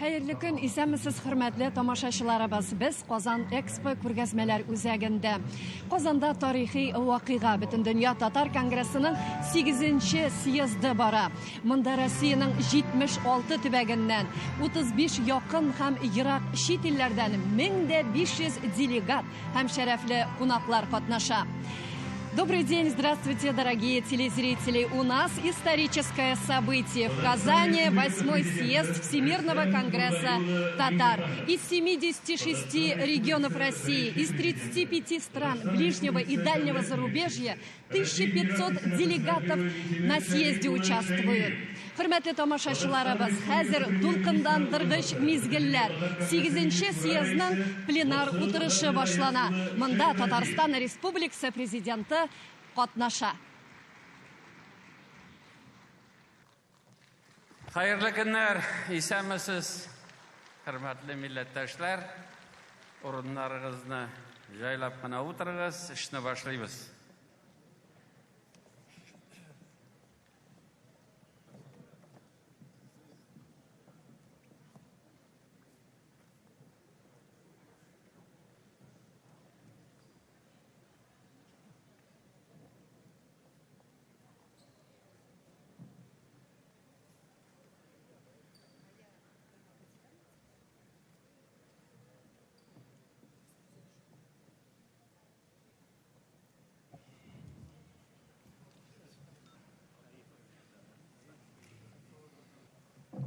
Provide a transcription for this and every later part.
Хәерле көн, исәнмесез, хөрмәтле тамашачыларыбыз. Без Казан Экспо күргәзмәләр үзәгендә. Казанда тарихи вакыйга, Бөтендөнья татар конгрессының 8-нче съезды бара. Монда Россиянең 76 төбәгеннән, 35 якын һәм ерак чит илләрдән 1500 делегат һәм шәрәфле кунаклар катнаша. Добрый день, здравствуйте, дорогие телезрители. У нас историческое событие. В Казани 8-й съезд Всемирного конгресса татар. Из 76 регионов России, из 35 стран ближнего и дальнего зарубежья 1500 делегатов на съезде участвуют. Хөрмәтле тамашачыларыбыз, хәзер дулкынландыргыч мизгелләр. 8-нче съездның пленар утырышы башлана. Монда Татарстан Республикасы президенты катнаша. Хәерле көннәр, исәнмесез, хөрмәтле милләттәшләр. Урыннарыгызны җайлап кына утырыгыз, эшне башлыйбыз.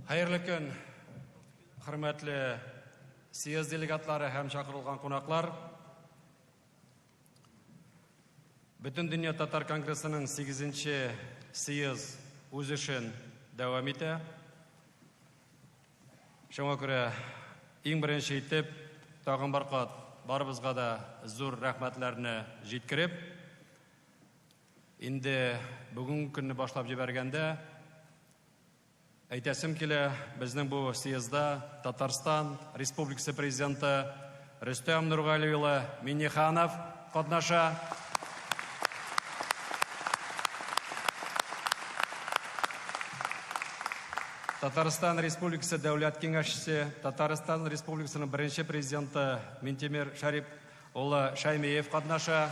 Хәерле көн, хөрмәтле съезд делегатлары һәм чакырылган кунаклар. Бөтендөнья татар конгрессының 8-нче съезд үз эшен дәвам итә. Шуңа күрә иң беренче итеп тагын бер кат барыбызга да зур рәхмәтләрне җиткереп, инде бүгенге көнне башлап җибәргәндә әйтәсем килә, безнең бу съездда Татарстан Республикасы президенты Рөстәм Нургали улы Минниханов катнаша. Татарстан Республикасы Дәүләт Киңәшчесе, Татарстан Республикасының беренче президенты Минтимер Шәрип улы Шәймиев катнаша.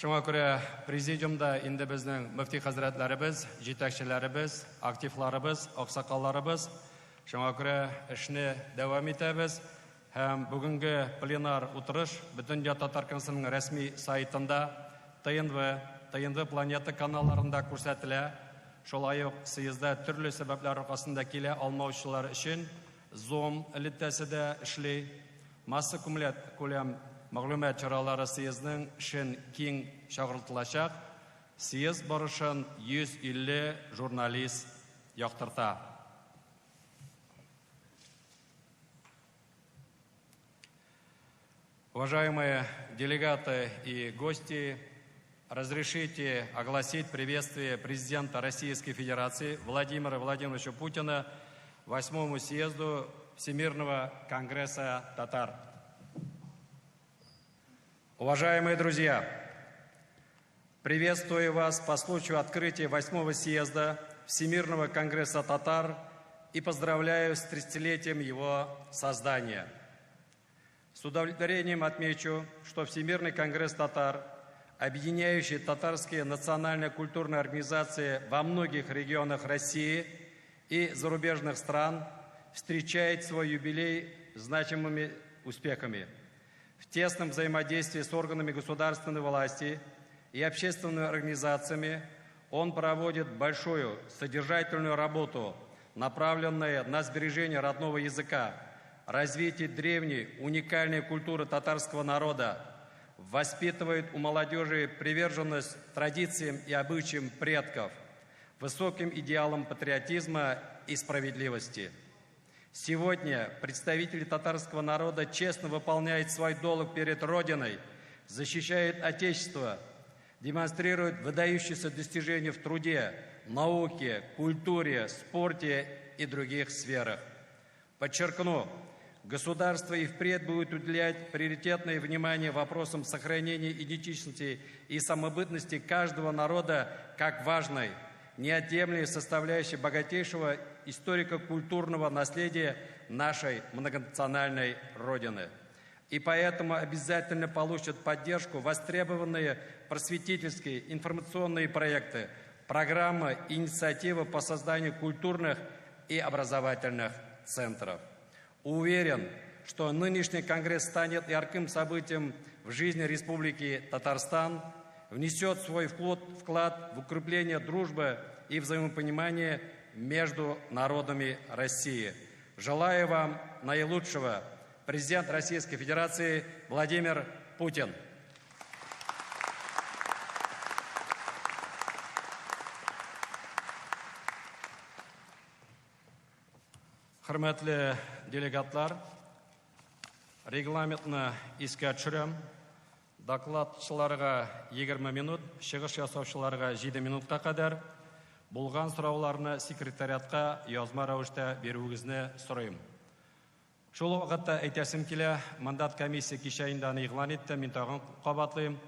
Шуңа күрә президиумда инде безнең мөфти хәзрәтләребез, җитәкчеләребез, активларыбыз, аксакалларыбыз. Шуңа күрә эшне дәвам итәбез. Һәм бүгенге пленар утырыш Бөтендөнья татар конгрессының рәсми сайтында, ТНВ, ТНВ Планета каналларында күрсәтелә. Шулай ук съездда төрле сәбәпләр аркасында килә алмаучылар өчен Zoom элемтәсе дә эшли. Масса күләм мәгълүмат чаралары съездның эшен киң чагылтылачак. Съезд барышын 150 журналист яктырта. Уважаемые делегаты и гости, разрешите огласить приветствие президента Российской Федерации Владимира Владимировича Путина 8-му съезду Всемирного конгресса татар. Уважаемые друзья, приветствую вас по случаю открытия 8-го съезда Всемирного конгресса татар и поздравляю с 30-летием его создания. С удовлетворением отмечу, что Всемирный конгресс татар, объединяющий татарские национально-культурные организации во многих регионах России и зарубежных стран, встречает свой юбилей значимыми успехами. В тесном взаимодействии с органами государственной власти и общественными организациями он проводит большую содержательную работу, направленную на сбережение родного языка, развитие древней уникальной культуры татарского народа, воспитывает у молодежи приверженность традициям и обычаям предков, высоким идеалам патриотизма и справедливости. Сегодня представители татарского народа честно выполняют свой долг перед Родиной, защищают Отечество, демонстрируют выдающиеся достижения в труде, науке, культуре, спорте и других сферах. Подчеркну, Государство и впредь будет уделять приоритетное внимание вопросам сохранения идентичности и самобытности каждого народа как важной, неотъемлемой составляющей богатейшего историко-культурного наследия нашей многонациональной Родины. И поэтому обязательно получат поддержку востребованные просветительские информационные проекты, программы и инициативы по созданию культурных и образовательных центров. Уверен, что нынешний конгресс станет ярким событием в жизни Республики Татарстан, внесет свой вклад в укрепление дружбы и взаимопонимания между народами России. Желаю вам наилучшего. Президент Российской Федерации Владимир Путин. Хөрмәтле делегатлар, регламентны искә төшерәм. Докладчыларга 20 минут, чыгыш ясаучыларга 7 минутка кадәр. Булган сорауларны секретариатка язма рәвештә бирүегезне сорыйм. Шул ук вакытта әйтәсем килә, мандат комиссия кичә инде аны игълан итте, мин тагын кабатлыйм.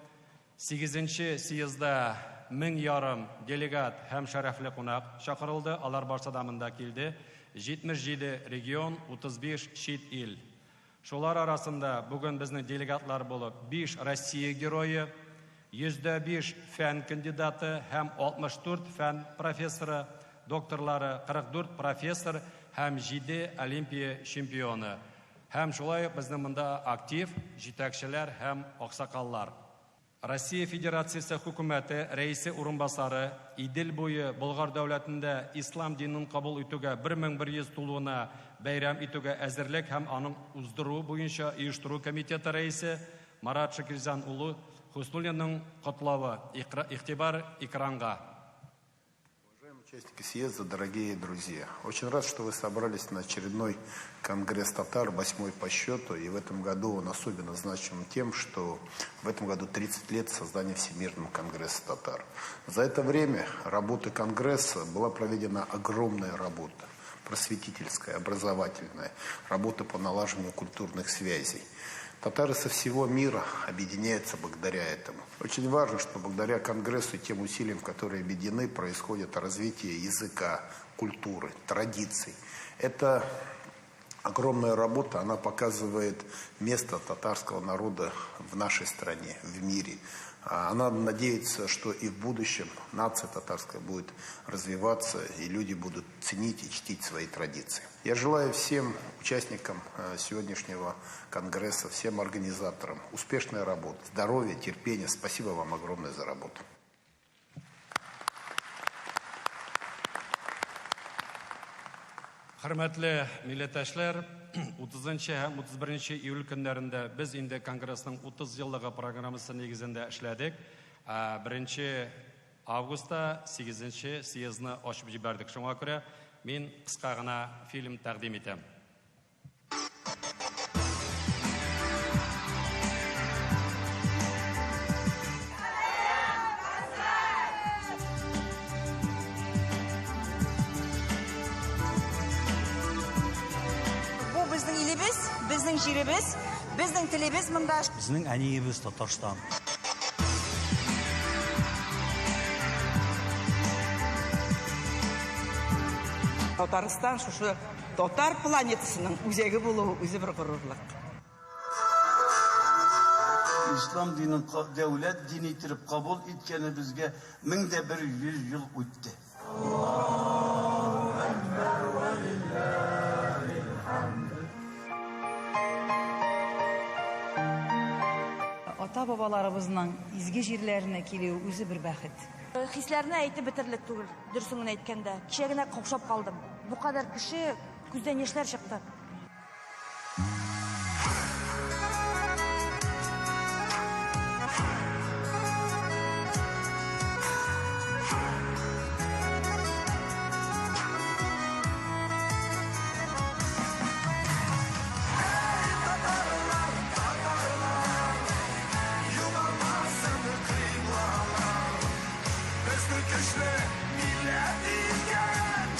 8 съездда 1500 делегат һәм шәрәфле кунак чакырылды, алар барсы да монда килде. 77 регион, 35 чит ил. Шулар арасында бүген безнең делегатлар булып 5 Россия герое, 105 фән кандидаты һәм 64 фән профессоры, докторлары, 44 профессор һәм 7 олимпия чемпионы. Һәм шулай ук безнең монда актив җитәкчеләр һәм аксакаллар. Россия Федерациясе хөкүмәте рәисе урынбасары Идел буе Болгар дәүләтендә ислам динен кабул итүгә 1100 тулуына бәйрәм итүгә әзерлек һәм аның уздыру буенча оештыру комитеты рәисе Марат Шакирзян улы Хуснуллинның котлавы. Игътибар экранга. Уважаемые участники съезда, дорогие друзья, очень рад, что вы собрались на очередной конгресс татар, 8-й по счету, и в этом году он особенно значим тем, что в этом году 30 лет создания Всемирного конгресса татар. За это время работы конгресса была проведена огромная работа, просветительская, образовательная, работа по налаживанию культурных связей. Татары со всего мира объединяются благодаря этому. Очень важно, что благодаря Конгрессу и тем усилиям, которые объединены, происходит развитие языка, культуры, традиций. Это огромная работа, она показывает место татарского народа в нашей стране, в мире. Она надеется, что и в будущем нация татарская будет развиваться, и люди будут ценить и чтить свои традиции. Я желаю всем участникам сегодняшнего конгресса, всем организаторам успешной работы, здоровья, терпения. Спасибо вам огромное за работу. Хөрмәтле милләттәшләр, 30 һәм 31 июль көннәрендә без инде конгрессның 30 еллыгы программасы нигезендә эшләдек. 1 августта 8 съездны ачып җибәрдек. Шуңа күрә мин кыска гына фильм тәкъдим итәм. Безнең җиребез, безнең телебез монда. Безнең әниебез Татарстан. Татарстан шушы татар планетасының үзәге булуы үзе бер горурлык. Ислам динен дәүләт дине итеп кабул иткәнебезгә 1100 ел үтте. Ата-бабаларыбызның изге җирләренә килүе үзе бер бәхет. Хисләрне әйтеп бетерерлек түгел, дөресен генә әйткәндә. Кичә генә каушап калдым. Бу кадәр кеше, күздән яшьләр чыкты. Millet iken,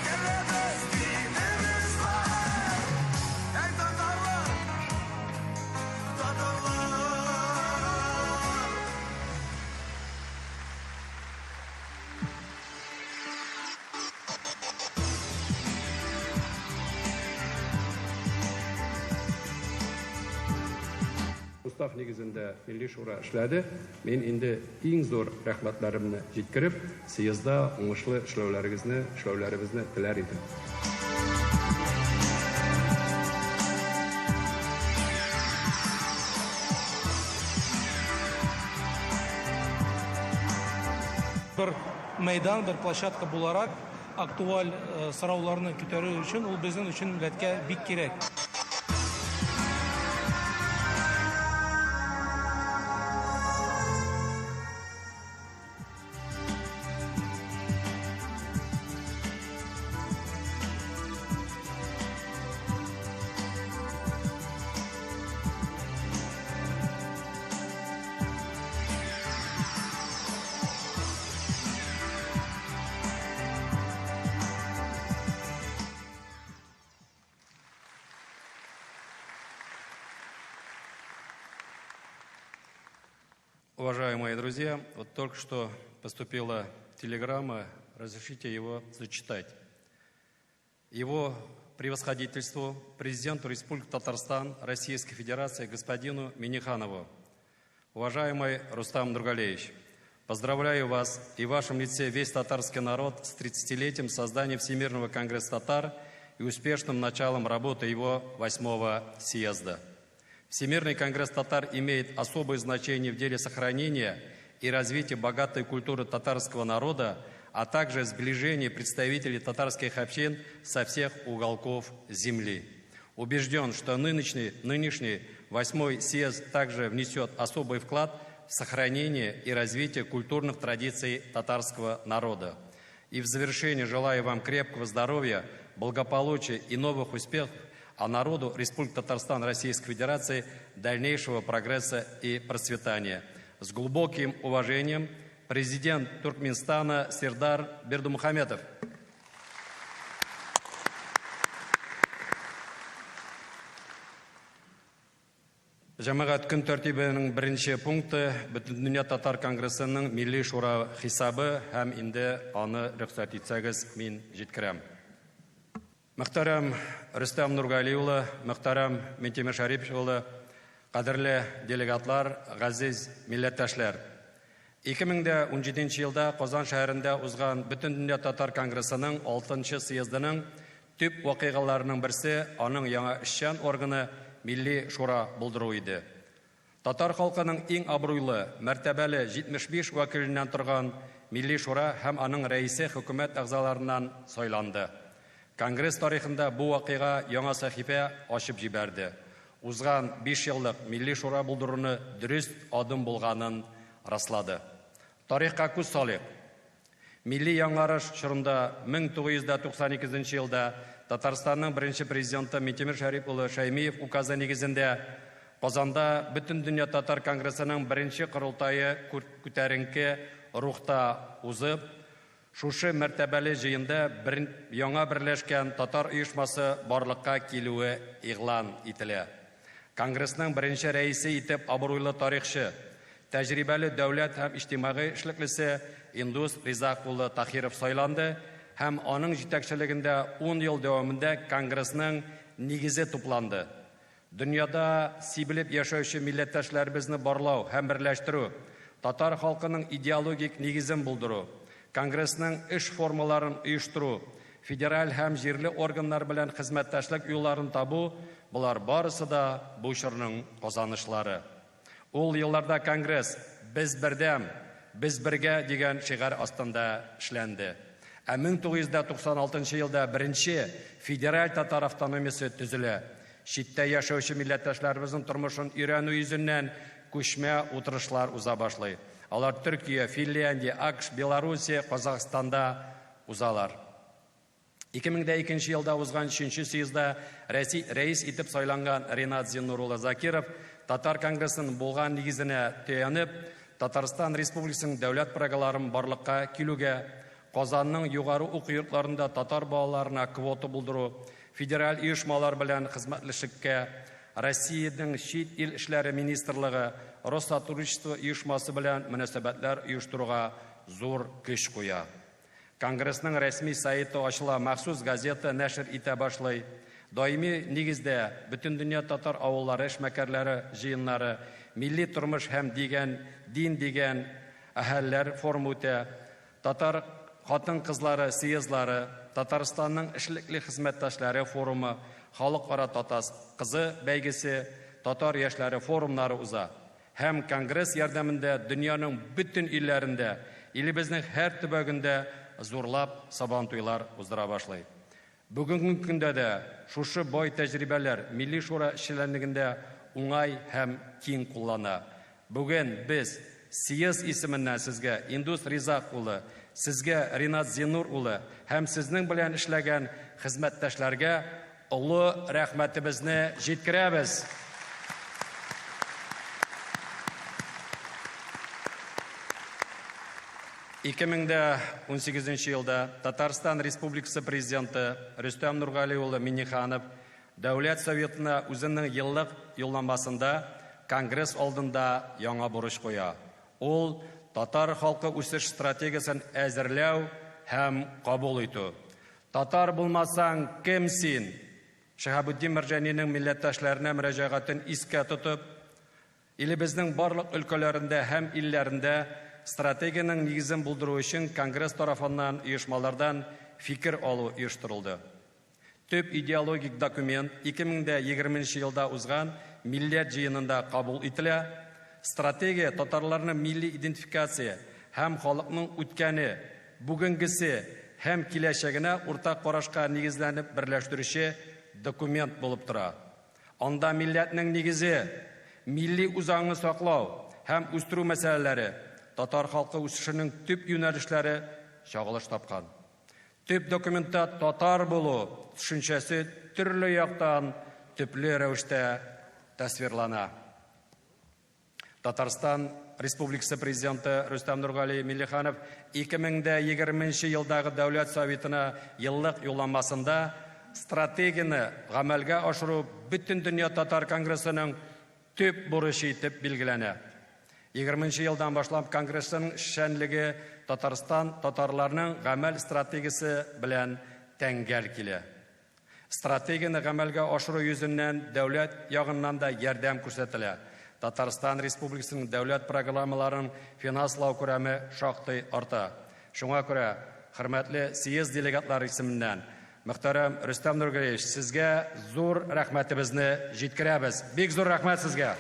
gelebez dinimiz var. Ey устав нигезендә Милли Шура эшләде. Мин инде иң зур рәхмәтләремне җиткереп, съездда уңышлы эшләүләрегезне, эшләүләребезне теләр идем. Бер мәйдан, бер площадка буларак, актуаль сорауларны күтәрү өчен ул безнең өчен милләткә бик кирәк. Уважаемые друзья, вот только что поступила телеграмма, разрешите его зачитать. Его превосходительству, президенту Республики Татарстан Российской Федерации господину Миниханову. Уважаемый Рустам Нургалиевич, поздравляю вас и в вашем лице весь татарский народ с 30-летием создания Всемирного конгресса татар и успешным началом работы его 8-го съезда. Всемирный конгресс татар имеет особое значение в деле сохранения и развития богатой культуры татарского народа, а также сближения представителей татарских общин со всех уголков земли. Убежден, что нынешний 8-й съезд также внесет особый вклад в сохранение и развитие культурных традиций татарского народа. И в завершение желаю вам крепкого здоровья, благополучия и новых успехов, а народу Республики Татарстан Российской Федерации дальнейшего прогресса и процветания. С глубоким уважением, президент Туркменистана Сердар Бердымухамедов. Җәмәгать көн тәртибенең беренче пункты Бөтендөнья татар конгрессының Милли Шура хисабы һәм инде аны рөхсәт итсәгез мин җиткерәм. Мөхтәрәм Рөстәм Нургали улы, мөхтәрәм Минтимер Шәрипов улы, кадерле делегатлар, газиз милләттәшләр. 2017 елда Казан шәһәрендә узган Бөтендөнья татар конгрессының 6нчы съездының төп вакыйгаларының берсе аның яңа эшчән органы Милли Шура булдыру иде. Татар халкының иң абруйлы, мәртәбәле 75 вәкиленнән торган Милли Шура һәм аның рәисе хөкүмәт әгъзаларыннан сайланды. Конгресс тарихында бу вакыйга яңа сәхифә ачып җибәрде. Узган 5 еллык Милли Шура булдыруны дөрес адым булганын раслады. Тарихка күз салыйк. Милли яңарыш чорында 1992 елда Татарстанның беренче президенты Минтимер Шәрип улы Шәймиев указы нигезендә Казанда Бөтендөнья татар конгрессының беренче корылтае күтәренке рухта узып, шушы мәртәбәле җыенда яңа берләшкән татар оешмасы барлыкка килүе игълан ителә. Конгрессның беренче рәисе итеп абруйлы тарихчы, тәҗрибәле дәүләт һәм иҗтимагый эшлеклесе Индус Ризак улы Тахиров сайланды һәм аның җитәкчелегендә 10 ел дәвамында конгрессның нигезе тупланды. Дөньяда сибелеп яшәүче милләттәшләребезне барлау һәм берләштерү, татар халкының идеологик нигезен булдыру, конгрессның эш формаларын оештыру, федераль һәм җирле органнар белән хезмәттәшлек юлларын табу, болар барысы да бу чорның казанышлары. Ул елларда конгресс «Без бердәм, без бергә» дигән шигарь астында эшләнде. Ә 1996 елда беренче федераль татар автономиясе төзелә. Читтә яшәүче милләттәшләребезнең тормышын өйрәнү йөзеннән күчмә утырышлар уза башлый. Алар Төркия, Финляндия, АКШ, Белоруссия, Казахстанда узалар. 2002 елда узган 3нче съездда рәис итеп сайланган Ринат Зиннур улы Закиров Татар конгрессының булган нигезенә төянеп, Татарстан Республикасының дәүләт программаларын барлыкка килүгә, Казанның югары уку йортларында татар балаларына квота булдыру, федераль оешмалар белән хезмәтләшлеккә, Россиянең чит ил эшләре министрлыгы, Россотрудничество оешмасы белән мөнәсәбәтләр оештыруга зур көч куя. Конгрессның рәсми сайты ачыла, махсус газета нәшер итә башлый. Даими нигездә Бөтендөнья татар авыллары эшмәкәрләре җыеннары, Милли тормыш һәм дигән дин дигән әһәлләр форумы үтә. Татар хатын-кызлары съездлары, Татарстанның эшлекле хезмәттәшләре форумы, Халыкара татас кызы бәйгесе, татар яшьләре форумнары уза. Һәм конгресс ярдәмендә дөньяның бөтен илләрендә, илебезнең һәр төбәгендә зурлап Сабантуйлар уздыра башлый. Бүгенге көндә дә шушы бай тәҗрибәләр Милли Шура эшчәнлегендә уңай һәм киң куллана. Бүген без съезд исеменнән сезгә, Индус Ризак улы, сезгә, Ринат Зиннур улы һәм сезнең белән эшләгән хезмәттәшләргә олы рәхмәтебезне җиткерәбез. 2018 елда Татарстан Республикасы Президенты Рөстәм Нургали улы Минниханов Дәүләт Советына үзенең еллык юлламасында Конгресс алдында яңа бурыч куя. Ул татар халкы үсеш стратегиясен әзерләү һәм кабул итү. Татар булмасаң, кем син? Шиһабетдин Мәрҗанинең милләттәшләренә мөрәҗәгатен искә тотып, илебезнең барлык өлкәләрендә һәм илләрендә стратегиянең нигезен булдыру өчен Конгресс тарафыннан оешмалардан фикер алу оештырылды. Төп идеологик документ 2020 елда узган Милләт җыенында кабул ителә. Стратегия татарларны милли идентификация һәм халыкның үткәне, бүгенгесе һәм киләчәгенә уртак карашка нигезләнеп берләштерүче документ булып тора. Анда милләтнең нигезе, милли үзаңны саклау һәм үстерү мәсьәләләре, татар халкы үсешенең төп юнәлешләре чагылыш тапкан. Төп документта татар булу төшенчәсе төрле яктан төпле рәвештә тасвирлана. Татарстан Республикасы Президенты Рөстәм Нургали Миңнеханов 2020 елдагы Дәүләт Советына еллык юлламасында стратегияне гамәлгә ашыру Бөтендөнья татар конгрессының төп бурычы итеп билгеләнә. 20 елдан башлап конгрессның эшчәнлеге Татарстан татарларының гамәл стратегиясе белән тәңгәл килә. Стратегияне гамәлгә ашыру йөзеннән дәүләт ягыннан да ярдәм күрсәтелә. Татарстан Республикасының дәүләт программаларын финанслау күләме шактый арта. Шуңа күрә, хөрмәтле съезд делегатлары исеменнән, мөхтәрәм Рөстәм Нургалиевич, сезгә зур рәхмәтебезне җиткерәбез. Бик зур рәхмәт сезгә.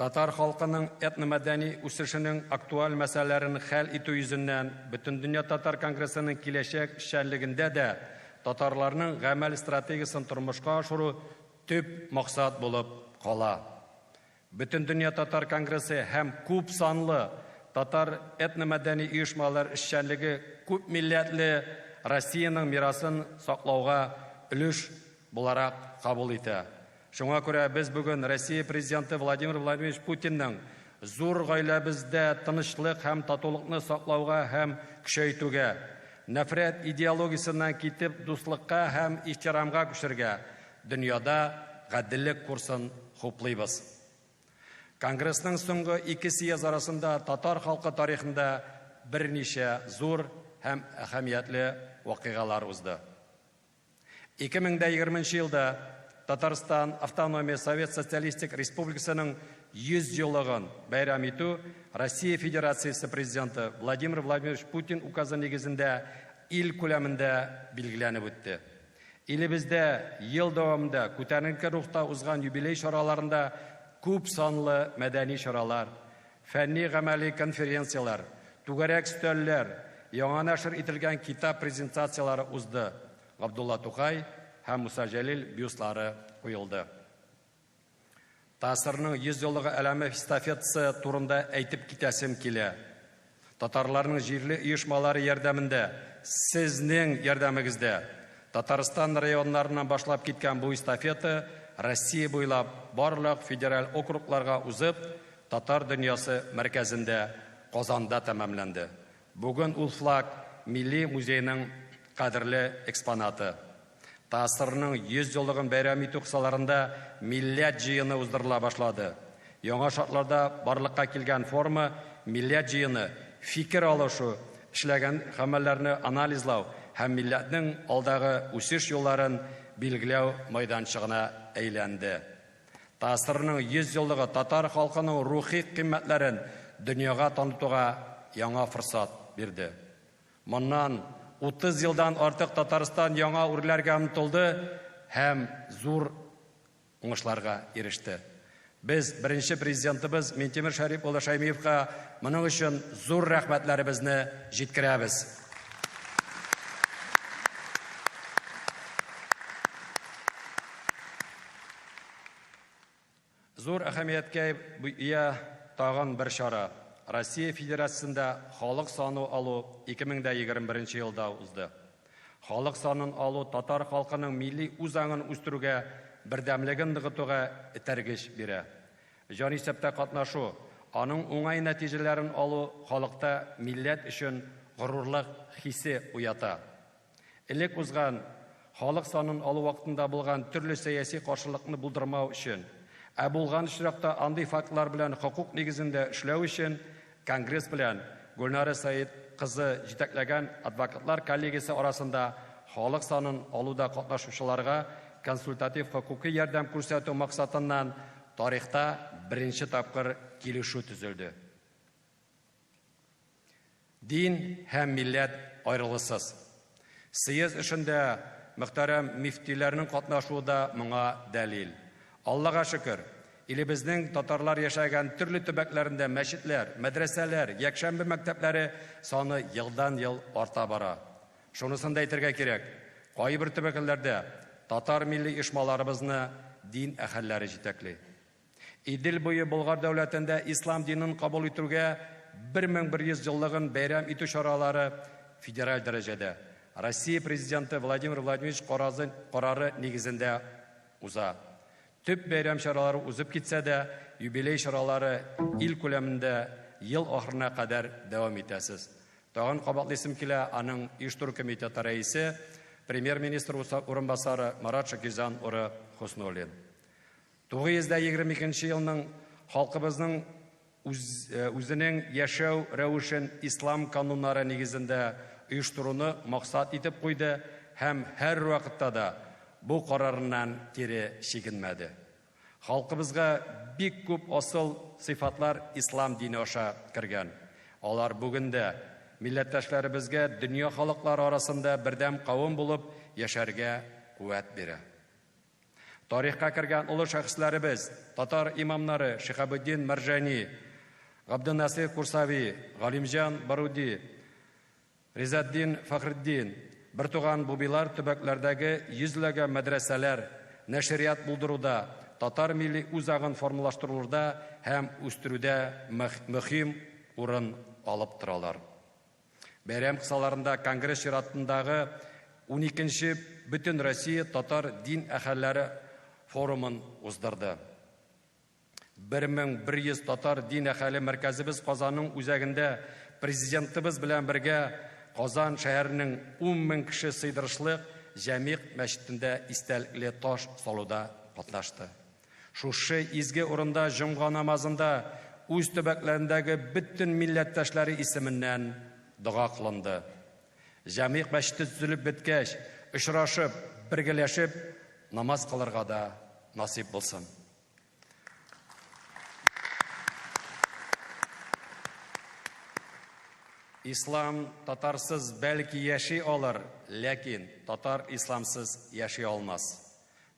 Татар халкының этномәдәни үсешенең актуаль мәсьәләләрен хәл итү йөзеннән Бөтендөнья татар конгрессының киләчәк эшчәнлегендә дә татарларның гамәл стратегиясен тормышка ашыру төп максат булып кала. Бөтендөнья татар конгрессы һәм күп санлы татар этномәдәни оешмалар эшчәнлеге күп милләтле Россиянең мирасын саклауга өлеш буларак кабул итә. Шуңа күрә без бүген Россия Президенты Владимир Владимирович Путинның зур гаиләбездә тынычлык һәм татулыкны саклауга һәм көчәйтүгә, нәфрәт идеологиясеннән китеп дуслыкка һәм ихтирамга күчәргә, дөньяда гаделлек курсын хуплыйбыз. Конгрессның соңгы ике съезд арасында татар халкы тарихында берничә зур һәм әһәмиятле вакыйгалар узды. 2020 елда Татарстан Автономия Совет Социалистик Республикасының 100 еллыгын бәйрәм итү Россия Федерациясе Президенты Владимир Владимирович Путин указы нигезендә ил күләмендә билгеләнеп үтте. Илебездә ел дәвамында күтәренке рухта узган юбилей чараларында күп санлы мәдәни чаралар, фәнни-гамәли конференцияләр, түгәрәк өстәлләр, яңа нәшер ителгән китап презентацияләре узды, Габдулла Тукай һәм Муса Җәлил бюстлары куелды. ТАССРның 100 еллыгы әләме эстафетасы турында әйтеп китәсем килә. Татарларның җирле оешмалары ярдәмендә, сезнең ярдәмегездә Татарстан районнарыннан башлап киткән бу эстафета Россия буйлап барлык федераль округларга узып, татар дөньясы мәркәзендә Казанда тәмамланды. Бүген ул флаг Милли музейның кадерле экспонаты. ТАССРның 100 еллыгын бәйрәм итү кысаларында Милләт җыены уздырыла башлады. Яңа шартларда барлыкка килгән форма Милләт җыены фикер алышу, эшләгән гамәлләрне анализлау һәм милләтнең алдагы үсеш юлларын билгеләү мәйданчыгына әйләнде. ТАССРның 100 еллыгы татар халкының рухи кыйммәтләрен дөньяга танытуга яңа форсат бирде. Моннан 30 елдан артык Татарстан яңа үрләргә омтылды һәм зур уңышларга иреште. Без беренче президентыбыз Минтимер Шәрип улы Шәймиевка моның өчен зур рәхмәтләребезне җиткерәбез. Зур әһәмияткә ия тагын бер чара. Россия Федерациясендә халык саны алу 2021 елда узды. Халык санын алу татар халкының милли үзаңын үстерүгә, бердәмлеген ныгытуга этәргеч бирә. Җанисәптә катнашу, аның уңай нәтиҗәләрен алу халыкта милләт өчен горурлык хисе уята. Элек узган халык санын алу вакытында булган төрле сәяси каршылыкны булдырмау өчен, ә булган очракта андый фактлар белән хокук нигезендә эшләү өчен Конгресс белән Гөлнара Сәет кызы җитәкләгән адвокатлар коллегиясе арасында халык санын алуда катнашучыларга консультатив хокукый ярдәм күрсәтү максатыннан тарихта беренче тапкыр килешү төзелде. Дин һәм милләт аерылгысыз. Съезд эшендә мөхтәрәм мөфтиләрнең катнашуы да моңа дәлил. Аллага шөкер, илебезнең татарлар яшәгән төрле төбәкләрендә мәчетләр, мәдрәсәләр, якшәмбе мәктәпләре саны елдан-ел арта бара. Шунысын да әйтергә кирәк, кайбер төбәкләрдә татар милли оешмаларыбызны дин әһелләре җитәкли. Идел буе Болгар дәүләтендә ислам динен кабул итүгә 1100 еллыгын бәйрәм итү чаралары федераль дәрәҗәдә, Россия Президенты Владимир Владимирович карары нигезендә уза. Төп бәйрәм чаралары узып китсә дә, юбилей чаралары ил күләмендә ел ахырына кадәр дәвам итәсез. Тагын кабатлыйсым килә, аның оештыру комитеты рәисе, премьер-министр урынбасары Марат Шакирҗан улы Хөснуллин. 922 елның халкыбызның үзенең яшәү рәвешен ислам кануннары нигезендә оештыруны максат итеп куйды һәм һәрвакытта да бу карарыннан кире чигенмәде. Халкыбызга бик күп асыл сыйфатлар ислам дине аша кергән. Алар бүген дә милләттәшләребезгә дөнья халыклары арасында бердәм кавым булып яшәргә куәт бирә. Тарихка кергән олы шәхесләребез, татар имамнары Шиһабетдин Мәрҗани, Габденнасыйр Курсави, Галимҗан Баруди, Ризатдин Фәхретдин, бертуган Бубилар төбәкләрдәге йөзләгән мәдрәсәләр, нәшрият булдыруда, татар милли үзаңын формалаштыруда һәм үстерүдә мөһим урын алып торалар. Бәйрәм кысаларында Конгресс чиратындагы 12нче Бөтенроссия татар дин әһелләре форумын уздырды. 1100 татар дин әһеле мәркәзебез Казанның үзәгендә президентыбыз белән бергә Казан шәһәренең 10 мең кеше сыйдырышлык Җәмигъ мәчетендә истәлекле таш салуда катнашты. Шушы изге урында җомга намазында үз төбәкләрендәге бөтен милләттәшләре исеменнән дога кылынды. Җәмигъ мәчете төзелеп беткәч, очрашып, бергәләшеп намаз кылырга да насыйп булсын. Ислам татарсыз бәлки яши алыр, ләкин татар исламсыз яши алмас.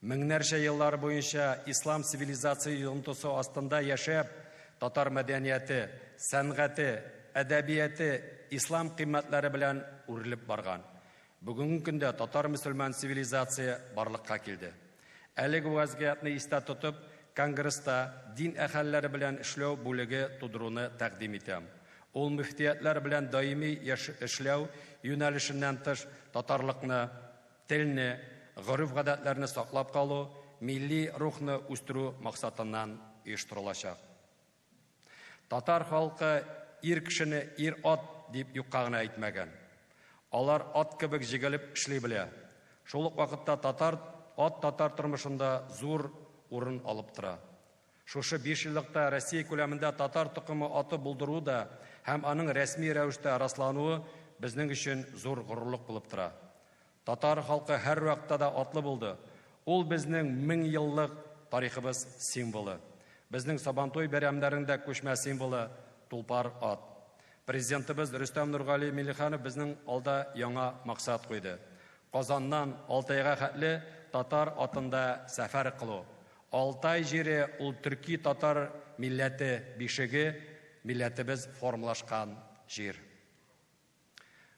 Меңнәрчә еллар буенча ислам цивилизация йогынтысы астында яшәп, татар мәдәнияте, сәнгате, әдәбияте ислам кыйммәтләре белән үрелеп барган. Бүгенге көндә татар-мөселман цивилизация барлыкка килде. Әлеге вазгыятьне истә тотып, Конгресста дин әһелләре белән эшләү бүлеге тудыруны тәкъдим итәм. Ул мөфтиятләр белән даими эшләү юнәлешеннән тыш татарлыкны, телне, гореф-гадәтләрне саклап калу, милли рухны үстерү максатыннан оештырылачак. Татар халкы ир кешене ир-ат дип юкка гына әйтмәгән. Алар ат кебек җигелеп эшли белә. Шул ук вакытта татар ат татар тормышында зур урын алып тора. Шушы 5 еллыкта Россия күләмендә татар токымы аты булдыру да һәм аның рәсми рәвештә раслануы безнең өчен зур горурлык булып тора. Татар халкы һәрвакытта да атлы булды. Ул безнең меңьеллык тарихыбыз символы. Безнең Сабантуй бәйрәмнәрендә күчмә символы, тулпар ат. Президентыбыз Рөстәм Нургали Миңнеханов безнең алда яңа максат куйды. Казаннан Алтайга хәтле татар атында сәфәр кылу. Алтай җире ул төрки-татар милләте бишеге, милләтебез формалашкан җир.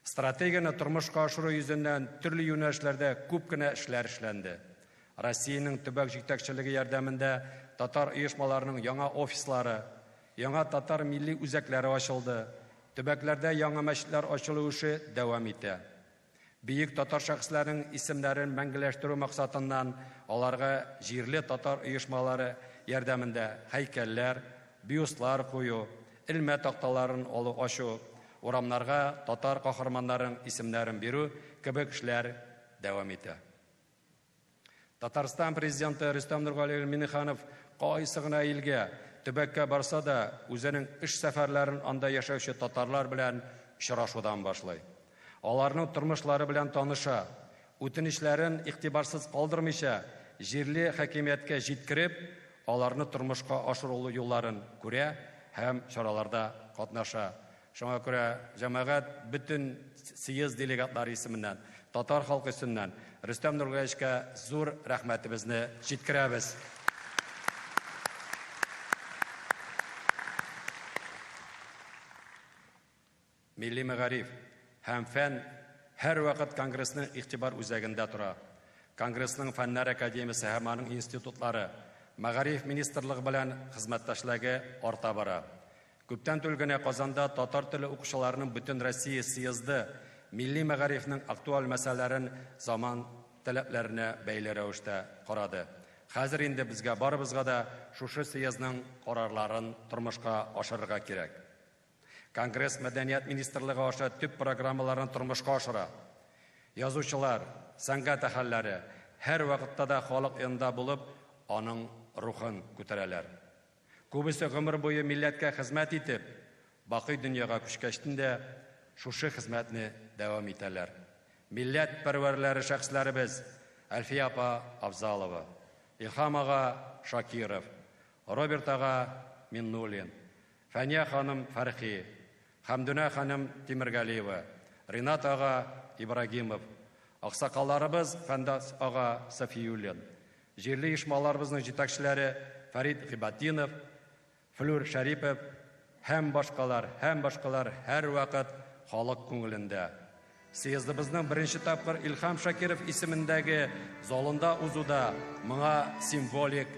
Стратегияне тормышка ашыру йөзеннән төрле юнәлешләрдә күп кенә эшләр эшләнде. Россиянең төбәк җитәкчелеге ярдәмендә татар оешмаларының яңа офислары, яңа татар милли үзәкләре ачылды, төбәкләрдә яңа мәчетләр ачылу эше дәвам итә. Бөек татар шәхесләренең исемнәрен мәңгеләштерү максатыннан аларга җирле татар оешмалары ярдәмендә һәйкәлләр, бюстлар кую, элмә такталарын алу ачу, урамнарга татар каһарманнарының исемнәрен бирү кебек эшләр дәвам итә. Татарстан Президенты Рөстәм Нургалиевич Миңнеханов кайсы гына илгә, төбәккә барса да, үзенең эш сәфәрләрен анда яшәүче татарлар белән очрашудан башлый. Аларның тормышлары белән таныша, үтенечләрен игътибарсыз калдырмыйча, җирле хакимияткә җиткереп, аларны тормышка ашыру юлларын күрә һәм чараларда катнаша. Шуңа күрә, җәмәгать, бөтен съезд делегатлары исеменнән, татар халкы исеменнән Рөстәм Нургалиевичка зур рәхмәтебезне җиткерәбез. Милли мәгариф һәм фән һәрвакыт Конгрессның игътибар үзәгендә тора. Конгрессның Фәннәр академиясе һәм аның институтлары, Мәгариф министрлыгы белән хезмәттәшлеге арта бара. Күптән түгел генә Казанда татар теле укучыларының Бөтенроссия съезды милли мәгарифнең актуаль мәсьәләләрен заман таләпләренә бәйле рәвештә карады. Хәзер инде безгә барыбызга да шушы съездның карарларын тормышка ашырырга кирәк. Конгресс Мәдәният министрлыгы аша төп программаларын тормышка ашыра. Язучылар, сәнгать әһелләре һәрвакытта да халык янында булып, аның рухын күтәрәләр. Күбесе гомер буе милләткә хезмәт итеп, бакый дөньяга күчкәчтен дә шушы хезмәтне дәвам итәләр. Милләт пәрвәрләре шәхесләребез Әлфия апа Афзалова, Илһам ага Шакиров, Роберт ага Миннуллин, Фәния ханым Фәрхи, Хәмдүнә ханым Тимергалиева, Ринат ага Ибрагимов, аксакалларыбыз Фәндас ага Сафиуллин, Җирле оешмаларыбызның җитәкчеләре Фәрит Гыйбатдинов, Флүр Шәрипов һәм башкалар, һәм башкалар һәрвакыт халык күңелендә. Съездыбызның беренче тапкыр Илһам Шакиров исемендәге залында узу да моңа символик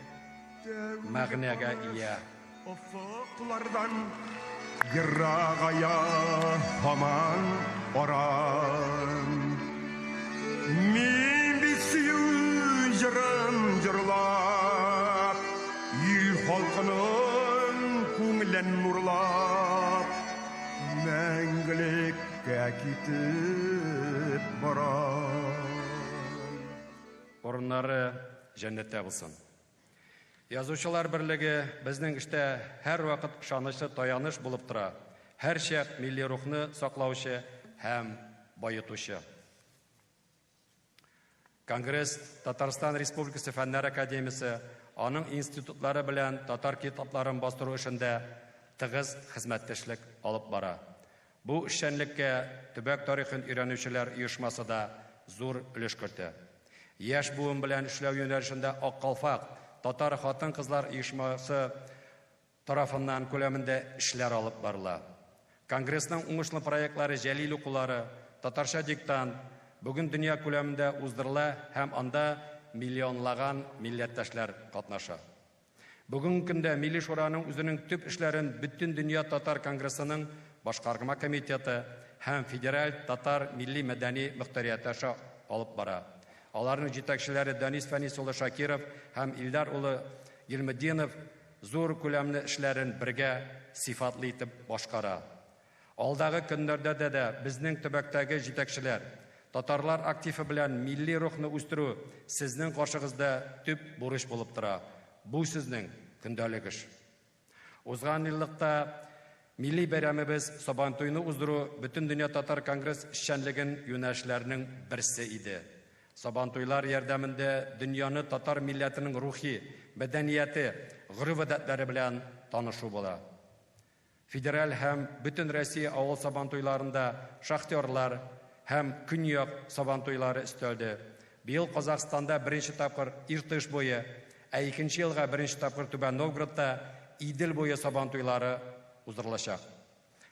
мәгънәгә ия. Офыклардан ерагая һаман арам. Мин бит сөю җырын җырлап, ил халкының күңелен нурлап, мәңгелеккә китеп барам. Урыннары җәннәттә булсын. Язучылар берлеге безнең эштә һәрвакыт ышанычлы таяныч булып тора, һәрчак милли рухны саклаучы һәм баетучы. Конгресс Татарстан Республикасы Фәннәр академиясе, аның институтлары белән татар китапларын бастыру эшендә тыгыз хезмәттәшлек алып бара. Бу эшчәнлеккә төбәк тарихын өйрәнүчеләр оешмасы да зур өлеш кертә. Яшь буын белән эшләү юнәлешендә Ак калфак татар хатын-кызлар оешмасы тарафыннан күләмендә эшләр алып барыла. Конгрессның уңышлы проектлары Җәлил укулары, Татарча диктант бүген дөнья күләмендә уздырыла һәм анда миллионлаган милләттәшләр катнаша. Бүгенге көндә Милли Шураның үзенең төп эшләрен Бөтендөнья татар конгрессының Башкарма комитеты һәм Федераль татар милли-мәдәни мохтарияте аша алып бара. Аларның җитәкчеләре Данис Фәнис улы Шакиров һәм Илдар улы Гилметдинов зур күләмле эшләрен бергә сыйфатлы итеп башкара. Алдагы көннәрдә дә дә безнең төбәктәге җитәкчеләр, татарлар активы белән милли рухны үстерү сезнең каршыгызда төп бурыч булып тора. Бу сезнең көндәлек эш. Узган еллыкта милли бәйрәмебез Сабантуйны уздыру Бөтендөнья татар конгресс эшчәнлеген юнәлешләренең берсе иде. Сабантуйлар ярдәмендә дөньяны татар милләтенең рухи, мәдәнияте, гореф-гадәтләре белән танышу була. Федераль һәм бөтен Россия авыл сабантуйларында шахтерлар һәм көньяк сабантуйлары өстәлде. Быел Казахстанда беренче тапкыр Иртыш буе, ә икенче елга беренче тапкыр Түбән Новгородта Идел буе сабантуйлары уздырылачак.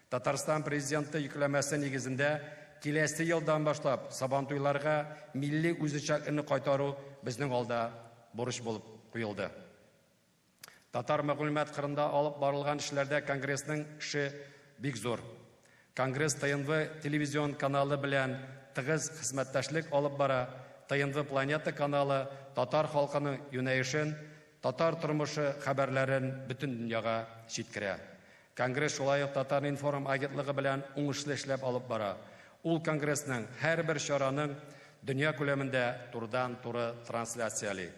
Татарстан Президенты йөкләмәсе нигезендә киләсе елдан башлап сабантуйларга милли үзенчәлекне кайтару безнең алда бурыч булып куелды. Татар мәгълүмат кырында алып барылган эшләрдә Конгрессның эше бик зур. Конгресс ТНВ телевизион каналы белән тыгыз хезмәттәшлек алып бара. ТНВ Планета каналы татар халкының юнәешен, татар тормышы хәбәрләрен бөтен дөньяга җиткерә. Конгресс шулай ук Татар-информ агентлыгы белән уңышлы эшләп алып бара. Ул Конгрессның һәрбер чараның дөнья күләмендә турыдан-туры трансляцияли.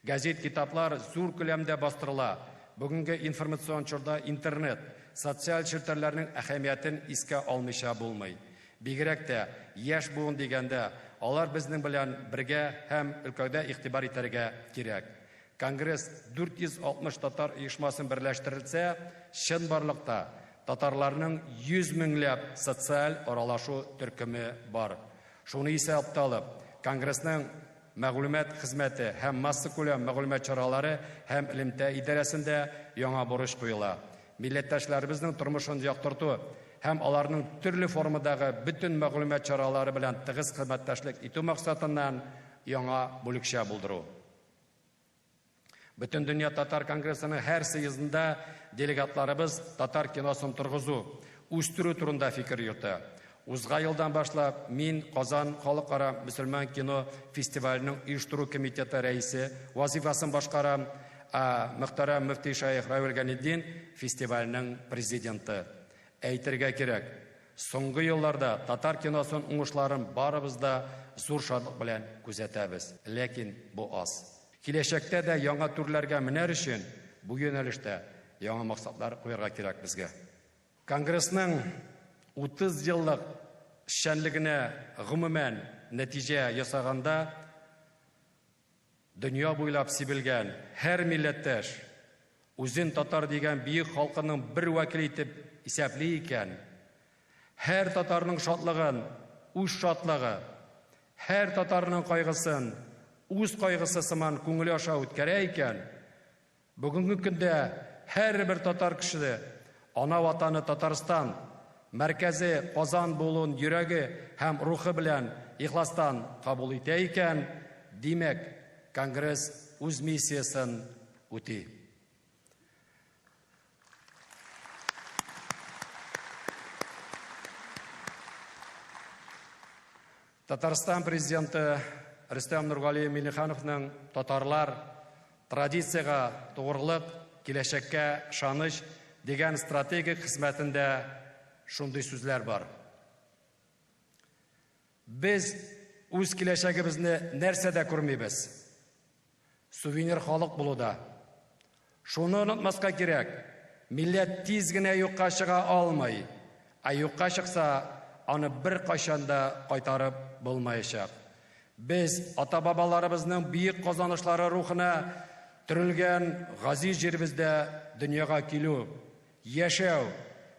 Газет, китаплар зур күләмдә бастырыла. Бүгенге информацион чорда интернет, социаль челтәрләрнең әһәмиятен искә алмыйча булмый. Бигрәк тә яшь буын дигәндә, алар безнең белән бергә һәм өлкәдә игътибар итәргә кирәк. Конгресс 460 татар оешмасын берләштерелсә, чынбарлыкта татарларның 100 меңләп социаль аралашу төркеме бар. Шуны исәпкә алып, Конгрессның Мәгълүмат хезмәте һәм массакүләм мәгълүмат чаралары һәм элемтә идарәсендә яңа бурыч куела, милләттәшләребезнең тормышын яктырту һәм аларның төрле формадагы бөтен мәгълүмат чаралары белән тыгыз хезмәттәшлек итү максатыннан яңа бүлекчә булдыру. Бөтендөнья татар конгрессының һәр съездында делегатларыбыз татар киносын торгызу, үстерү турында фикер йөртә. Узган елдан башлап мин Казан халыкара мөселман кино фестиваленең оештыру комитеты рәисе вазифасын башкарам, ә мөхтәрәм мөфти шәех Равил Ганетдин фестивальнең президенты. Әйтергә кирәк, соңгы елларда татар киносын уңышларын барыбыз да зур шатлык белән күзәтәбез. Ләкин бу аз. Киләчәктә дә яңа түрләргә менәр өчен бу юнәлештә яңа максатлар куярга кирәк безгә. Конгрессның 30 еллык эшчәнлегенә гомумән нәтиҗә ясаганда, дөнья буйлап сибелгән һәр милләттәш үзен татар дигән бөек халкының бер вәкиле итеп исәпли икән, һәр татарның шатлыгын үз шатлыгы, һәр татарның кайгысын үз кайгысы сыман күңеле аша үткәрә икән, бүгенге көндә һәрбер татар кешесе ана ватаны Татарстан, мәркәзе Казан булуын йөрәге һәм рухы белән ихластан кабул итә икән, димәк, Конгресс үз миссиясен үти. Татарстан президенты Рөстәм Нургали Миңнехановның татарлар традициягә тугрылык, киләчәккә ышаныч дигән стратегик хезмәтендә шундый сүзләр бар. Без үз киләчәгебезне нәрсәдә күрмибез? Сувенир халык булуда. Шуны онытмаска кирәк, милләт тиз генә юкка чыга алмый, ә юкка чыкса, аны беркайчан да кайтарып булмаячак. Без ата-бабаларыбызның бөек казанышлары рухына төрелгән газиз җиребездә дөньяга килү, яшәү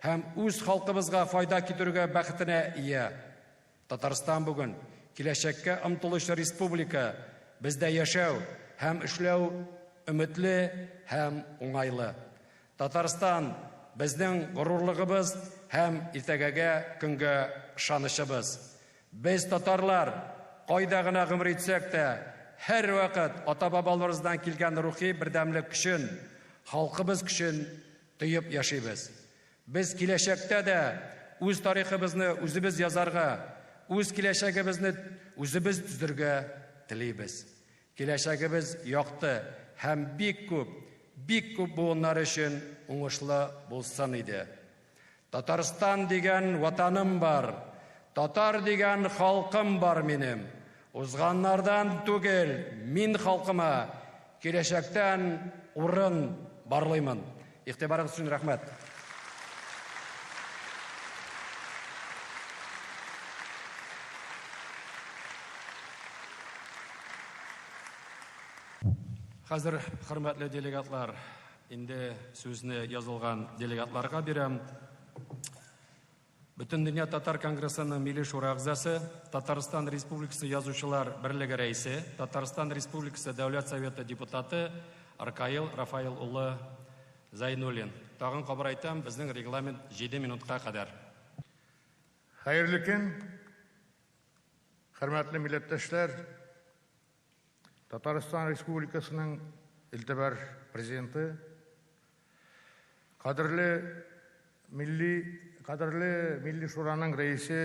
һәм үз халкыбызга файда китерүгә бәхетенә ия. Татарстан бүген киләчәккә омтылучы республика, бездә яшәү һәм эшләү өметле һәм уңайлы. Татарстан безнең горурлыгыбыз һәм иртәгәгә көнгә ышанычыбыз. Без татарлар, кайда гына гомер итсәк тә, һәрвакыт ата-бабаларыбыздан килгән рухи бердәмлек көчен, халкыбыз көчен тоеп яшибез. Без киләчәктә дә үз тарихыбызны үзебез язарга, үз киләчәгебезне үзебез төзергә телибез. Киләчәгебез якты һәм бик күп, бик күп буыннар өчен уңышлы булсын иде. Татарстан дигән ватаным бар, татар дигән халкым бар минем. Узганнардан түгел, мин халкыма киләчәктән урын барлыймын. Игътибарыгыз өчен рәхмәт. Хәзер, хөрмәтле делегатлар, инде сүзне язылган делегатларга бирәм. Бөтендөнья татар конгрессының Милли шура әгъзасы, Татарстан Республикасы Язучылар берлеге рәисе, Татарстан Республикасы Дәүләт Советы депутаты Ркаил Рафаил улы Зәйнуллин. Тагын кабыр әйтәм, безнең регламент 7 минутка кадәр. Хәерле көн, хөрмәтле милләттәшләр! Татарстан Республикасының илтәбәр президенты, кадерле милли кадерле милли шураның рәисе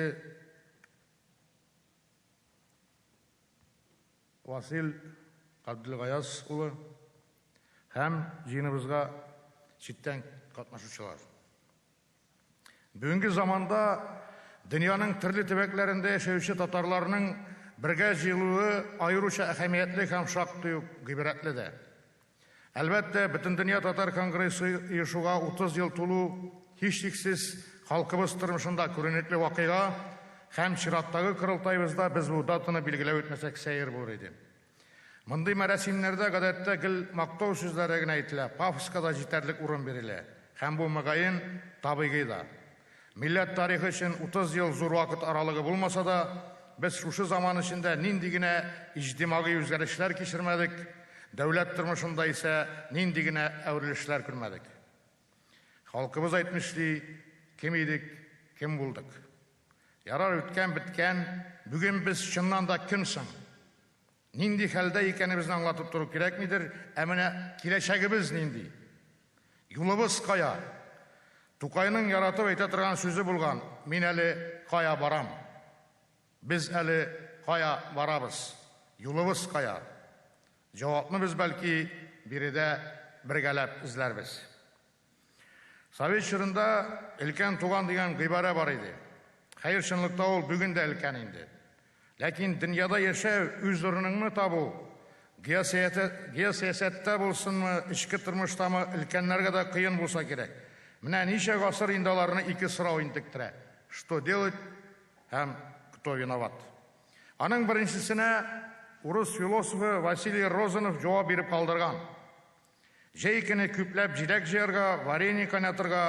Васил Габделгаяз улы һәм җыеныбызга читтән катнашучылар. Бүгенге заманда дөньяның төрле төбәкләрендә яшәүче татарларның бергә җыелуы аеруча әһәмиятле һәм шактый ук гыйбрәтле дә. Әлбәттә, Бөтендөнья татар конгрессы оешуга 30 ел тулу һичшиксез халкыбыз тормышында күренекле вакыйга һәм чираттагы корылтаебызда без бу датаны билгеләп үтмәсәк сәер булыр иде. Мондый мәрасимнәрдә гадәттә гел мактау сүзләре генә әйтелә, пафоска да җитәрлек урын бирелә. Һәм бу, мөгаен, табигый да. Милләт тарихы өчен 30 ел зур вакыт аралыгы булмаса да, без шушы заман эчендә нинди генә иҗтимагый үзгәрешләр кичермәдек, дәүләт тормышында исә нинди генә әверелешләр күрмәдек. Халкыбыз әйтмешли, кем идек, кем булдык. Ярар, үткән беткән, бүген без чыннан да кем соң? Нинди хәлдә икәнебезне аңлатып тору кирәкмидер, ә менә киләчәгебез нинди? Юлыбыз кая? Тукайның яратып әйтә торган сүзе булган, мин әле кая барам? Без әле кая барабыз? Юлыбыз кая? Җавапны без бәлки биредә бергәләп эзләрбез. Совет чорында өлкән туган дигән гыйбарә бар иде. Хәер, чынлыкта ул бүген дә өлкән инде. Ләкин дөньяда яшәү, үз урыныңны табу, геосәясәттә булсынмы, эчке тормыштамы, өлкәннәргә дә кыен булса кирәк. Менә ничә гасыр инде аларны ике сорау интектерә. Что делать һәм кто виноват? Аның беренчесенә урыс философы Василий Розанов җавап биреп калдырган. Җәй көне күпләп җиләк җыярга, варенье кайнатырга,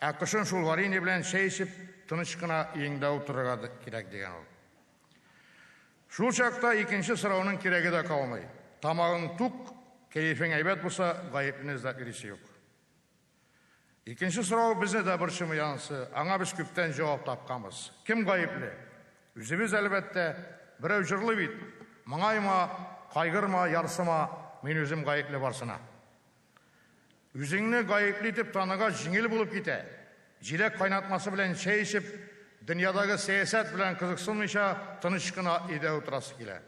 ә кышын шул варенье белән чәй эчеп, тыныч кына өеңдә утырырга кирәк, дигән ул. Шул чакта икенче сорауның кирәге дә калмый. Тамагың тук, кәефең әйбәт булса, гаепне эзләп йөрисе юк. Икенче сорау безне дә борчымый анысы. Аңа без күптән җавап тапканбыз. Кем гаепле? Үзебез, әлбәттә. Берәү җырлый бит. Моңайма, кайгырма, ярсыма, мин үзем гаепле барсына. Үзеңне гаепле итеп таныгач җиңел булып китә. Җиләк кайнатмасы белән чәй эчеп, дөньядагы сәясәт белән кызыксынмыйча, тыныч кына өйдә утырасы килә.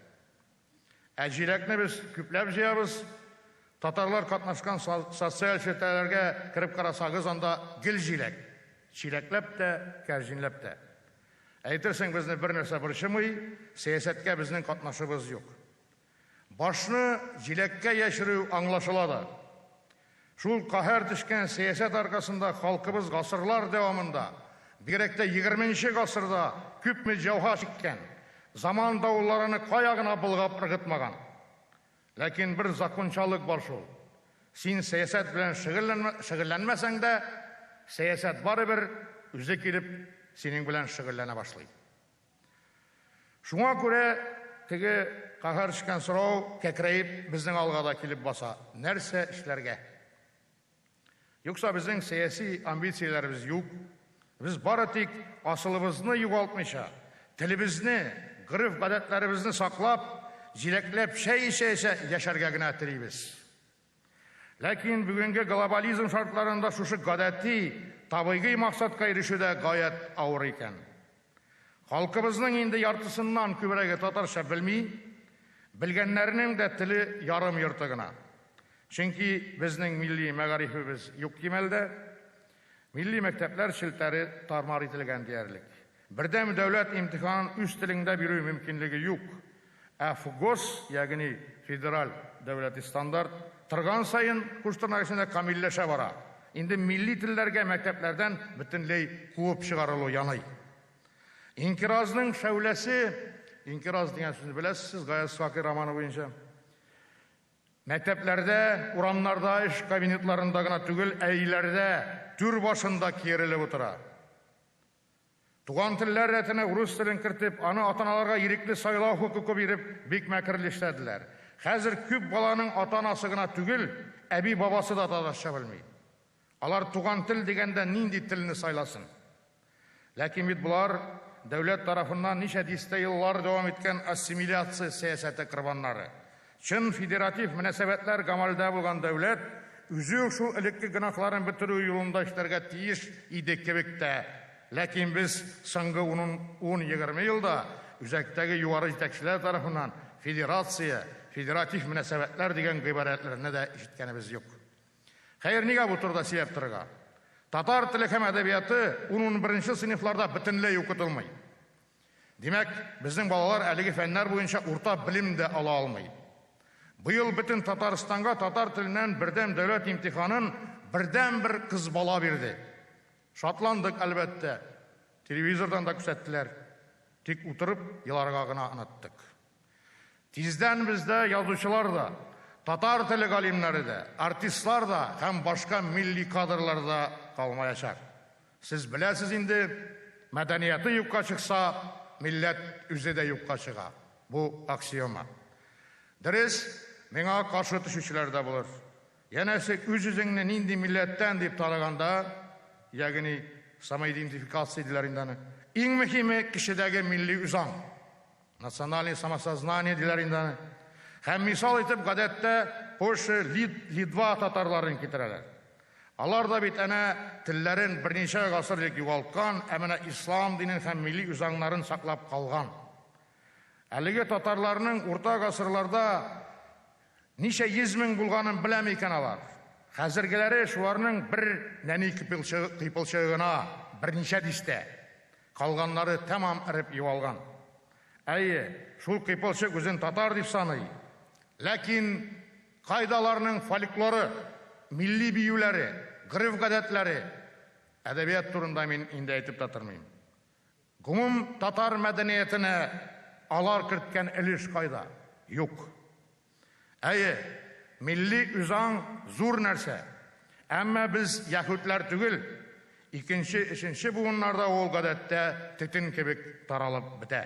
Ә җиләкне без күпләп җыябыз. Татарлар катнашкан социаль челтәрләргә кереп карасагыз, анда гел җиләк. Чиләкләп тә, кәрҗинләп тә. Әйтерсең, безне бер нәрсә борчымый, сәясәткә безнең катнашыбыз юк. Башны җиләккә яшерү аңлашыла да. Шул каһәр төшкән сәясәт аркасында халкыбыз гасырлар дәвамында, бигрәк тә егерменче гасырда күпме җәфа чиккән, заман давылларыны кая гына болгап ыргытмаган. Ләкин бер закончалык бар шул. Син сәясәт белән шөгыльләнмәсәң дә, сәясәт барыбер үзе килеп синең белән шөгыльләнә башлый. Шуңа күрә теге каһәр төшкән сорау кәкрәеп безнең алга да килеп баса. Нәрсә эшләргә? Юкса безнең сәяси амбицияләребез юк. Без бары тик асылыбызны югалтмыйча, телебезне, гореф-гадәтләребезне саклап, җиләкләп чәй эчә-эчә яшәргә генә телибез. Ләкин бүгенге глобализм шартларында шушы гадәти, табигый максатка ирешү дә гаять авыр икән. Халкыбызның инде яртысыннан күбрәге татарча белми, белгәннәренең дә теле ярым-йорты гына. Чөнки безнең милли мәгарифебез юк кимәлдә, милли мәктәпләр челтәре тар-мар ителгән диярлек. Бердәм дәүләт имтиханын үз телеңдә бирү мөмкинлеге юк. Ә ФГОС, ягъни федераль дәүләти стандарт, торган саен, куш тырнак эчендә, камилләшә бара. Инде милли телләргә мәктәпләрдән бөтенләй куып чыгарылу яный. Инкиразның шәүләсе, инкираз дигән сүзне беләсез сез, Гаяз Исхакый романы буенча. Мәктәпләрдә, урамнарда, эш кабинетларында гына түгел, ә өйләрдә, түр башында киерелеп утыра. Туган телләр рәтенә урыс телен кертеп, аны ата-аналарга ирекле сайлау хокукы биреп, бик мәкерле эшләделәр. Хәзер күп баланың ата-анасы гына түгел, әби-бабасы да татарча белми. Алар туган тел дигәндә нинди телне сайласын? Ләкин бит болар дәүләт тарафыннан ничә дистә еллар дәвам иткән ассимиляция сәясәте корбаннары. Чын федератив мөнәсәбәтләр гамәлдә булган дәүләт үзе үк шул элекке гөнаһларын бетерү юлында эшләргә тиеш иде кебек тә. Ләкин без соңгы ун-егерме елда үзәктәге югары җитәкчеләр тарафыннан федерация, федератив мөнәсәбәтләр дигән гыйбарәтләрне дә ишеткәнебез юк. Хәер, нигә бу турыда сөйләп торырга? Татар теле һәм әдәбияты ун-унберенче сыйныфларда бөтенләй укытылмый. Димәк, безнең балалар әлеге фәннәр буенча урта белем дә ала алмый. Быел бөтен Татарстанга татар теленнән бердәм дәүләт имтиханын бердәнбер кыз бала бирде. Шатландык, әлбәттә. Телевизордан да күрсәттеләр. Тик утырып еларга гына оныттык. Тиздән бездә язучылар да, татар теле галимнәре дә, артистлар да һәм башка милли кадрлар да калмаячак. Сез беләсез инде, мәдәнияте юкка чыкса, милләт үзе дә юкка чыга. Бу аксиома. Дөрес, миңа каршы төшүчеләр дә булыр. Янәсе, үз-үзеңне нинди милләттән дип таныганда, ягъни самоидентификация диләр инде аны, иң мөһиме кешедәге милли үзаң. Национальное самосознание диләр инде аны. Һәм мисал итеп гадәттә Польша, Лит, Литва татарларын китерәләр. Алар да бит әнә телләрен берничә гасыр элек югалткан, ә менә ислам динен һәм милли үзаңнарын саклап калган. Әлеге татарларның урта гасырларда ничә йөз мең булганын беләме икән алар? Хәзергеләре шуларның бер нәни кыйпылчыгы гына, берничә дистә. Калганнары тәмам эреп югалган. Әйе, шул кыйпылчык үзен татар дип саный. Ләкин кайда аларның фольклоры, милли биюләре, гореф-гадәтләре? Әдәбият турында мин инде әйтеп тә тормыйм. Гомум татар мәдәниятенә алар керткән өлеш кайда? Юк. Әйе, милли үзаң зур нәрсә. Әмма без яһүдләр түгел. Икенче, өченче буыннарда ул гадәттә төтен кебек таралып бетә.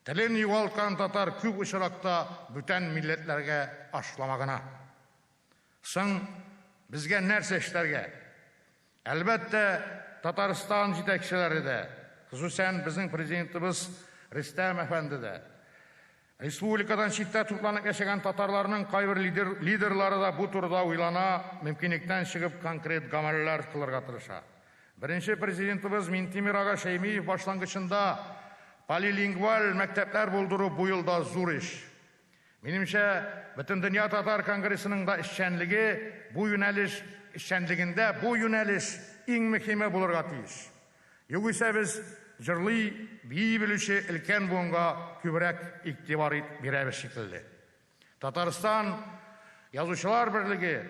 Телен югалткан татар күп очракта бүтән милләтләргә ашлама гына. Соң, безгә нәрсә эшләргә? Әлбәттә, Татарстан җитәкчеләре дә, хосусән безнең президентыбыз Рөстәм әфәнде дә, республикадан читтә тупланып яшәгән татарларның кайбер лидер, лидерлары да бу турыда уйлана, мөмкинлектән чыгып конкрет гамәлләр кылырга тырыша. Беренче президентыбыз Минтимер ага Шәймиев башлангычында полилингваль мәктәпләр булдыру бу елда зур эш. Минемчә, Бөтендөнья татар конгрессының да эшчәнлеге бу юнәлеш эшчәнлегендә бу юнәлеш иң мөһиме булырга тиеш. Югыйсә без җырлый, бии белүче өлкән буынга күбрәк игътибар бирәбез шикелле. Татарстан Язучылар берлеге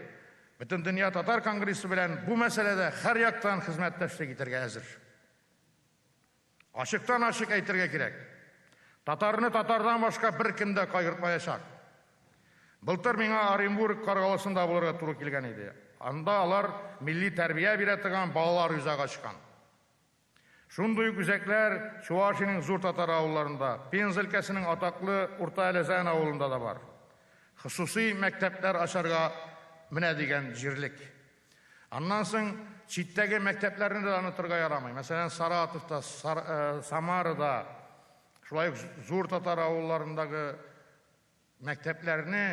Бөтендөнья татар конгрессы белән бу мәсьәләдә һәрьяктан хезмәттәшлек итәргә әзер. Ачыктан-ачык әйтергә кирәк, татарны татардан башка беркем дә кайгыртмаячак. Былтыр миңа Оренбург Каргаласында булырга туры килгән иде. Анда алар милли тәрбия бирә торган балалар үзәге ачкан. Шундый ук үзәкләр Чувашиянең зур татар авылларында, Пенза өлкәсенең атаклы Урта Әләзән авылында да бар. Хосусый мәктәпләр ачарга менә дигән җирлек. Аннан соң читтәге мәктәпләрне дә онытырга ярамый. Мәсәлән, Саратовта, Самарада, шулай ук зур татар авылларындагы мәктәпләрне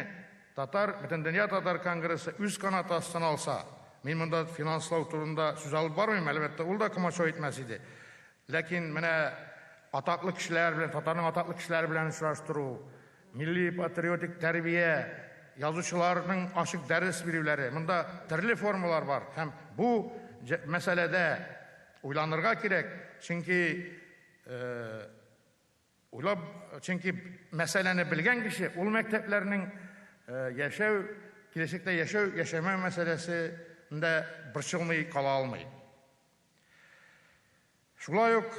татар, Бөтендөнья татар конгрессы үз канаты астына алса, мин монда финанслау турында сүз алып бармыйм, әлбәттә, ул да комачау итмәс иде. Ләкин менә атаклы кешеләр белән, татарның атаклы кешеләре белән очраштыру, милли патриотик тәрбия, язучыларның ачык дәрес бирүләре, монда төрле формалар бар. Һәм бу мәсьәләдә уйланырга кирәк, чөнки уйлап, чөнки мәсьәләне белгән кеше ул мәктәпләрнең яшәү, киләчәктә яшәү, яшәмәү мәсьәләсендә борчылмый кала алмый. Шулай ук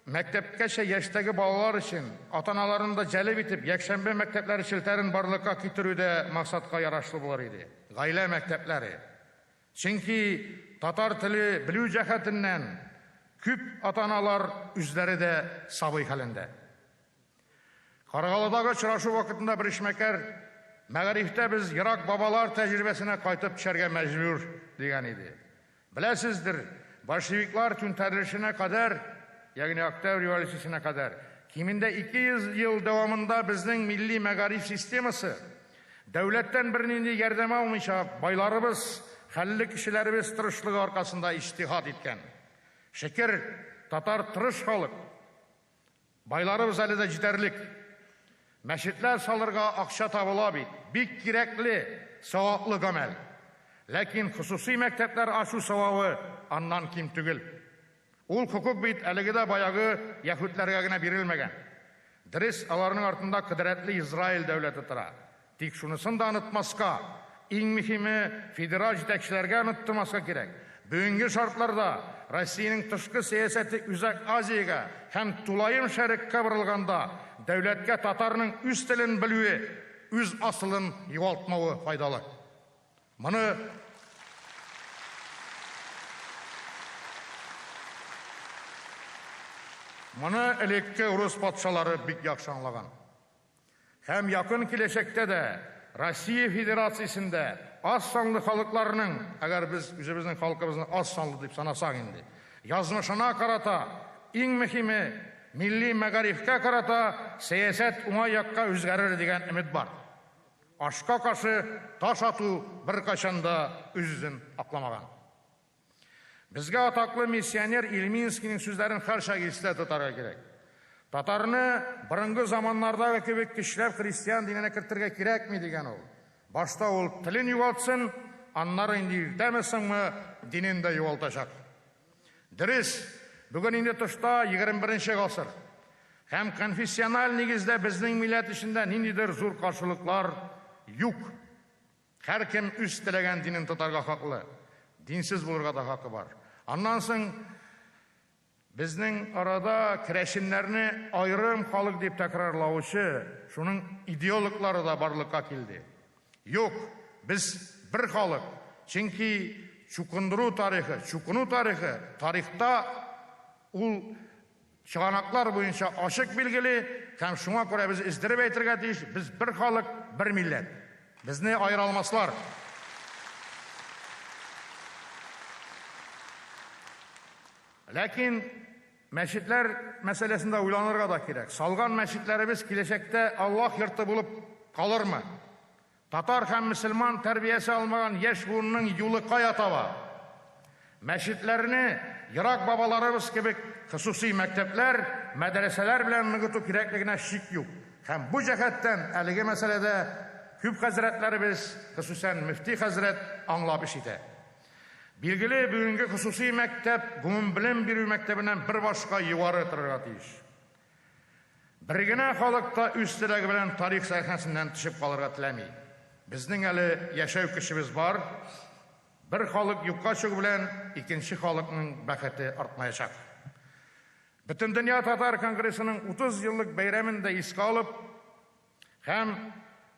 Мәктәпкәчә яшьтәге балалар өчен ата-аналарны да җәлеп итеп, якшәмбе мәктәпләре челтәрен барлыкка китерү дә максатка ярашлы булыр иде. Гаилә мәктәпләре. Чөнки татар теле белү җәһәтеннән күп ата-аналар үзләре дә сабый хәлендә. Каргалыдагы очрашу вакытында бер эшмәкәр, Мәгарифтә без ерак бабалар тәҗрибәсенә кайтып төшәргә мәҗбүр, дигән иде. Беләсездер, большевиклар түнтәрелешенә кадәр, ягъни Октябрь революциясенә кадәр, кимендә 200 ел дәвамында безнең милли мәгариф системасы дәүләттән бернинди ярдәм алмыйча байларыбыз, хәлле кешеләребез тырышлыгы аркасында иҗтиһад иткән. Шөкер, татар тырыш халык. Байларыбыз әле дә җитәрлек. Мәчетләр салырга акча табыла бит. Бик кирәкле, саваплы гамәл. Ләкин хосусый мәктәпләр ачу савабы аннан ким түгел. Ул хокук бит әлеге дә баягы яһүдләргә генә бирелмәгән. Дөрес, аларның артында кодрәтле Израиль дәүләте тора. Тик шунысын да онытмаска, иң мөһиме, федераль җитәкчеләргә оныттырмаска кирәк, бүгенге шартларда Россиянең тышкы сәясәте Үзәк Азиягә һәм тулаем Шәрекъка борылганда, дәүләткә татарның үз телен белүе, үз асылын югалтмавы файдалы. Моны Моны элекке урыс патшалары бик яхшы аңлаган. Һәм якын киләчәктә дә Россия Федерациясендә аз санлы халыкларның, әгәр без үзебезнең халкыбызны аз санлы дип санасак инде, язмышына карата, иң мөһиме, милли мәгарифкә карата сәясәт уңай якка үзгәрер дигән өмет бар. Ашка каршы таш ату беркайчан да үз-үзен акламаган. Безгә атаклы миссионер Ильминскийның сүзләрен һәрчак истә тотарга кирәк. Татарны борынгы заманнардагы кебек көчләп христиан диненә кертергә кирәкми, дигән ул. Башта ул телен югалтсын, аннары инде иртәме-соңмы динен дә югалтачак. Дөрес, бүген инде тышта 21 гасыр. Һәм конфессиональ нигездә безнең милләт эчендә ниндидер зур каршылыклар юк. Һәркем үз теләгән динен тотарга хаклы. Динсез булырга да хакы бар. Аннан соң безнең арада керәшеннәрне аерым халык дип тәкрарлаучы, шуның идеологлары да барлыкка килде. Юк, без бер халык. Чөнки чукындыру тарихы, чукыну тарихы тарихта ул Чыганаклар буенча ачык билгеле һәм шуңа күрә без өздереп әйтергә тиеш, без бер халык, бер милләт. Безне аера алмаслар. Ләкин мәчетләр мәсьәләсендә уйланырга да кирәк. Салган мәчетләребез киләчәктә Аллаһ йорты булып калырмы? Татар һәм мөселман тәрбиясе алмаган яшь буынның юлы кая таба? Мәчетләрне, ерак бабаларыбыз кебек, хосусый мәктәпләр, мәдрәсәләр белән ныгыту кирәклегенә шик юк. Һәм бу җәһәттән әлеге мәсьәләдә күп хәзрәтләребез, хосусән мөфти хәзрәт, аңлап эш итә. Билгеле, бүгенге хосусый мәктәп гомумбелем бирү мәктәбеннән бер башка югары торырга тиеш. Бер генә халык та үз теләге белән тарих сәхнәсеннән төшеп калырга теләми. Безнең әле яшәү көчебез бар. Бер халык юкка чыгу белән икенче халыкның бәхете артмаячак. Бөтендөнья татар конгрессының 30 еллык бәйрәмен дә искә алып һәм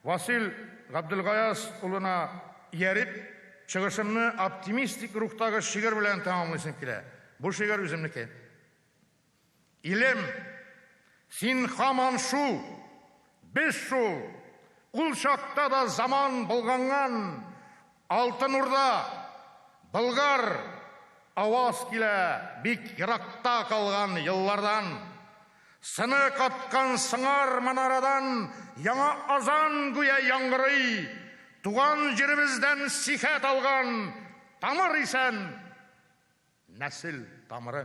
Васил Габделгаяз улына ияреп, чыгышымны оптимистик рухтагы шигырь белән тәмамлыйсым килә. Бу шигырь үземнеке. Илем, син һаман шул, без шул, ул чакта да заман болганган, Алтын Урда, Болгар, аваз килә бик еракта калган еллардан. Сыны каткан сыңар манарадан яңа азан гүя яңгырый, туган җиребездән сихәт алган тамыр исән, Нәсел тамыры.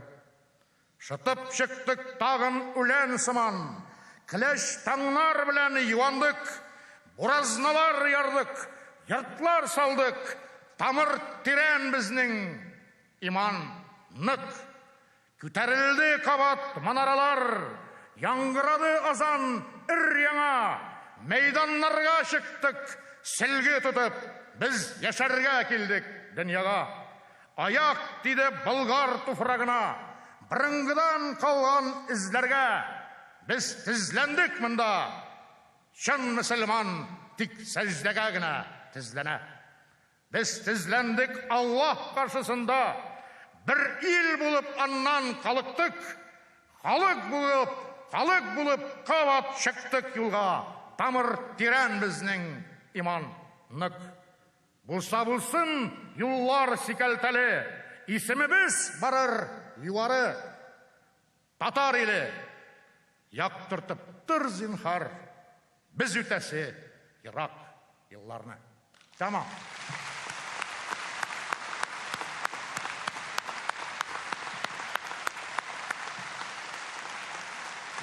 Шытып чыктык тагын үлән сыман, Көләч таңнар белән юандык, Буразналар ярдык, йортлар салдык, Тамыр тирән безнең, иман нык. Күтәрелде кабат манаралар, Яңгырады азан өр-яңа, Мәйданнарга чыктык, сөлге тотып, Без яшәргә килдек дөньяга. Аяк тиде Болгар туфрагына. Борынгыдан калган эзләргә без тезләндек монда. Чын мөселман тик сәҗдәгә генә тезләнә. Без тезләндек Аллаһ каршысында, бер ил булып аннан калыктык, халык булып, халык булып кабат чыктык юлга, тамыр тирән безнең, иман нык. Булса булсын юллар сикәлтәле, исемебез барыр югары. Татар иле, яктыртып тор, зинһар, без үтәсе ерак елларны. Тәмам.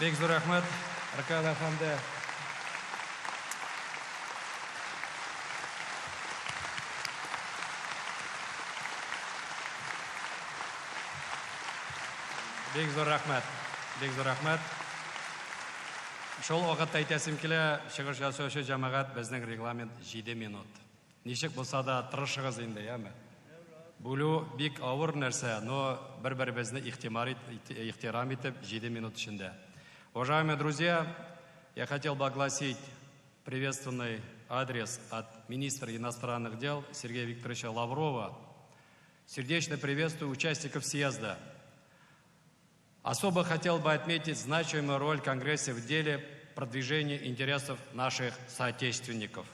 Бик зур рәхмәт, Ркаил әфәнде. Бик зур рәхмәт. Бик зур рәхмәт. Шул вакытта әйтәсем килә, чыгыш ясаучы җәмәгать, безнең регламент 7 минут. Ничек булса да тырышыгыз инде, яме. Бүлү бик авыр нәрсә, но бер-беребезне ихтирам итеп 7 минут эчендә. Уважаемые друзья, я хотел бы огласить приветственный адрес от министра иностранных дел Сергея Викторовича Лаврова. Сердечно приветствую участников съезда. Особо хотел бы отметить значимую роль Конгресса в деле продвижения интересов наших соотечественников.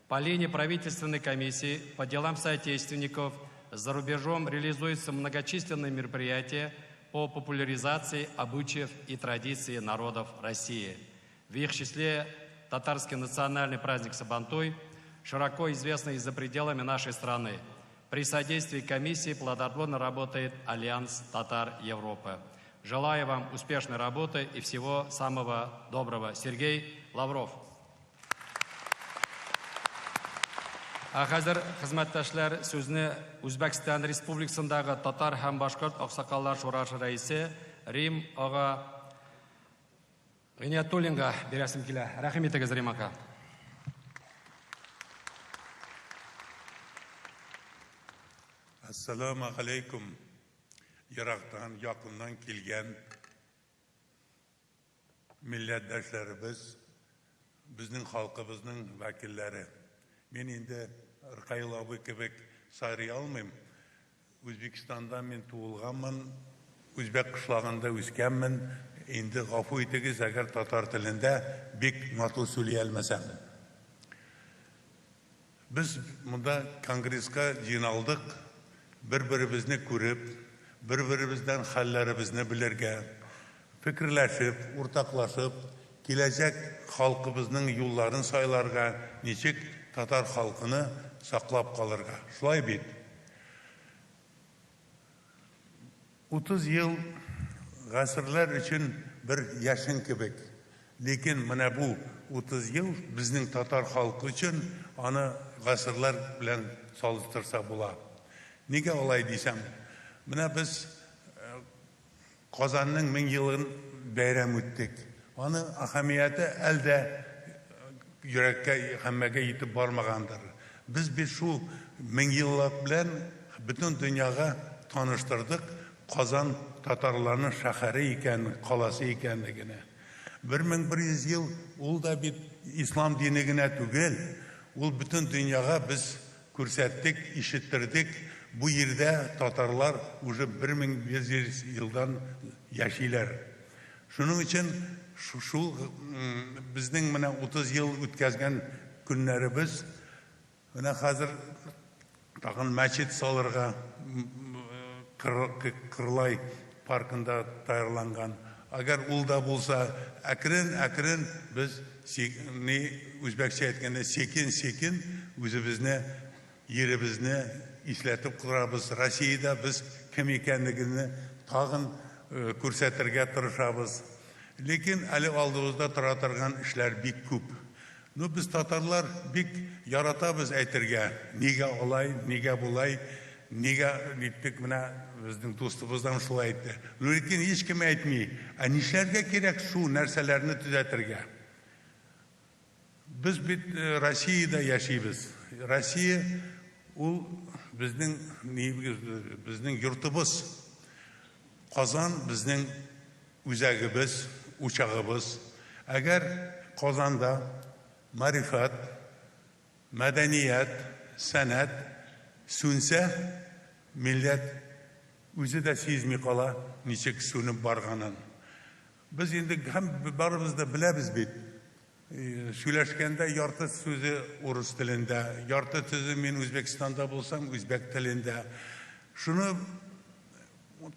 По линии правительственной комиссии по делам соотечественников за рубежом реализуются многочисленные мероприятия по популяризации обычаев и традиций народов России. В их числе татарский национальный праздник Сабантуй, широко известный за пределами нашей страны. При содействии комиссии плодотворно работает Альянс Татар Европы. Желаю вам успешной работы и всего самого доброго. Сергей Лавров. Ә хәзер, хезмәттәшләр, сүзне Үзбәкстан Республикасындагы татар һәм башкорт аксакаллар шурасы рәисе Рим ага Гыйниятуллинга бирәсем килә. Рәхим итегез, Рим ака. Әссәламә галәйкүм, ерактан, якыннан килгән милләтдәшләребез, безнең халкыбызның вәкилләре. Мин инде Ркаил абый кебек сайрый алмыйм. Үзбекстанда мин туылганмын, үзбәк кышлагында үскәнмен. Инде гафу итегез, әгәр татар телендә бик матур сөйли алмасам. Без монда конгресска җыйналдык, бер-беребезне күреп, бер-беребездән хәлләребезне белергә, фикерләшеп, уртаклашып, киләчәк халкыбызның юлларын сайларга, ничек татар халкыны саклап калырга. Шулай бит? 30 ел гасырлар өчен бер яшен кебек. Ләкин менә бу 30 ел безнең татар халкы өчен аны гасырлар белән салыштырса була. Нигә алай дисәм, менә без Казанның 1000 елын бәйрәм үттек. Аның әһәмияте әлдә йөрәккә, һәммәгә җитеп бармагандыр. Без бит шул 1000 еллык белән бөтен дөньяга таныштырдык Казан татарларның шәһәре икән, каласы икәнлегенә. 1100 ел ул да бит ислам дине генә түгел, ул бөтен дөньяга без күрсәттек, ишеттердек, бу җирдә татарлар уже 1100 елдан яшиләр. Шуның өчен шул безнең менә 30 ел үткәзгән көннәребез, менә хәзер тагын мәчет салырга Кырлай паркында таярланган. Әгәр ул да булса, әкрен-әкрен без, ни үзбәкчә әйткәндә, секин-секин үзебезне, еребезне исләтеп торабыз. Россиядә без кем икәнлегене тагын күрсәтергә тырышабыз. Ләкин әле алдыбызда тора торган эшләр бик күп. Ну, без татарлар бик яратабыз әйтергә, нигә алай, нигә болай, нигә диттек, менә безнең дустыбыздан шулай әйтте. Ну, ләкин һичкем әйтми, ә нишләргә кирәк шул нәрсәләрне төзәтергә? Без бит Россиядә яшибез. Россия ул безнең нигез, безнең йортыбыз. Казан безнең үзәгебез, учагыбыз. Әгәр Казанда марифат, мәдәният, сәнәт сүнсә, милләт үзе дә сизми кала ничек сүнеп барганын. Без инде һәм барыбыз да беләбез бит, сөйләшкәндә ярты сүзе урыс телендә, ярты сүзе мин Үзбәкстанда булсам, үзбәк телендә. Шуны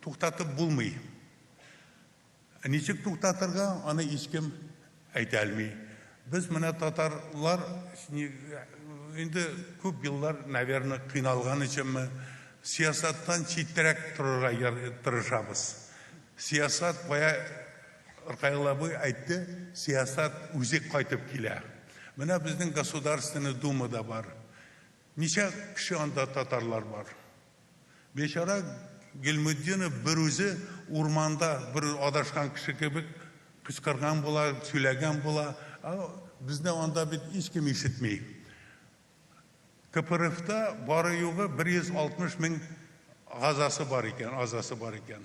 туктатып булмый. Ничек туктатырга, аны һичкем әйтә алмый. Без менә татарлар инде күп еллар, наверное, кыйналган өченме, сәясәттән читтәрәк торырга тырышабыз. Сәясәт бая Ркаил абый әйтте, сәясәт үзе кайтып килә. Менә безнең Государственный Думада бар. Ничә кеше анда татарлар бар? Бичара Гильмутдинов бер үзе урманда бер адашкан кеше кебек кычкырган була, сөйләгән була. Безне анда бит һичкем ишетми. КПРФта бары югы 160 мең газасы бар икән, азасы бар икән.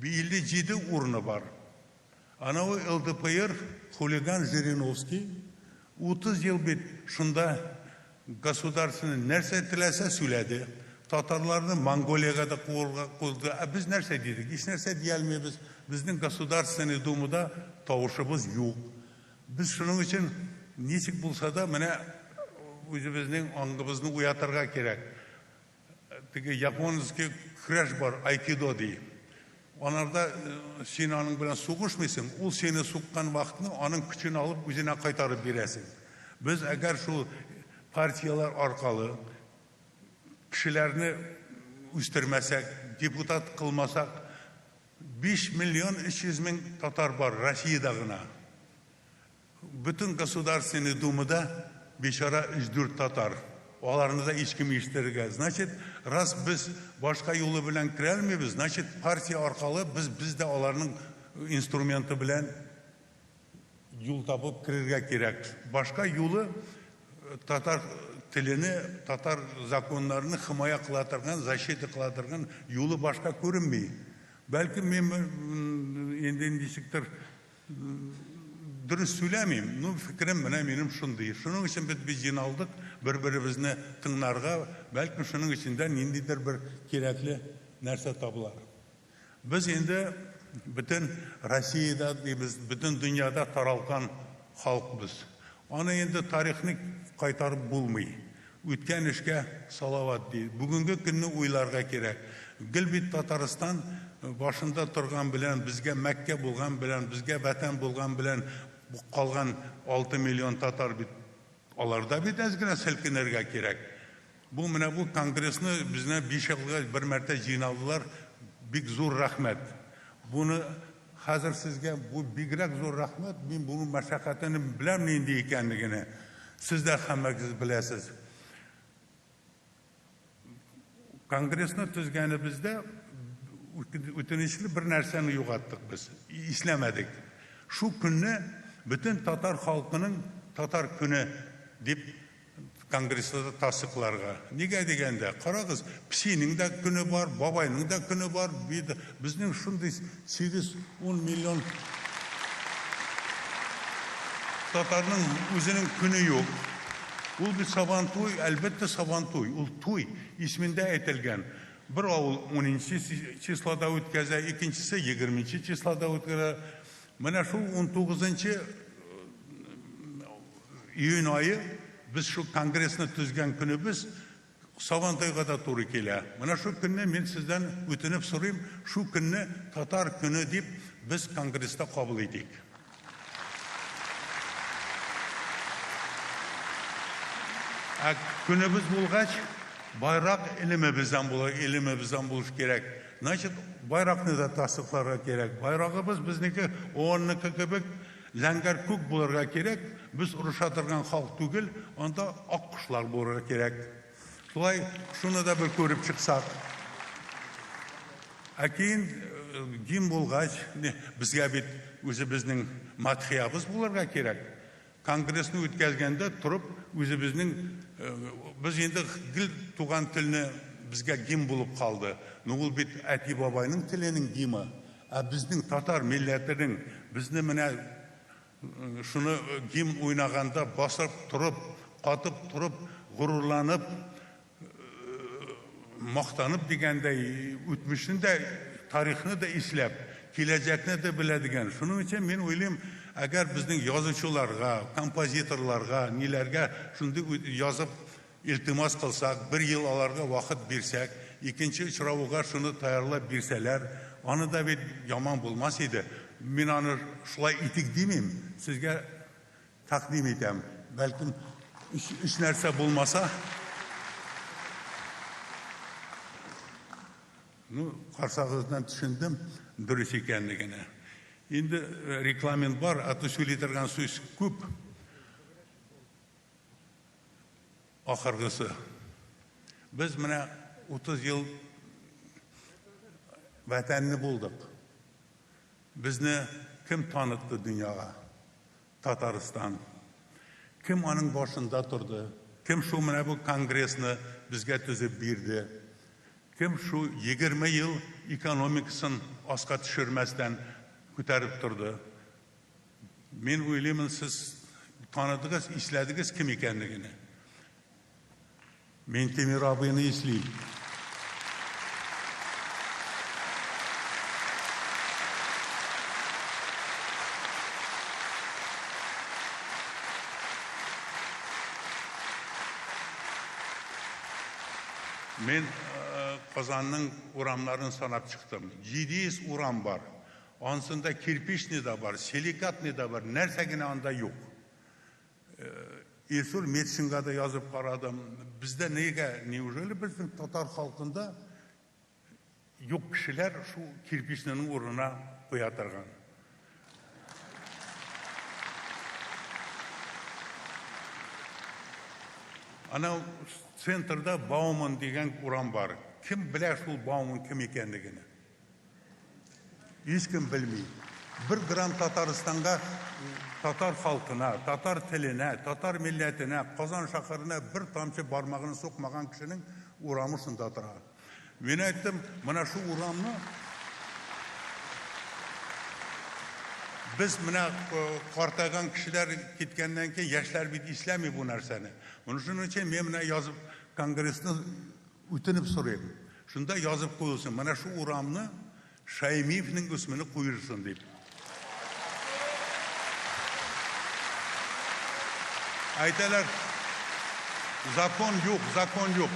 57 урыны бар. Анавы ЛДПР хулиган Жириновский 30 ел бит шунда государственный нәрсә теләсә сөйләде. Татарларны Монголиягә дә куырга куйды. Ә без нәрсә дидек? Һич нәрсә дия алмыйбыз. Безнең Государственный Думада тавышыбыз юк. Без шуның өчен ничек булса да менә үзебезнең аңыбызны уятырга кирәк. Теге японский көрәш бар, айкидо ди. Анарда син аның белән сугышмыйсың, ул сине суккан вакытны аның көчен алып үзенә кайтарып бирәсең. Без әгәр шул партияләр аркалы кешеләрне үстермәсәк, депутат кылмасак, 5 миллион 300 мең татар бар Россиядә гына. Бөтен Государственный Думада бичара өч-дүрт татар. Аларны да һичкем ишетергә. Значит, раз без башка юлы белән керә алмыйбыз, значит, партия аркалы без без дә аларның инструменты белән юл табып керергә кирәк. Башка юлы татар телене, татар законнарны химая кыла торган, защита кыла торган юлы башка күренми. Бәлкем мин инде ничектер Дөрес сөйләмим, ну, фикерем менә минем шундый. Шуның өчен без без җыйналдык, бер-беребезне тыңнарга, бәлкем шуның эчендә ниндидер бер кирәкле нәрсә табылар. Без инде бөтен Россиядә дибез, бөтен дөньяда таралган халык без. Аны инде тарихны кайтарып булмый. Үткән эшкә салават ди. Бүгенге көнне уйларга кирәк. Гел бит Татарстан башында торган белән, безгә Мәккә булган белән, безгә вәтән булган белән калган 6 миллион татар бит аларда бит әз генә селкенергә кирәк. Бу менә бу конгрессны безне 5 елга бер мәртә җыйналдылар. Бик зур рәхмәт. Буны хәзер сезгә бу бигрәк зур рәхмәт. Мин буның мәшәкатен беләм нинди икәнлегене. Сез дә һәммәгез беләсез. Конгрессны төзгәнебездә үтенечле бер нәрсәне югаттык без, исләмәдек. Шул көнне бөтен татар халкының татар көне дип Конгресста да тасыкларга. Нигә дигәндә, карагыз, песинең дә көне бар, бабайның да көне бар. Безнең шундый 8-10 миллион татарның үзенең көне юк. Ул бит Сабантуй, әлбәттә Сабантуй, ул туй исемендә әйтелгән. Бер авыл 10 числода үткәзә, икенчесе 20 числода үткәрә. Менә шул 19 Июнь ае без шул конгрессны төзгән көнебез Сабантуйга да туры килә. Менә шул көнне мин сездән үтенеп сорыйм, шул көнне татар көне дип без конгресста кабул итик. Ә көнебез булгач, байрак илемебездән була, илемебездән булыш кирәк. Значит, байракны да тасдыкларга кирәк. Байрагыбыз безнеке ООНныкы кебек Зәңгәр күк булырга кирәк, без орыша торган халык түгел, анда ак кошлар булырга кирәк. Шулай шуны да бер күреп чыксак. Ә кейін гимн булгач, безгә бит үзебезнең мадхиябыз булырга кирәк. Конгрессны үткәзгәндә торып үзебезнең без инде гел туган телне безгә гимн булып калды. Ну ул бит әти-бабайның теленең гимы. Ә безнең татар милләтенең безне менә шуны гимн уйнаганда басып торып, катып торып, горурланып, мактанып дигәндәй, үтмешне дә, тарихны да исләп, киләчәкне дә белә дигән. Шуның өчен мин уйлыйм, әгәр безнең язучыларга, композиторларга, ниләргә шундый язып илтимас кылсак, бер ел аларга вакыт бирсәк, икенче очравуга шуны таярлап бирсәләр, аны да бит яман булмас иде. Мин аны шулай итик димим, сезгә тәкъдим итәм. Бәлкем, өч нәрсә булмаса. Ну, карсагыздан төшендем дөрес икәнлегенә. Инде регламент бар, а то сөйли торган сүз күп. Ахыргысы. Без менә 30 ел вәтәнне булдык. Безне кем танытты дөньяга? Татарстан. Кем аның башында торды? Кем шул менә бу конгрессны безгә төзеп бирде? Кем шул 20 ел экономикасын аска төшермәстән күтәреп торды? Мин уйлыймын, сез таныдыгыз, исләдегез кем икәнлегене. Минтимер абыйны ислим. Мин Казанның урамнарын санап чыктым. 700 урам бар. Ансында кирпичный да бар, силикатный да бар, нәрсә генә анда юк. Илсур Метшинга да язып карадым. Бездә нигә, неужели безнең татар халкында юк кешеләр шул кирпичныйның урынына куя торган? Ана центрда Бауман дигән урам бар. Кем белә шул Бауман кем икәнлегене? Һичкем белми. Бер грамм Татарстанга, татар халкына, татар теленә, татар милләтенә, Казан шәһәренә бер тамчы бармагын сукмаган кешенең урамы шунда тора. Мин әйттем, менә шул урамны без менә картайган кешеләр киткәннән кейін яшьләр бит исләми бу нәрсәне. Моның шуның өчен мин менә язып конгрессны үтенеп сорыйм. Шунда язып куелсын, менә шул урамны Шәймиевнең исемене куелсын дип. Әйтәләр, закон юк, закон юк.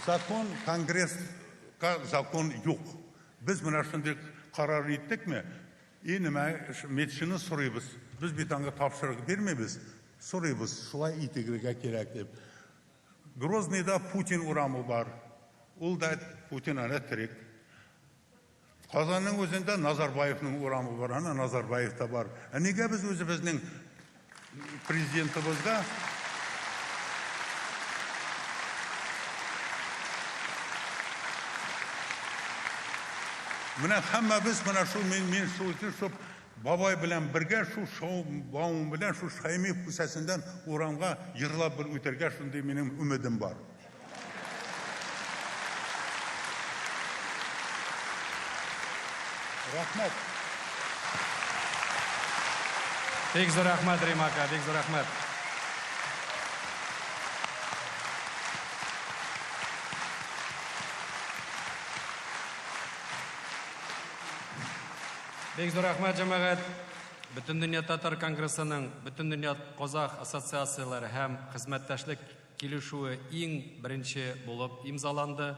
Закон, конгресска закон юк. Без менә шундый карар иттекме, и нәмә, Метшинны сорыйбыз. Без бит аңа тапшырык бирмибез, сорыйбыз, шулай итегергә кирәк дип. Грозныйда Путин урамы бар. Ул да Путин әнә терек. Казанның үзендә Назарбаевның урамы бар, ана Назарбаев та бар. Ә нигә без үзебезнең президентыбызга Менә һәммәбез менә шул мин мин шул шул Бабай белән бергә шул шоу баум белән шул Шаймиев күчәсеннән урамга җырлап бер үтәргә шундый минем өмедем бар. Рәхмәт. Бик зур рәхмәт, Рим ака, бик зур рәхмәт. Бик зур рәхмәт, җәмәгать. Бөтендөнья татар конгрессының Бөтендөнья казах ассоциацияләре һәм хезмәттәшлек килешүе иң беренче булып имзаланды.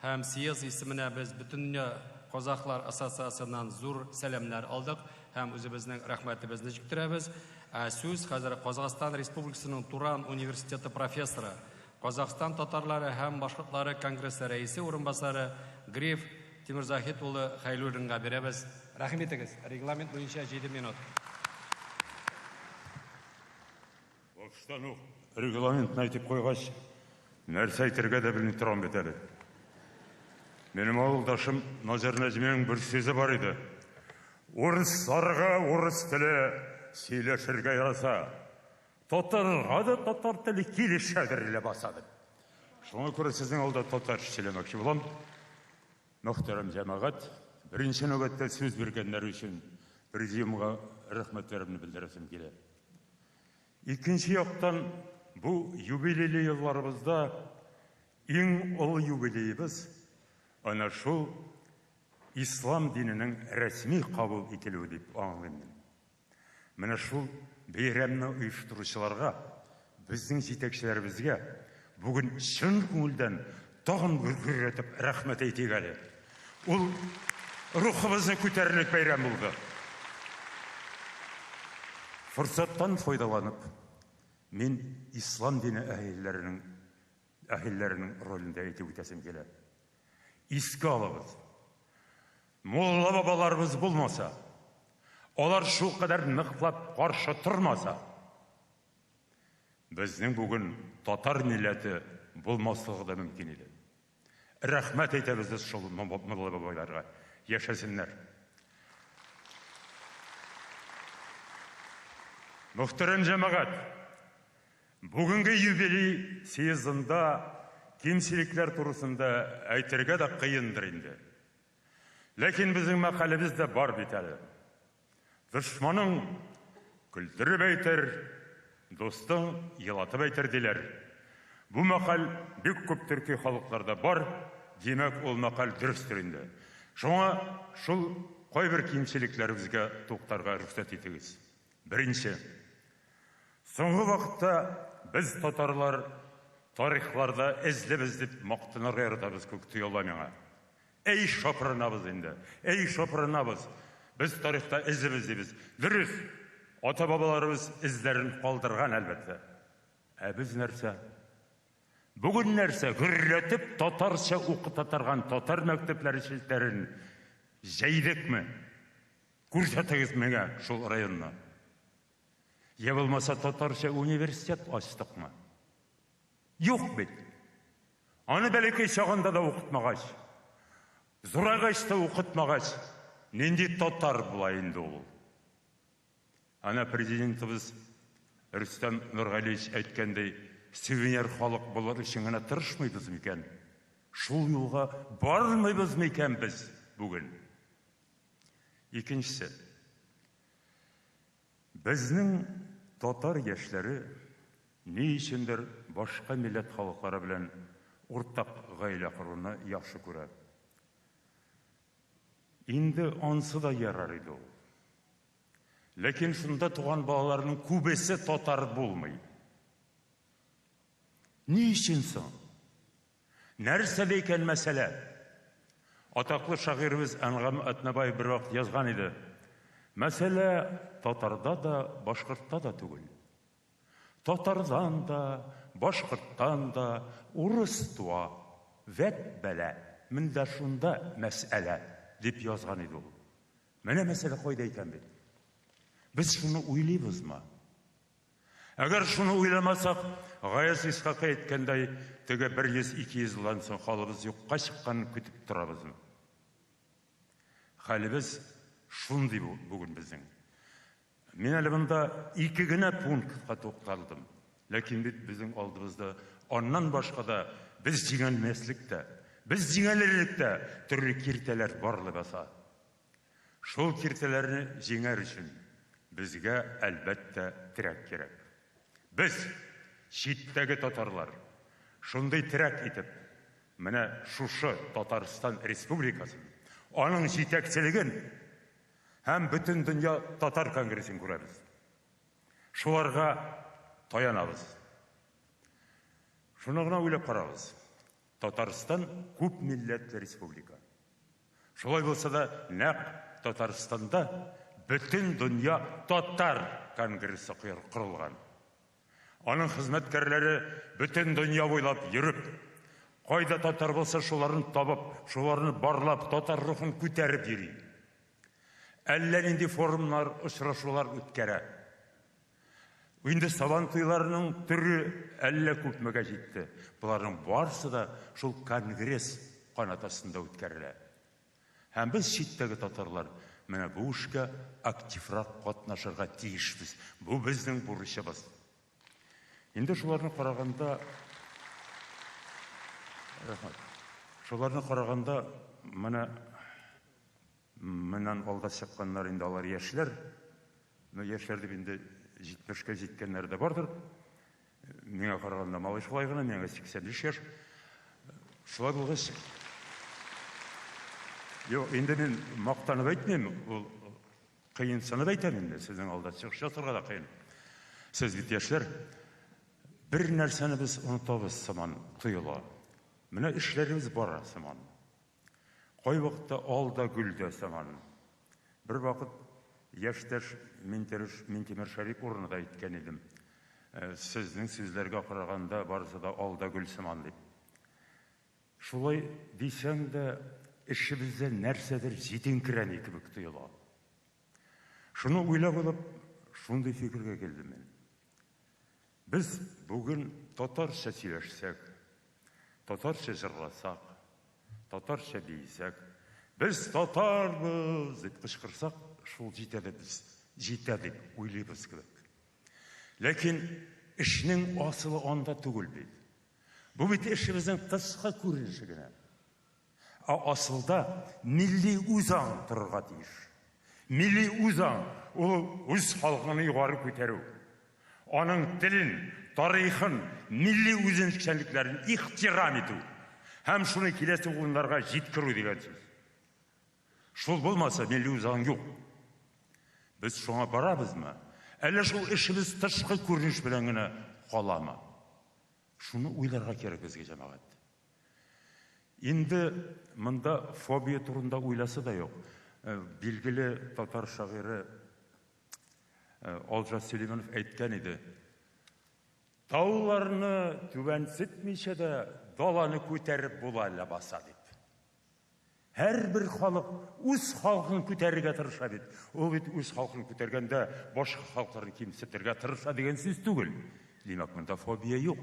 Һәм съезд исеменә без Бөтендөнья казахлар ассоциациясеннән зур сәламнәр алдык һәм үзебезнең рәхмәтебезне җиткерәбез. Ә сүз хәзер Казахстан Республикасының Туран университеты профессоры, Казахстан татарлары һәм башкортлары конгрессы рәисе урынбасары Гриф Тимерзаһит улы Хәйруллинга бирәбез. Рәхим итегез, регламент буенча 7 минут. Баштан ук регламентны әйтеп куйгач, нәрсә әйтергә дә белми торам бит әле. Минем авылдашым Назир Нәҗминең бер сүзе бар иде. Урысларга урыс теле сөйләшергә яраса, татарга да татар теле килешәдер ләбаса дип. Шуңа күрә сезнең алда татарча сөйләмәкче булам. Мөхтәрәм җәмәгать, беренче нәүбәттә сүз биргәннәре өчен президиумга рәхмәтләремне белдерәсем килә. Икенче яктан, бу юбилейлы елларыбызда иң олы юбилеебыз әнә шул ислам диненең рәсми кабул ителүе дип аңлыйм мин. Менә шул бәйрәмне оештыручыларга, безнең җитәкчеләребезгә бүген чын күңелдән тагын бер гөрләтеп рәхмәт әйтик әле. Ул рухыбызны күтәрерлек бәйрәм булды. Форсаттан файдаланып, мин ислам дине әһелләренең әһелләренең ролен дә әйтеп үтәсем килә. Искә алыгыз. Мулла бабаларыбыз булмаса, алар шулкадәр ныклап каршы тормаса, безнең бүген татар милләте булмаслыгы да мөмкин иде. Рәхмәт әйтәбез без шул мулла бабайларга. Яшәсеннәр. Мөхтәрәм җәмәгать, бүгенге юбилей съездында кимчелекләр турысында әйтергә дә кыендыр инде. Ләкин безнең мәкалебез дә бар бит әле. Дошманың көлдереп әйтер, дустың елатып әйтер диләр. Бу мәкаль бик күп төрки халыкларда бар, димәк, ул мәкаль дөрестер инде. Шуңа шул кайбер кимчелекләребезгә туктарга рөхсәт итегез. Беренче. Соңгы вакытта без татарлар тарихларда эзлебез дип мактанырга яратабыз күк тоела миңа. Әй шапырынабыз инде, әй шапырынабыз. Без тарихта эзлебез дибез. Дөрес, ата-бабаларыбыз эзләрен калдырган, әлбәттә. Ә без нәрсә? Бүген нәрсә? Гөрләтеп татарча укыта торган татар мәктәпләре челтәрен җәйдекме? Күрсәтегез миңа шул районны. Я булмаса татарча университет ачтыкмы? Юк бит. Аны бәләкәй чагында да укытмагач, зурайгач та укытмагач, нинди татар була инде ул? Ана президентыбыз Рөстәм Нургалиевич әйткәндәй, сувенир халык булыр өчен генә тырышмыйбыз микән? Шул юлга бармыйбыз микән без бүген? Икенчесе. Безнең татар яшьләре ни өчендер башка милләт халыклары белән уртак гаилә коруны яхшы күрә. Инде ансы да ярар иде ул. Ләкин шунда туган балаларның күбесе татар булмый. Ни өчен соң? Нәрсәдә икән мәсьәлә? Атаклы шагыйребез Әнгам Атнабаев бервакыт язган иде. Мәсьәлә татарда да, башкортта да түгел. Татардан да, башкорттан да урыс туа, вәт бәла, менә шунда мәсьәлә, дип язган иде ул. Менә мәсьәлә кайда икән бит. Без шуны уйлыйбызмы? Әгәр шуны уйламасак, Гаяз Исхакый әйткәндәй, теге бер 100-200 елдан соң халыбыз юкка чыкканын көтеп торабызмы? Хәлебез шундый бүген безнең. Мин әле монда ике генә пунктка тукталдым. Ләкин бит безнең алдыбызда аннан башка да без җиңелмәслек тә, без җиңелерлек тә төрле киртәләр бар ләбаса. Шул киртәләрне җиңәр өчен безгә, әлбәттә, терәк кирәк. Без, читтәге татарлар, шундый терәк итеп, менә шушы Татарстан Республикасын, аның җитәкчелеген һәм Бөтендөнья татар конгрессын күрәбез. Шуларга таянабыз. Шуны гына уйлап карагыз. Татарстан күп милләтле республика. Шулай булса да, нәкъ Татарстанда Бөтендөнья татар конгрессы корылган. Аның хезмәткәрләре бөтен дөнья буйлап йөреп, кайда татар булса, шуларны табып, шуларны барлап, татар рухын күтәреп йөри. Әллә нинди форумнар, очрашулар үткәрә. Инде Сабан туйларының төре әллә күпмегә җитте. Боларның барысы да шул конгресс канат астында үткәрелә. Һәм без, читтәге татарлар, менә бу эшкә активрак катнашырга тиешбез. Бу безнең бурычыбыз. Инде шуларны караганда, Рәхмәт. Шуларны караганда, менә моннан алга чыкканнар инде алар яшьләр. Ну, яшьләр дип инде 70-кә җиткәннәр дә бардыр. Миңа караганда малай шулай гына, миңа 85 яшь. Шулай булгач, юк, инде мин мактанып әйтмим, ул кыенсынып әйтәм инде, сезнең алда чыгыш ясарга да кыен. Сез бит яшьләр. Бер нәрсәне без онытабыз сыман тоела. Менә эшләребез бара сыман. Кайвакытта ал да гөл дә сыман. Бервакыт яшьтәш Минтимер, Минтимер Шәрип урыны да әйткән идем. Э, сезнең сүзләргә караганда барысы да ал да гөл сыман дип. Шулай дисәң дә, эшебездә нәрсәдер җитенкерәми кебек тоела. Шуны уйлап алып, шундый фикергә килдем мин. Без бүген татарча сөйләшсәк, татарча җырласак, татарча биесәк, без татарбыз дип кычкырсак, шул җитә дип без җитә дип уйлыйбыз кебек. Ләкин эшнең асылы анда түгел бит. Бу бит эшебезнең тышкы күренеше генә. Ә асылда милли үзаң торырга тиеш. Милли үзаң ул үз халкыңны югары күтәрү. Аның телен, тарихын, милли үзенчәлекләрен ихтирам итү һәм шуны киләсе буыннарга җиткерү дигән сүз. Шул булмаса, милли үзаң юк. Без шуңа барабызмы? Әллә шул эшебез тышкы күренеш белән генә каламы? Шуны уйларга кирәк безгә, җәмәгать. Инде монда фобия турында уйласы да юк. Э, билгеле татар шагыйре э, Олжас Сүлейманов әйткән иде. Тауларны түбәнсетмичә дә даланы күтәреп була ләбаса дип. Һәрбер халык үз халкын күтәрергә тырыша бит. Ул бит үз халкын күтәргәндә башка халыкларны кимсетергә тырыша дигән сүз түгел. Димәк, монда фобия юк.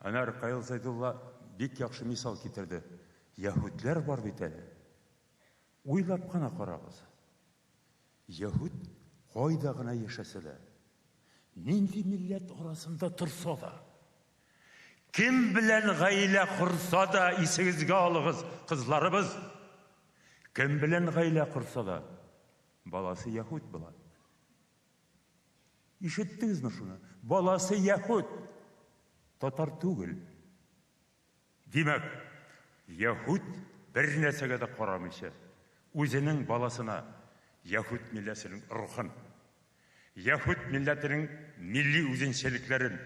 Әнә Ркаил Зәйдулла бик яхшы мисал китерде. Яһүдләр бар бит әле. Уйлап кына карагыз. Яһүд кайда гына яшәсә дә, нинди милләт арасында торса да, кем белән гаилә корса да, исегезгә алыгыз, кызларыбыз, кем белән гаилә корса да, баласы яһүд була. Ишеттегезме шуны? Баласы яһүд, татар түгел. Димәк, яһүд бер нәрсәгә дә карамыйча, үзенең баласына яһүд милләсенең рухын, яһүд милләтенең милли үзенчәлекләрен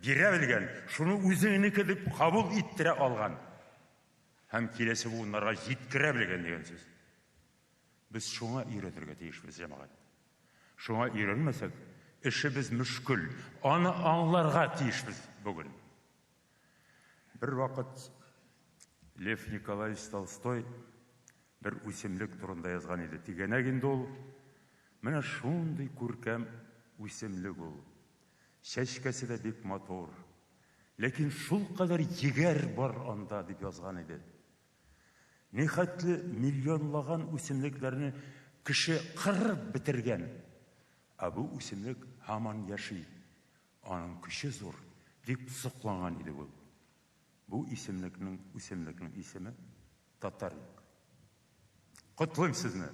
бирә белгән, шуны үзенеке дип кабул иттерә алган һәм киләсе буыннарга җиткерә белгән дигән сүз. Без шуңа өйрәтергә тиешбез, җәмәгать. Шуңа өйрәнмәсәк, эшебез мөшкел. Аны аңларга тиешбез бүген. Бервакыт Лев Николаевич Толстой бер үсемлек турында язган иде. Тигәнәк инде ул. Менә шундый күркәм үсемлек ул. Чәчкәсе дә бик матур. Ләкин шулкадәр егәр бар анда, дип язган иде. Нихәтле миллионлаган үсемлекләрне кеше кырып бетергән, ә бу үсемлек һаман яши. Аның көче зур, дип сокланган иде ул. Бу исемлекнең, үсемлекнең исеме татарник. Котлыйм сезне!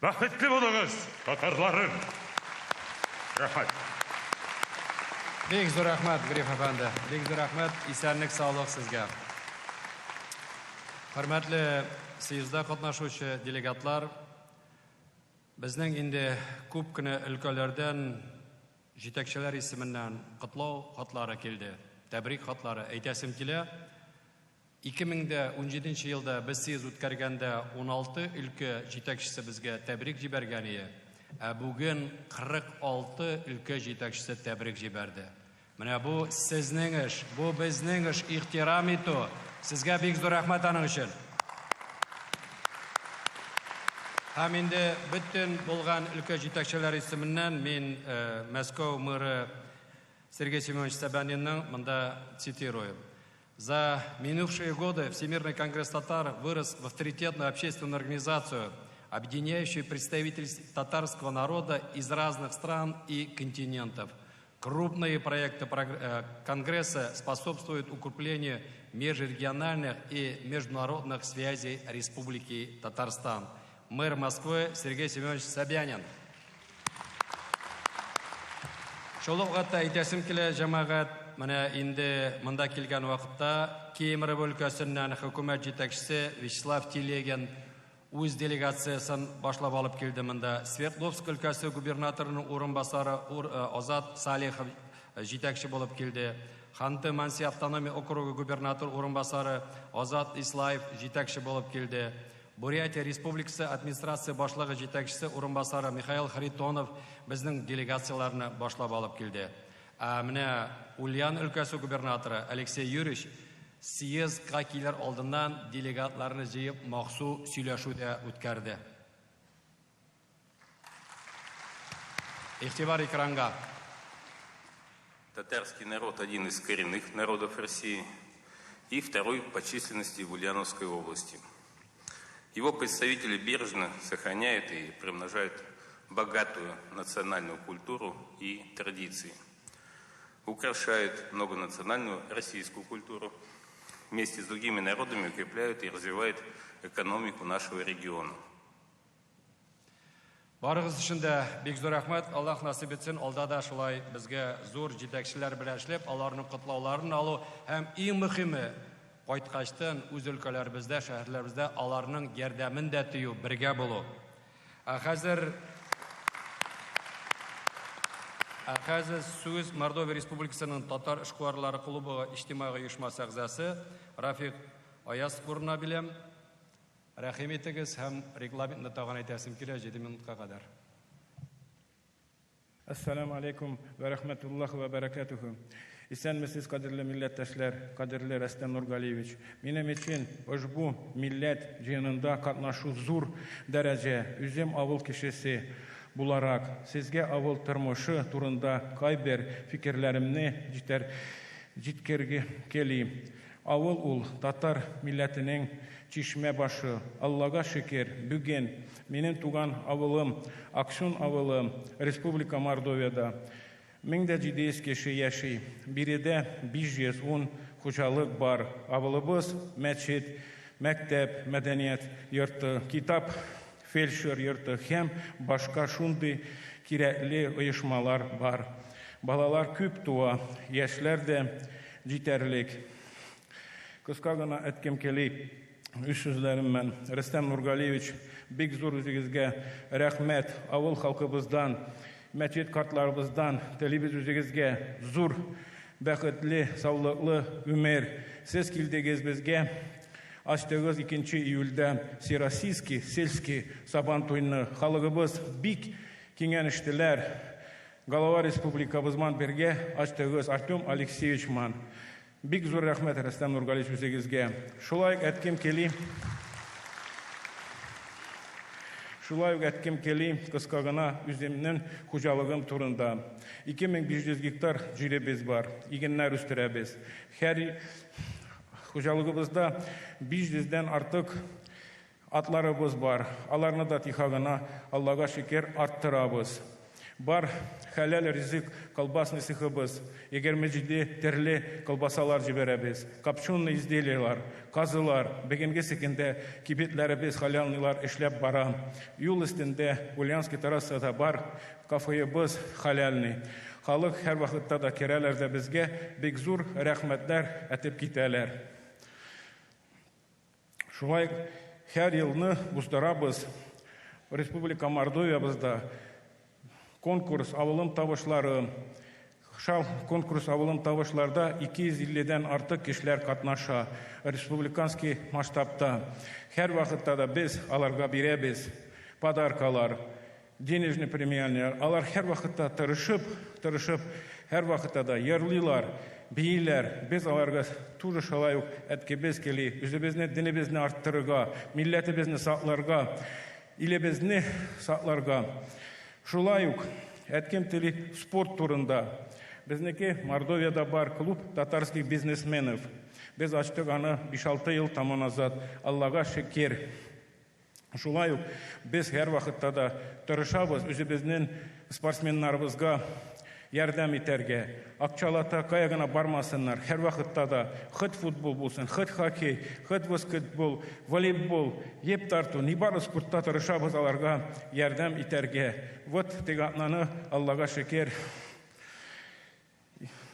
Бәхетле булыгыз, татарларым! Рәхмәт! Бик зур рәхмәт, Гриф әфәнде. Бик зур рәхмәт. Исәнлек, саулык сезгә. Хөрмәтле съездда катнашучы делегатлар, безнең инде күп кенә өлкәләрдән Җитәкчеләр исеменнән котлау хатлары килде, тәбрик хатлары. Әйтәсем килә, 2017 нче елда без съезд үткәргәндә 16 өлкә җитәкчесе безгә тәбрик җибәргән ие, ә бүген 46 өлкә җитәкчесе тәбрик җибәрде. Менә бу сезнең эш, бу безнең эш, ихтирам итү. Сезгә бик зур рәхмәт аның өчен. Һәм инде бөтен булган өлкә җитәкчеләре исеменнән мин Мәскәү мэры Сергей Семенович Собянинның монда цитирую. За минувшие годы Всемирный конгресс татар вырос в авторитетную общественную организацию, объединяющую представителей татарского народа из разных стран и континентов. Крупные проекты Конгресса способствуют укреплению межрегиональных и международных связей Республики Татарстан. Мэр Москвы Сергей Семенович Собянин. Шул ук вакытта әйтәсем килә, җәмәгать, менә инде монда килгән вакытта Кемерово өлкәсеннән хөкүмәт җитәкчесе Вячеслав Телегин үз делегациясен башлап алып килде монда. Свердловск өлкәсе губернаторының урынбасары Азат Салихов җитәкче булып килде. Ханты-Манси автономия округы губернатор урынбасары Азат Ислаев җитәкче булып килде. Бурятия Республикасы администрация башлыгы җитәкчесе урынбасары Михаил Харитонов безнең делегацияләрне башлап алып килде. Ә менә Ульян өлкәсе губернаторы Алексей Юрьевич съездга килер алдыннан делегатларны җыеп махсу сөйләшү дә үткәрде. Игътибар экранга. Татарский народ один из коренных народов России и второй по численности в Ульяновской области. Его представители бережно сохраняют и приумножают богатую национальную культуру и традиции. Украшают многонациональную российскую культуру. Вместе с другими народами укрепляют и развивают экономику нашего региона. Барыгыз өчен дә бик зур рәхмәт. Аллаһ насыйп итсен, алда да шулай безгә зур җитәкчеләр белән эшләп, аларның котлауларын алу һәм иң мөһиме, кайткачтын үз өлкәләребездә, шәһәрләребездә аларның ярдәмен дә тою, бергә булу. Ә хәзер Ә хәзер сүз Мордовия Республикасының Татар эшкуарлары клубы иҗтимагый оешмасы әгъзасы Рафик Аяз урынына биләм. Рәхим итегез һәм регламентны тагын әйтәсем килә, 7 минутка кадәр. Әссәламү алейкум вә рәхмәтуллаһи вә бәрәкәтүһү. Исәнмесез, кадерле милләттәшләр, кадерле Рәстәм Нургалиевич. Минем өчен ошбу милләт җыенында катнашу зур дәрәҗә. Үзем авыл кешесе буларак, сезгә авыл тормышы турында кайбер фикерләремне җитәр җиткерге кели. Авыл ул, татар милләтенең чишмә башы. Аллага шөкер, бүген минем туган авылым, Аксюн авылы, Республика Мордовиядә 1700 кеше яши. Биредә 510 хуҗалык бар. Авылыбыз мәчет, мәктәп, мәдәният йорты, китап, фельдшер йорты һәм башка шундый кирәкле оешмалар бар. Балалар күп туа, яшьләр дә җитәрлек. Кыска гына әйткем кели, үз сүзләремнән. Рөстәм Нургалиевич, бик зур үзегезгә рәхмәт. Авыл халкыбыздан, мәчет картларыбыздан телибез үзегезгә зур бәхетле, саулыклы гомер. Сез килдегез безгә. Ачтыгыз 2 июльдә Всероссийский сельский Сабантуйны. Халыгыбыз бик киңәнештеләр. Голова республикабызман бергә ачтыгыз Артем Алексеевичман. Бик зур рәхмәт, Рөстәм Нургалиевич, үзегезгә. Шулай ук әткем кели. Шулай ук әткем кели кыска гына үземнең хуҗалыгым турында. 2500 гектар җиребез бар. Игеннәр үстерәбез. Һәр Хуҗалыгыбызда 500 дән артык атларыбыз бар. Аларны да тиха гына, Аллага шөкер, арттырабыз. Бар хәләл ризык колбасный цехыбыз, 27 төрле колбасалар җибәрәбез, копченый изделиелар, казылар, бүгенгесе көндә кибетләребез халялныйлар эшләп бара. Юл өстендә Ульянский трассада бар Кафеебыз халяльный. Халык һәрвакытта да керәләр дә безгә бик зур рәхмәтләр әтеп китәләр. Шулай һәр елны уздырабыз Республика Мордовиябызда конкурс Авылым тавышлары. Шал конкурс Авылым тавышларда 250 дән артык кешеләр катнаша республиканский масштабта. Һәрвакытта да без аларга бирәбез подаркалар. Денежный премиальный, алар һәрвакытта тырышып, тырышып, һәрвакытта да йырлыйлар, бииләр. Без аларга тоже шулай ук әткебез кели, үзебезне динебезне арттырырга, милләтебезне сакларга, илебезне сакларга. Шулай ук әткем тели спорт турында. Безнеке Мордовиядә бар клуб татарских бизнесменов. Без ачтык аны 5-6 ел тому назад. Аллага шөкер. Шулай ук без һәрвакытта да тырышабыз үзебезнең спортсменнарыбызга ярдәм итәргә. Акчалата кая гына бармасыннар, һәрвакытта да хет футбол булсын, хет хоккей, хет баскетбол, волейбол, еп тарту, нибары спортта тырышабыз аларга ярдәм итәргә. Вот теге атнаны, Аллага шөкер,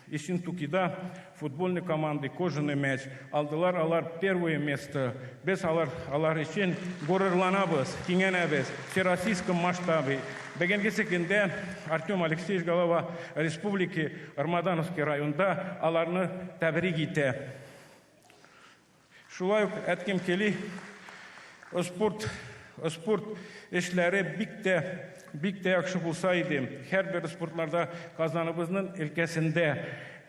Ессентукида футбольный команды кожаный мяч алдылар алар первое место. Без алар, алар өчен горурланабыз, киңәнәбез. Всероссийском масштабе. Бүгенгесе көндә Артем Алексеевич голова республики Рамадановский районда аларны тәбрик итә. Шулай ук әткем кели спорт спорт эшләре бик тә бик тә яхшы булса иде. Һәрбер спортларда Казаныбызның өлкәсендә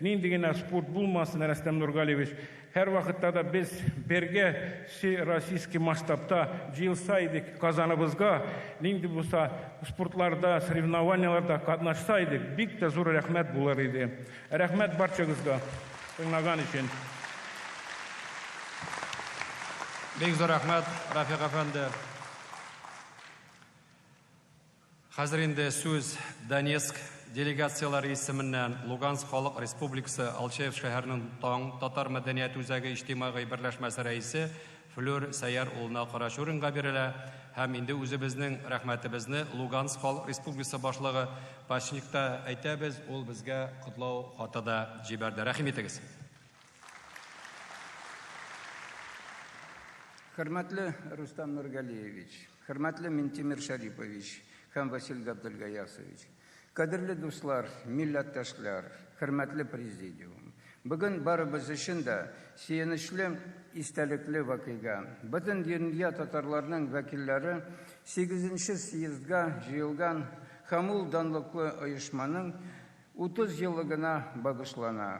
нинди генә спорт булмасын, Рәстәм Нургалиевич, һәрвакытта да без бергә всероссийский масштабта җыелса идек Казаныбызга, нинди булса спортларда, соревнованияларда катнашса идек, бик тә зур рәхмәт булыр иде. Рәхмәт барчагызга тыңлаган өчен. Бик зур рәхмәт, Рафик әфәнде. Хәзер инде сүз Донецк делегацияләре исеменнән Луганск Халык Республикасы Алчеев шәһәренең Таң татар мәдәният үзәге иҗтимагый берләшмәсе рәисе Флүр Сәяр улына Карачуринга бирелә һәм инде үзебезнең рәхмәтебезне Луганск Халык Республикасы башлыгы Пачникта әйтәбез, ул безгә котлау хаты да җибәрде. Рәхим итегез. Хөрмәтле Рустам Нургалиевич, хөрмәтле Минтимер Шәрипович һәм Васил Габделгаясович, кадерле дуслар, милләттәшләр, хөрмәтле президиум. Бүген барыбыз өчен дә сөенечле, истәлекле вакыйга. Бөтен дөнья татарларының вәкилләре 8 съездга җыелган һәм ул данлыклы оешманың 30 еллыгына багышлана.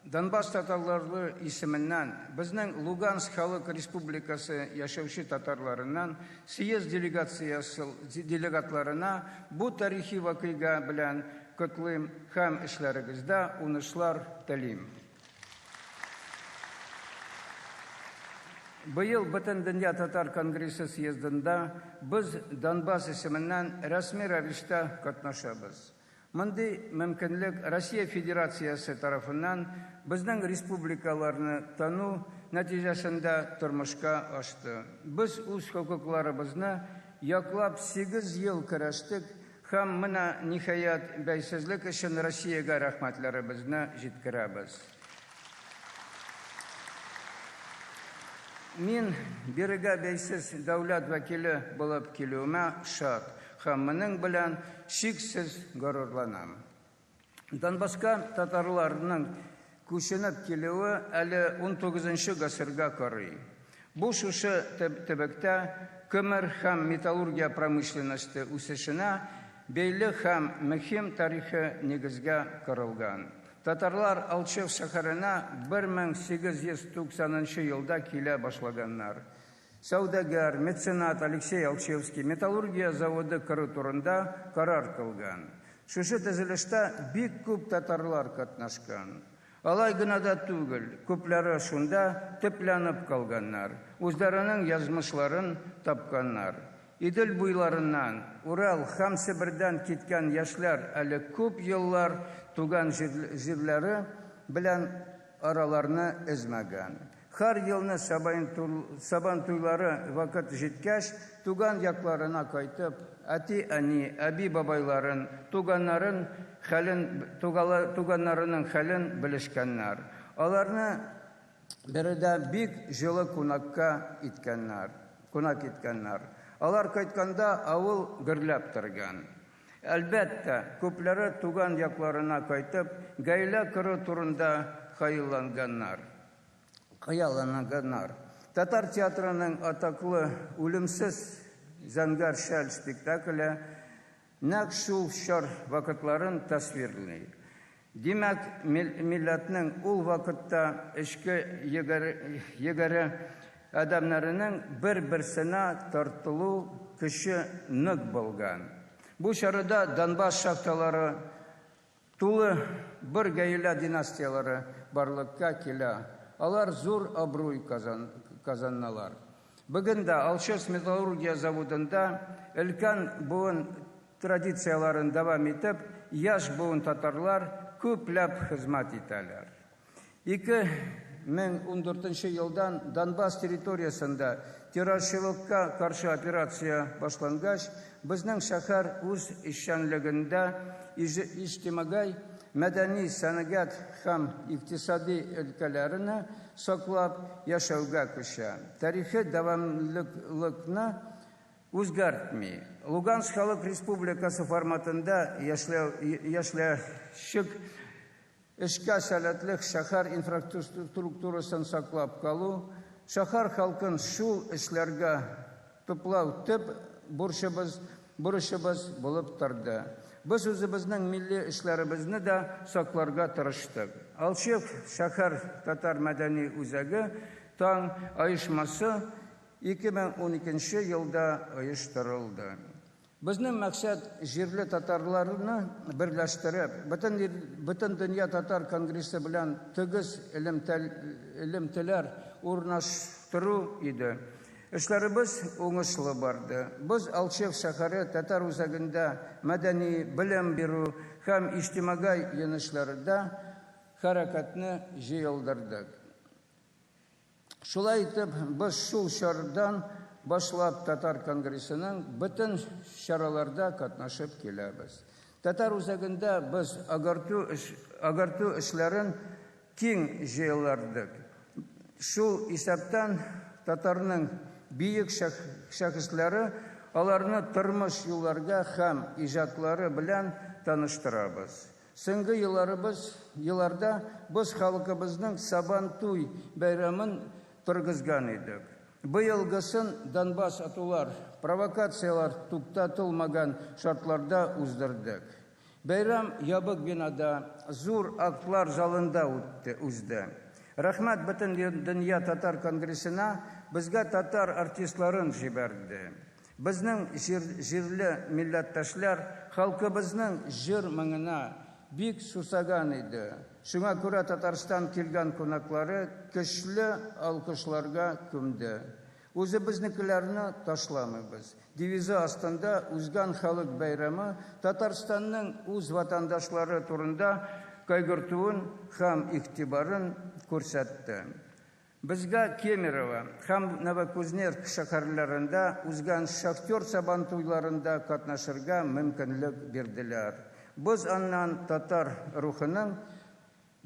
Донбасс татарлары исеменнән, безнең Луганск Халык Республикасы яшәүче татарларыннан съезд делегациясе делегатларына бу тарихи вакыйга белән котлыйм һәм эшләрегездә уңышлар телим. Быел Бөтендөнья татар конгрессы съездында без Донбасс исеменнән рәсми рәвештә катнашабыз. Мондый мөмкинлек Россия Федерациясе тарафыннан безнең республикаларны тану нәтиҗәсендә тормышка ашты. Без үз хокукларыбызны яклап 8 ел көрәштек һәм менә, ниһаять, бәйсезлек өчен Россиягә рәхмәтләребезне җиткерәбез. Мин бирегә бәйсез дәүләт вәкиле булып килүемә шат һәм моның белән чиксез горурланам. Донбасска татарларның күченеп килүе әле 19 гасырга карый. Бу шушы төбәктә көмер һәм металлургия промышленносте үсешенә бәйле һәм мөһим тарихи нигезгә корылган. Татарлар Алчев шәһәренә 1890 нчы елда килә башлаганнар. Сәүдәгәр, меценат Алексей Алчевский металлургия заводы кору турында карар кылган. Шушы төзелештә бик күп татарлар катнашкан. Алай гына да түгел, күпләре шунда төпләнеп калганнар, үзләренең язмышларын тапканнар. Идел буйларыннан, Урал һәм Себердән киткән яшьләр әле күп еллар туган җирләре белән араларны өзмәгән. Һәр елны Сабан туйлары вакыт җиткәч, туган якларына кайтып, әти-әни, әби-бабайларын, туганнарын хәлен, туганнарының хәлен белешкәннәр. Аларны Биредә бик җылы кунакка иткәннәр, кунак иткәннәр. Алар кайтканда авыл гөрләп торган. Әлбәттә, күпләре туган якларына кайтып, гаилә кору турында хыялланганнар. Хыялланганнар. Татар театрының атаклы Үлемсез зәңгәр шәл спектакле нәкъ шул чор вакытларын тасвирлый. Димәк, милләтнең ул вакытта эчке егәре, адәмнәренең бер-берсенә тартылу көче нык булган. Бу чарада Донбасс шахталары тулы бер гаилә династияләре барлыкка килә, алар зур абруй казаналар. Бүген дә Алчевск металлургия заводында өлкән буын традицияләрен дәвам итеп, яшь буын татарлар күпләп хезмәт итәләр. 2014 елдан Донбасс территориясендә террорчылыкка каршы операция башлангач, безнең шәһәр үз эшчәнлегендә иҗтимагый, мәдәни, сәнгать һәм икътисади өлкәләрне саклап яшәүгә күчә. Тарихи дәвамлылыкны үзгәртми. Луганск Халык Республикасы форматында яшьләшек эшкә сәләтле шәһәр инфраструктурасын саклап калу, шәһәр халкын шул эшләргә туплау төп бурычыбыз, бурычыбыз булып торды. Без үзебезнең милли эшләребезне дә сакларга тырыштык. Алчык шәһәр татар мәдәни үзәге Таң оешмасы 2012 елда оештырылды. Безнең максат җирле татарларны берләштереп, бөтен Бөтендөнья татар конгрессы белән тыгыз элемтәләр урнаштыру иде. Эшләребез уңышлы барды. Без Алчев шәһәре татар үзәгендә мәдәни, белем бирү һәм иҗтимагый юнәлешләрдә хәрәкәтне җыелдырдык. Шулай итеп, без шул чордан башлап Татар конгрессының бөтен чараларда катнашып киләбез. Татар үзәгендә без агарту, эш, агарту эшләрен киң җыелардык. Шул исәптән татарның бөек шәхесләре аларны тормыш юлларга һәм иҗатлары белән таныштырабыз. Соңгы елларыбыз, елларда без халкыбызның Сабан туй бәйрәмен торгызган идек. Быелгысын Донбасс атулар, провокацияләр туктатылмаган шартларда уздырдык. Бәйрәм ябык бинада, зур актлар залында үтте, узды. Рәхмәт бөтен дөнья татар конгрессына безгә татар артистларын җибәрде. Безнең җирле милләттәшләр халкыбызның җыр моңына бик сусаган иде. Шуңа күрә Татарстан килгән кунаклары көчле алкышларга күмде. Үзебезнекеләрне ташламыйбыз. Девизы астында узган халык бәйрәме Татарстанның үз ватандашлары турында кайгыртуын һәм игътибарын күрсәтте. Безгә Кемерово һәм Новокузнецк шәһәрләрендә узган шахтер сабантуйларында катнашырга мөмкинлек бирделәр. Без аннан татар рухының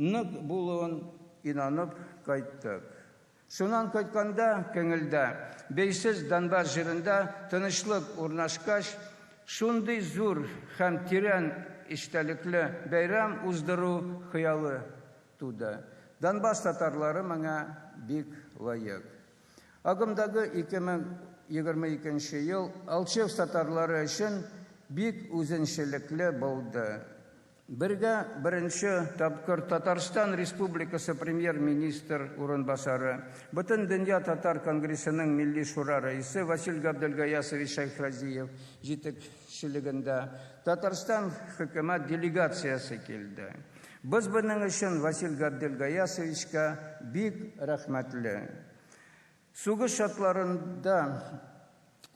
нык булуын инанып кайттык. Шуннан кайтканда күңелдә, бәйсез Донбасс җирендә тынычлык урнашкач, шундый зур һәм тирән эчтәлекле бәйрәм уздыру хыялы туды. Донбасс татарлары моңа бик лаек. Агымдагы 2022 ел Алчевск татарлары өчен бик үзенчәлекле булды. Бергә беренче тапкыр Татарстан Республикасы премьер-министр урынбасары, Бөтендөнья татар конгрессының Милли шура рәисе Васил Габделгаясович Шәйхразиев җитәкчелегендә Татарстан хөкүмәт делегациясе килде. Без моның өчен Васил Габделгаясовичка бик рәхмәтле. Сугыш шартларында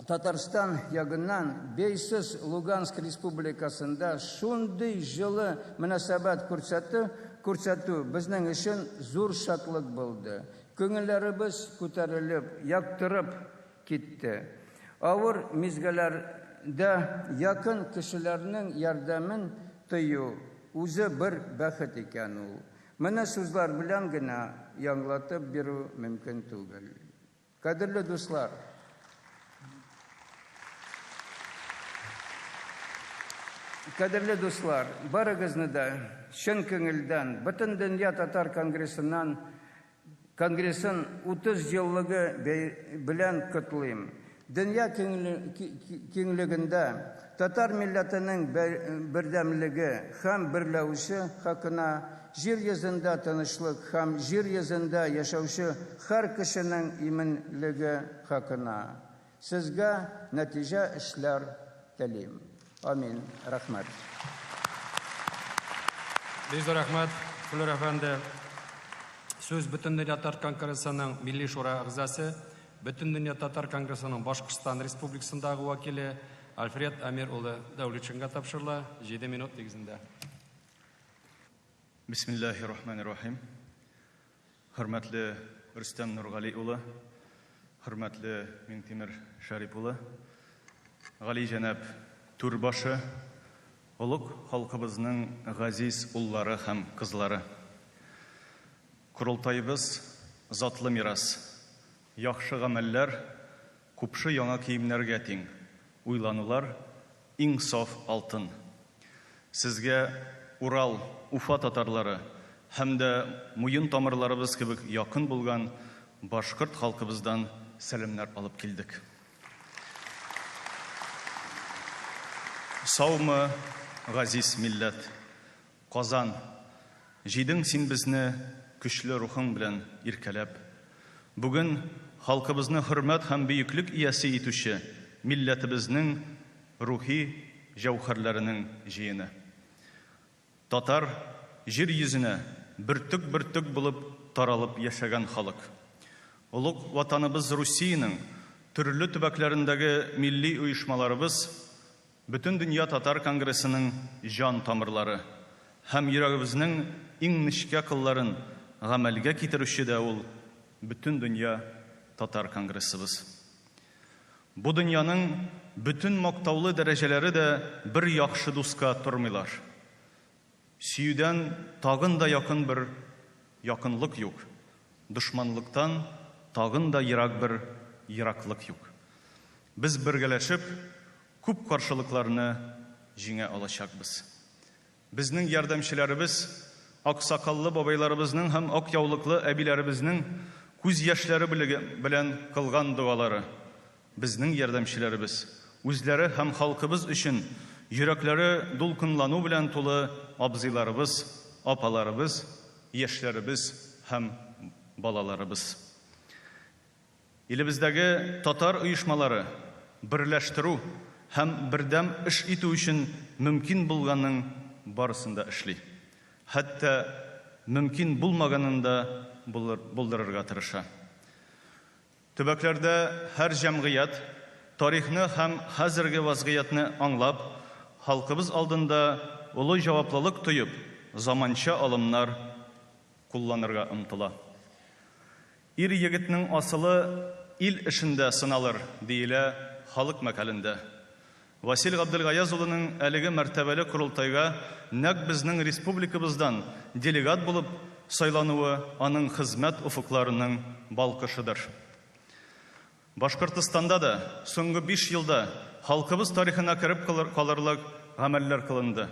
Татарстан ягыннан бәйсез Луганск республикасында шундый җылы мөнәсәбәт күрсәтү, күрсәтү безнең өчен зур шатлык булды. Күңелләребез күтәрелеп, яктырып китте. Авыр мизгелләрдә якын кешеләрнең ярдәмен тою үзе бер бәхет икән ул. Моны сүзләр белән генә яңлатып бирү мөмкин түгел. Кадерле дуслар, Кадерле дуслар, барыгызны да чын күңелдән Бөтендөнья татар конгрессыннан Конгрессын 30 еллыгы белән котлыйм. Дөнья киңлегендә татар милләтенең бердәмлеге һәм берләүче хакына, җир йөзендә тынычлык һәм җир йөзендә яшәүче һәр кешенең иминлеге хакына. Сезгә нәтиҗә эшләр телим. Амин. Рәхмәт. Бик зур рәхмәт, Флүр әфәнде. Сүз Бөтендөнья татар конгрессының Милли шура әгъзасы, Бөтендөнья татар конгрессының Башкортстан Республикасындагы вәкиле Альфред Әмир улы Дәүлетшинга тапшырыла, 7 минут нигезендә. Бисмиллахи рахмани рахим. Хөрмәтле Рөстәм Нургали улы, хөрмәтле Миңтимер Шәрип улы, гали җәнәп түр башы, олуг халкыбызның газиз уллары һәм кызлары. Корылтаебыз затлы мирас. Яхшы гамәлләр купшы яңа киемнәргә тиң. Уйланулар иң саф алтын. Сезгә Урал, Уфа татарлары һәм дә муен тамырларыбыз кебек якын булган башкорт халкыбыздан сәламнәр алып килдек. Саумы, газиз милләт! Казан, җыйдың син безне көчле рухың белән иркәләп. Бүген халкыбызны хөрмәт һәм бөеклек иясе итүче милләтебезнең рухи җәүһәрләренең җыены. Татар җир йөзенә бөртек-бөртек булып таралып яшәгән халык. Олуг Ватаныбыз Русиянең төрле төбәкләрендәге милли оешмаларыбыз Бөтендөнья татар конгрессының җан тамырлары һәм йөрәгебезнең иң нечкә кылларын гамәлгә китерүче дә ул Бөтендөнья татар конгрессыбыз. Бу дөньяның бөтен мактаулы дәрәҗәләре дә бер яхшы дуска тормыйлар. Сөюдән тагын да якын бер якынлык юк, дошманлыктан тагын да ерак бер ераклык юк. Без бергәләшеп күп каршылыкларны җиңә алачакбыз. Безнең ярдәмчеләребез, аксакаллы бабайларыбызның һәм ак яулыклы әбиләребезнең күз яшьләре белән кылган догалары, безнең ярдәмчеләребез, үзләре һәм халкыбыз өчен йөрәкләре дулкынлану белән тулы абзыйларыбыз, апаларыбыз, яшьләребез һәм балаларыбыз. Илебездәге татар оешмалары берләштерү һәм бердәм эш итү өчен мөмкин булганның барысын да эшли. Хәтта мөмкин булмаганын да булдырырга тырыша. Төбәкләрдә һәр җәмгыять тарихны һәм хәзерге вазгыятьне аңлап, халкыбыз алдында олы җаваплылык тоеп, заманча алымнар кулланырга омтыла. Ир-егетнең асылы ил эшендә сыналыр, диелә халык мәкалендә. Васил Габделгаяз улының әлеге мәртәбәле корылтайга нәкъ безнең республикабыздан делегат булып сайлануы аның хезмәт офыкларының балкышыдыр. Башкортстанда да соңгы биш елда халкыбыз тарихына кереп калырлык гамәлләр кылынды.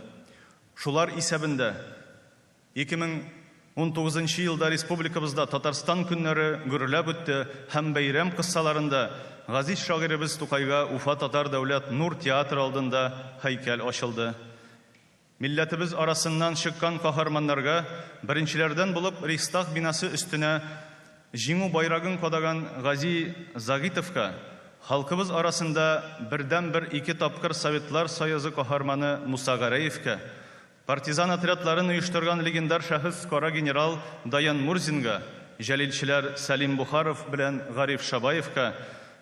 Шулар исәбендә 2019 нчы елда республикабызда Татарстан көннәре гөрләп үтте һәм бәйрәм кыссаларында газиз шагыйребез Тукайга Уфа татар дәүләт Нур театры алдында һәйкәл ачылды. Милләтебез арасыннан чыккан каһарманнарга, беренчеләрдән булып Рейхстаг бинасы өстенә Җиңү байрагын кадаган Гази Загитовка, халкыбыз арасында бердәнбер ике тапкыр Советлар Союзы каһарманы Муса Гәрәевкә, Партизан отрядларын оештырган легендар шәхес кара генерал Даян Мурзинга, җәлилчеләр Сәлим Бохаров белән Гариф Шабаевка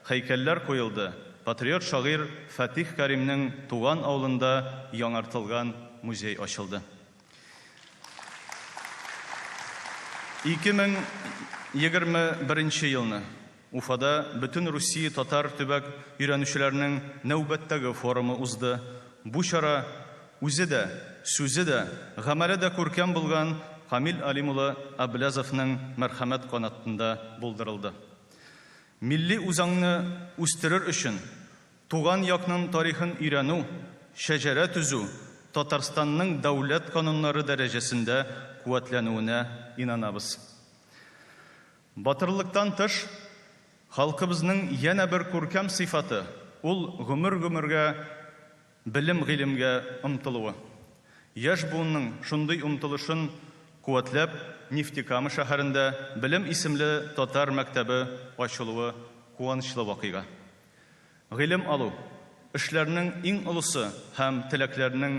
һәйкәлләр куелды, патриот шагыйрь Фатих Кәримнең туган авылында яңартылган музей ачылды. 2021 елны Уфада Бөтенрусия татар төбәк өйрәнүчеләренең нәүбәттәге форумы узды. Бу чара үзе дә, сүзе дә, гамәле дә күркәм булган Камил Алим улы Әбләзовның мәрхәмәт канатында булдырылды. Милли үзаңны үстерер өчен туган якның тарихын өйрәнү, шәҗәрә төзү Татарстанның дәүләт кануннары дәрәҗәсендә куәтләнүенә инанабыз. Батырлыктан тыш, халкыбызның янә бер күркәм сыйфаты, ул гомер-гомергә белем-гыйлемгә омтылуы. Яшь буынның шундый омтылышын куәтләп, Нефтекама шәһәрендә Белем исемле татар мәктәбе ачылуы куанычлы вакыйга. Гыйлем алу, эшләрнең иң олысы һәм теләкләрнең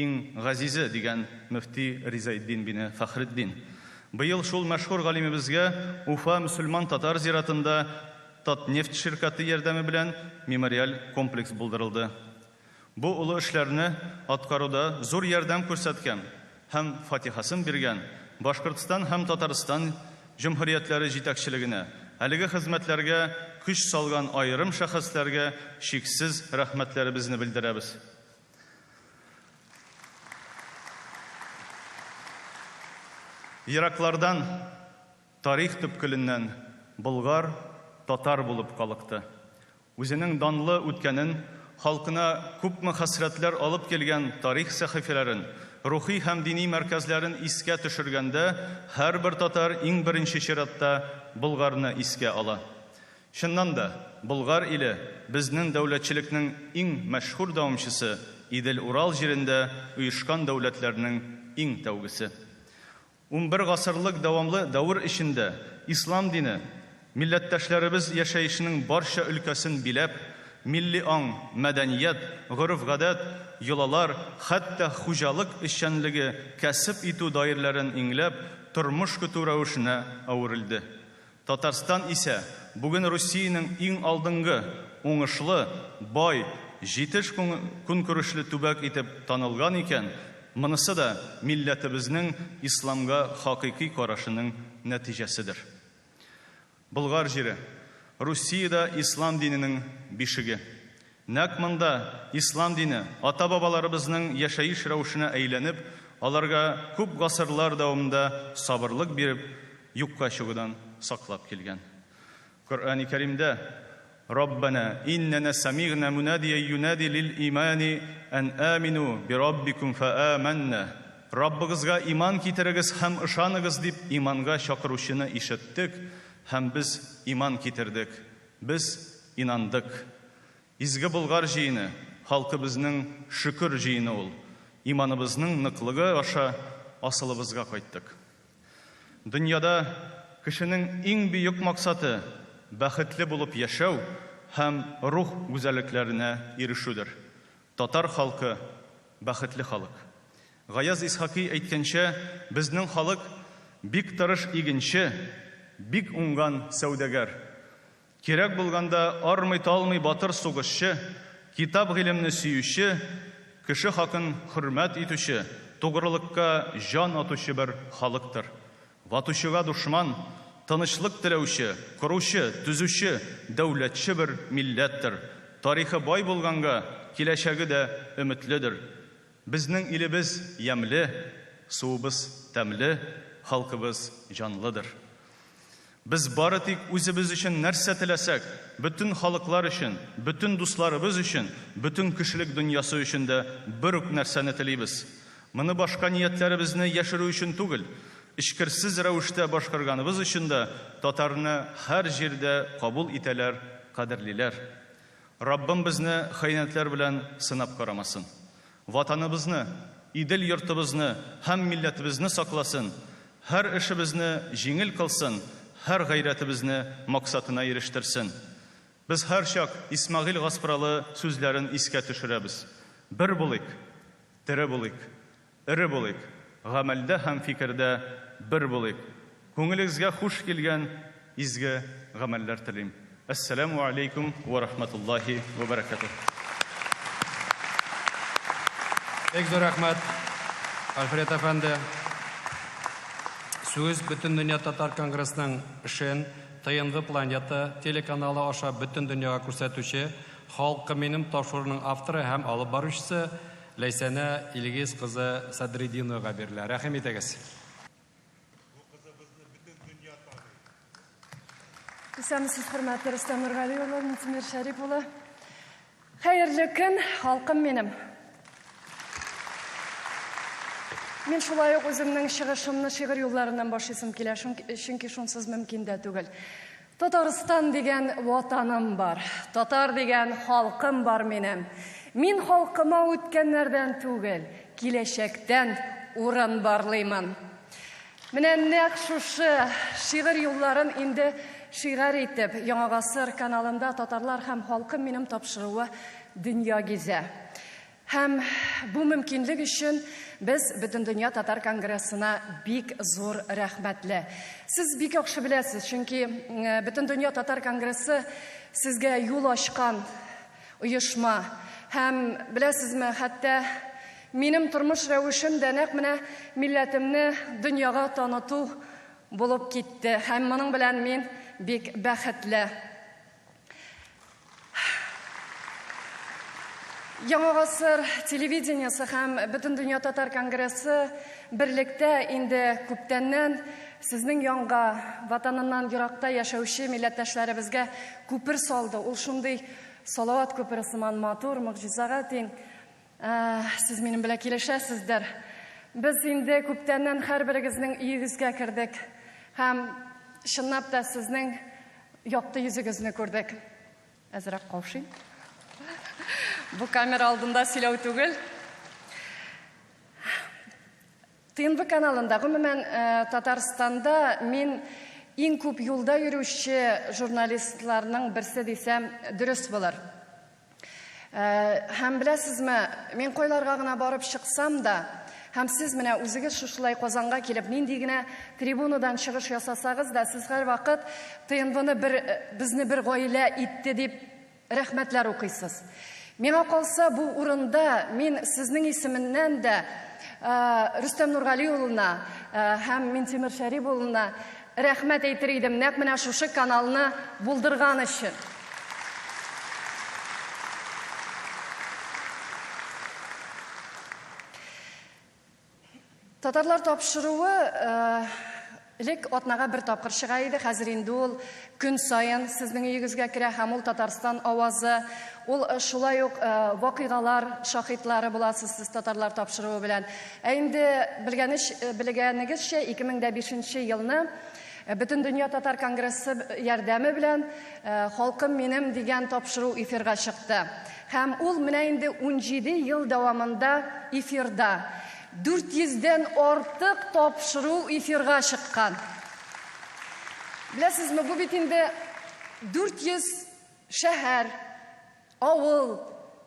иң газизе, дигән мөфти Ризаэтдин бине Фәхретдин. Быел шул мәшһүр галимебезгә Уфа мөселман-татар зиратында Татнефть ширкате ярдәме белән мемориаль комплекс булдырылды. Бу олы эшләрне аткаруда зур ярдәм күрсәткән һәм фатихасын биргән Башкортстан һәм Татарстан җөмһүриятләре җитәкчелегенә, әлеге хезмәтләргә көч салган аерым шәхесләргә чиксез рәхмәтләребезне белдерәбез. Ераклардан, тарих төпкеленнән Болгар татар булып калыкты. Үзенең данлы үткәнен, халкына күпме хәсрәтләр алып килгән тарих сәхифәләрен, рухи һәм дини мәркәзләрен искә төшергәндә, һәрбер татар иң беренче чиратта Болгарны искә ала. Чыннан да, Болгар иле, безнең дәүләтчелекнең иң мәшһүр дәвамчысы, Идел-Урал җирендә оешкан дәүләтләрнең иң тәүгесе. 11 гасырлык дәвамлы дәвер эчендә ислам дине, милләттәшләребез яшәешенең барча өлкәсен биләп, милли аң, мәдәният, гореф-гадәт, йолалар, хәтта хуҗалык эшчәнлеге, кәсеп итү даирләрен иңләп, тормыш көтү рәвешенә әверелде. Татарстан исә бүген Русиянең иң алдынгы, уңышлы, бай, җитеш көнкүрешле төбәк итеп танылган икән, монысы да милләтебезнең исламга хакыйкый карашының нәтиҗәседер. Болгар җире, Русиядә ислам диненең бишеге. Нәкъ монда ислам дине ата-бабаларыбызның яшәеш рәвешенә әйләнеп, аларга күп гасырлар дәвамында сабырлык биреп, юкка чыгудан саклап килгән. Коръәни Кәримдә, Раббана иннәнә сәмигънә мунадия юнади лил имани ән амину би раббикум фәамәннә. Раббыгызга иман китерегез һәм ышаныгыз дип иманга чакыручыны ишеттек һәм без иман китердек. Без инандык. Изге Болгар җыены, халкыбызның шөкер җыены ул. Иманыбызның ныклыгы аша асылыбызга кайттык. Дөньяда кешенең иң бөек максаты, бәхетле булып яшәү һәм рух гүзәллекләренә ирешүдер. Татар халкы, бәхетле халык. Гаяз Исхакый әйткәнчә, безнең халык, бик тырыш игенче, бик уңган сәүдәгәр. Кирәк булганда армый-талмый батыр сугышчы, китап-гыйлемне сөюче, кеше хакын хөрмәт итүче, тугрылыкка җан атучы бер халыктыр. Ватучыга дошман, тынычлык теләүче, коручы, төзүче, дәүләтче бер милләттер. Тарихы бай булганга, киләчәге дә өметледер. Безнең илебез ямьле, суыбыз тәмле, халкыбыз җанлыдыр. Без бары тик үзебез өчен нәрсә теләсәк, бөтен халыклар өчен, бөтен дусларыбыз өчен, бөтен кешелек дөньясы өчен дә бер үк нәрсәне телибез. Моны башка ниятләребезне яшерү өчен түгел, эчкерсез рәвештә башкарганыбыз өчен дә татарны һәр җирдә кабул итәләр, кадерлиләр. Раббым безне хыянәтләр белән сынап карамасын. Ватаныбызны, Идел йортыбызны һәм милләтебезне сакласын, һәр эшебезне җиңел кылсын, һәр гайрәтебезне максатына ирештерсен. Без һәрчак Исмәгыйль Гаспралы сүзләрен искә төшерәбез, Бер булыйк, тере булыйк, Эре булыйк, гамәлдә һәм фикердә бер булыйк. Күңелегезгә хуш килгән изге гамәлләр телим. Әссәләмү алейкум вә рахматуллаһи вә бәрәкәтүһ. Бик зур рәхмәт, Альфред әфәнде. Сүз Бөтендөнья татар конгрессының эшен ТНВ Планета телеканалы аша бөтен дөньяга күрсәтүче Халкым минем тапшыруының авторы һәм алып баручысы Ләйсәнә Илгиз кызы Садретдиновага бирелә. Рәхим итегез. Исәнмесез, хөрмәтле Рөстәм Нургали улы, Минтимер Шәрип улы. Хәерле көн, халкым минем. Мин шулай ук үземнең чыгышымны шигырь юлларыннан башлыйсым килә, чөнки шунсыз мөмкин дә түгел. Татарстан дигән ватаным бар, татар дигән халкым бар минем. Мин халкыма үткәннәрдән түгел, киләчәктән урын барлыймын. Менә нәкъ шушы шигырь юлларын инде шигарь итеп, Яңа гасыр каналында Татарлар һәм халкым минем тапшыруы дөнья гизә. Һәм бу мөмкинлек өчен без Бөтендөнья татар конгрессына бик зур рәхмәтле. Сез бик яхшы беләсез, чөнки Бөтендөнья татар конгрессы сезгә юл ачкан оешма. Һәм, беләсезме, хәтта минем тормыш рәвешем дә нәкъ менә милләтемне дөньяга таныту булып китте. Һәм моның белән мин бик бәхетле. Яңа гасыр телевидениесе һәм Бөтендөнья татар конгрессы берлектә инде күптәннән сезнең янга, ватаныннан еракта яшәүче милләттәшләребезгә күпер салды. Ул шундый салават күпере сыман матур, могҗизага тиң. Сез минем белән килешәсездер. Без инде күптәннән һәрберегезнең өегезгә кердек һәм чынлап та сезнең якты йөзегезне күрдек. Әзрәк каушыйм. Бу камера алдында сөйләү түгел. ТНВ каналында, гомумән, Татарстанда мин иң күп юлда йөрүче журналистларның берсе дисәм, дөрес булыр. Һәм беләсезме, мин кайларга гына барып чыксам да, һәм сез менә үзегез шушылай Казанга килеп, нинди генә трибунадан чыгыш ясасагыз да, сез һәрвакыт ТНВны бер, безне бер гаилә итте дип рәхмәтләр укыйсыз. Миңа калса, бу урында мин сезнең исеменнән дә Рөстәм Нургали улына һәм Минтимер Шәрип улына рәхмәт әйтер идем, нәкъ менә шушы каналны булдырган өчен. Татарлар тапшыруы элек атнага бер тапкыр чыга иде, хәзер инде ул көн саен сезнең өегезгә керә һәм ул Татарстан авазы, ул шулай ук вакыйгалар шаһитлары буласыз сез татарлар тапшыруы белән. Ә инде белгәнеч, белгәнегезчә, 2005 елны Бөтендөнья татар конгрессы ярдәме белән Халкым минем дигән тапшыру эфирга чыкты. Һәм ул менә инде 17 ел дәвамында эфирда. 400 дән артык тапшыру эфирга чыккан. Беләсезме, бу бит инде 400 шәһәр, авыл,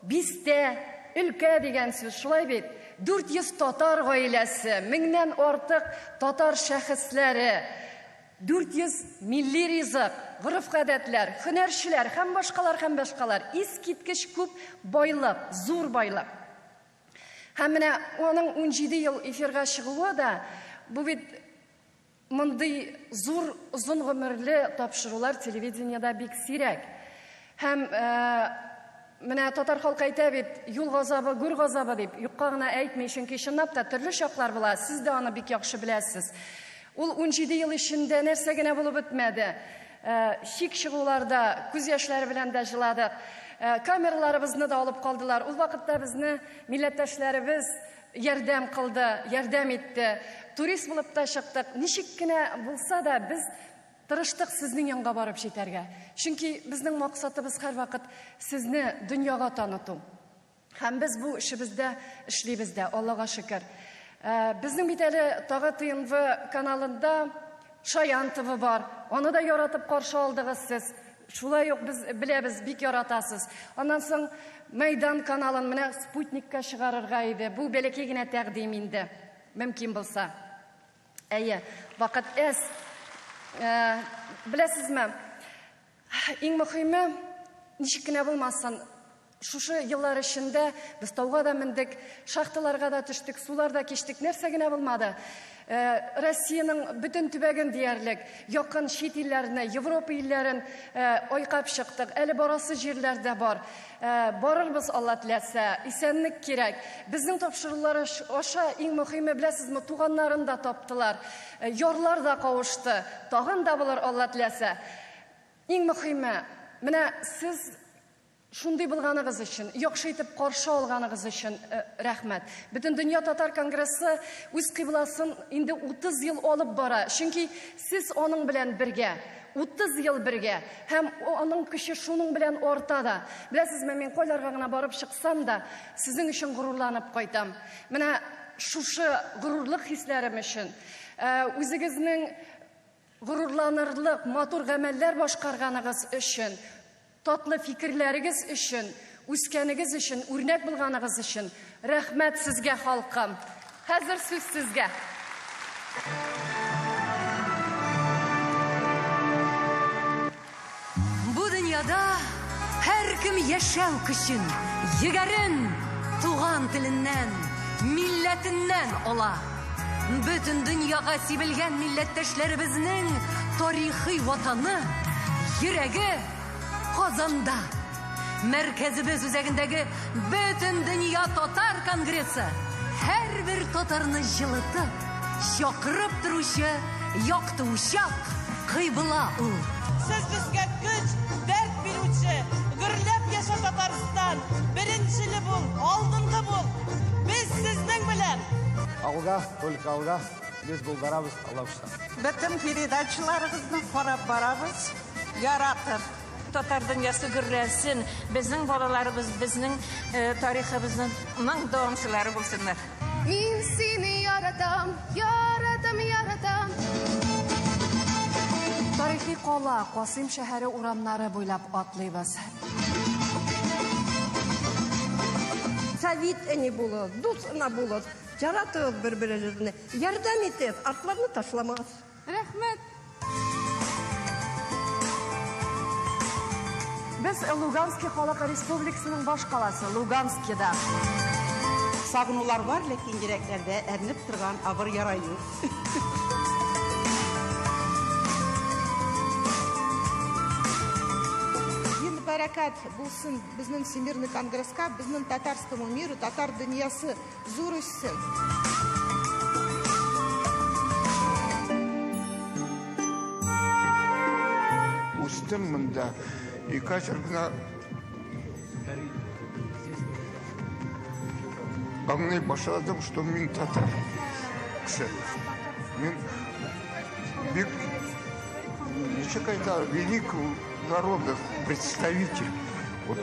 бистә, өлкә дигән сүз, шулай бит? 400 татар гаиләсе, меңнән артык татар шәхесләре, 400 милли ризык, гореф-гадәтләр, һөнәрчеләр һәм башкалар һәм башкалар. Искиткеч күп байлык, зур байлык. Һәм менә аның 17 ел эфирга чыгуы да, бу бит мондый зур, озын гомерле тапшырулар телевидениедә бик сирәк. Һәм менә татар халкы әйтә бит, юл газабы, гүр газабы дип, юкка гына әйтми, чөнки чынлап та төрле чаклар була, сез дә аны бик яхшы беләсез. Ул 17 ел эчендә нәрсә генә булып бетмәде. Чик чыгуларда күз яшьләре белән дә җыладык. Камераларыбызны да алып калдылар. Ул вакытта безне милләттәшләребез ярдәм кылды, ярдәм итте. Турист булып та чыктык. Ничек кенә булса да, без тырыштык сезнең янга барып җитәргә. Чөнки безнең максатыбыз һәрвакыт сезне дөньяга таныту. Һәм без бу эшебездә эшлибез дә, Аллага шөкер. Безнең бит әле тагы ТНВ каналында Шаян ТВ бар. Аны да яратып каршы алдыгыз сез. Шулай ук без беләбез, бик яратасыз. Аннан соң Мәйдан каналын менә спутникка чыгарырга иде. Бу бәләкәй генә тәкъдим инде, мөмкин булса. Әйе, вакыт әз. Беләсезме, иң мөхиме, ничек кенә булмасын, шушы еллар эчендә без тауга да мендек, шахталарга да төштек, сулар да кичтек, нәрсә генә булмады. Россиянең бөтен төбәген диярлек, якын чит илләрне, Европа илләрен айкап чыктык. Әле барасы җирләр дә бар. Барырбыз, Алла теләсә. Исәнлек кирәк. Безнең тапшырулар аша иң мөхиме, беләсезме, туганнарын да таптылар. Ярлар да кавышты. Тагын да булыр, Алла теләсә. Иң мөхиме, менә сез шундый булганыгыз өчен, яхшы итеп каршы алганыгыз өчен рәхмәт. Бөтендөнья татар конгрессы үз кыйбласын инде 30 ел алып бара. Чөнки сез аның белән бергә, 30 ел бергә һәм аның көче шуның белән арта да. Беләсезме, мин кайларга гына барып чыксам да, сезнең өчен горурланып кайтам. Менә шушы горурлык хисләрем өчен, үзегезнең горурланырлык матур гамәлләр башкарганыгыз өчен, татлы фикерләрегез өчен, үскәнегез өчен, үрнәк булганыгыз өчен рәхмәт сезгә, халкым. Хәзер сүз сезгә. Бу дөньяда һәр Һәркем яшәү көчен, егәрен туган теленнән, милләтеннән ала. Бөтен дөньяга сибелгән милләттәшләребезнең тарихи ватаны, йөрәге Казанда. Мәркәзебез үзәгендәге Бөтендөнья татар конгрессы һәрбер татарны җылытып, чакырып торучы якты учак, кыйбла ул. Сез безгә көч, дәрт бирүче, гөрләп яшә Татарстан, беренчеле бул, алдынгы бул! Без сезнең белән! Алга, только алга, без булдырабыз, Алла кушса. Бөтен передачаларыгызны карап барабыз, яратып. Татар дөньясы гөрләсен, безнең балаларыбыз безнең тарихыбызның дәвамчылары булсыннар. Мин сине яратам, яратам, яратам. Тарихи кала, Касыйм шәһәре урамнары буйлап атлыйбыз. Сәвит әни булыгыз, дус ана булыгыз, яратыгыз бер-берегезне, ярдәм итегез, артларны ташламагыз. Рәхмәт. Без Лугански халык республикасының баш каласы Луганскида. Сагынулар бар, ләкин йөрәкләрдә әрнеп торган авыр яра юк. Инде бәрәкәт булсын безнең Всемирный конгресска, безнең татарскому миру, татар дөньясы зур үссен. Үстем монда. И хәзер генә аңлый башладым, что мин татар кеше. Мин бик, ничек әйтә, великого народа представитель. Вот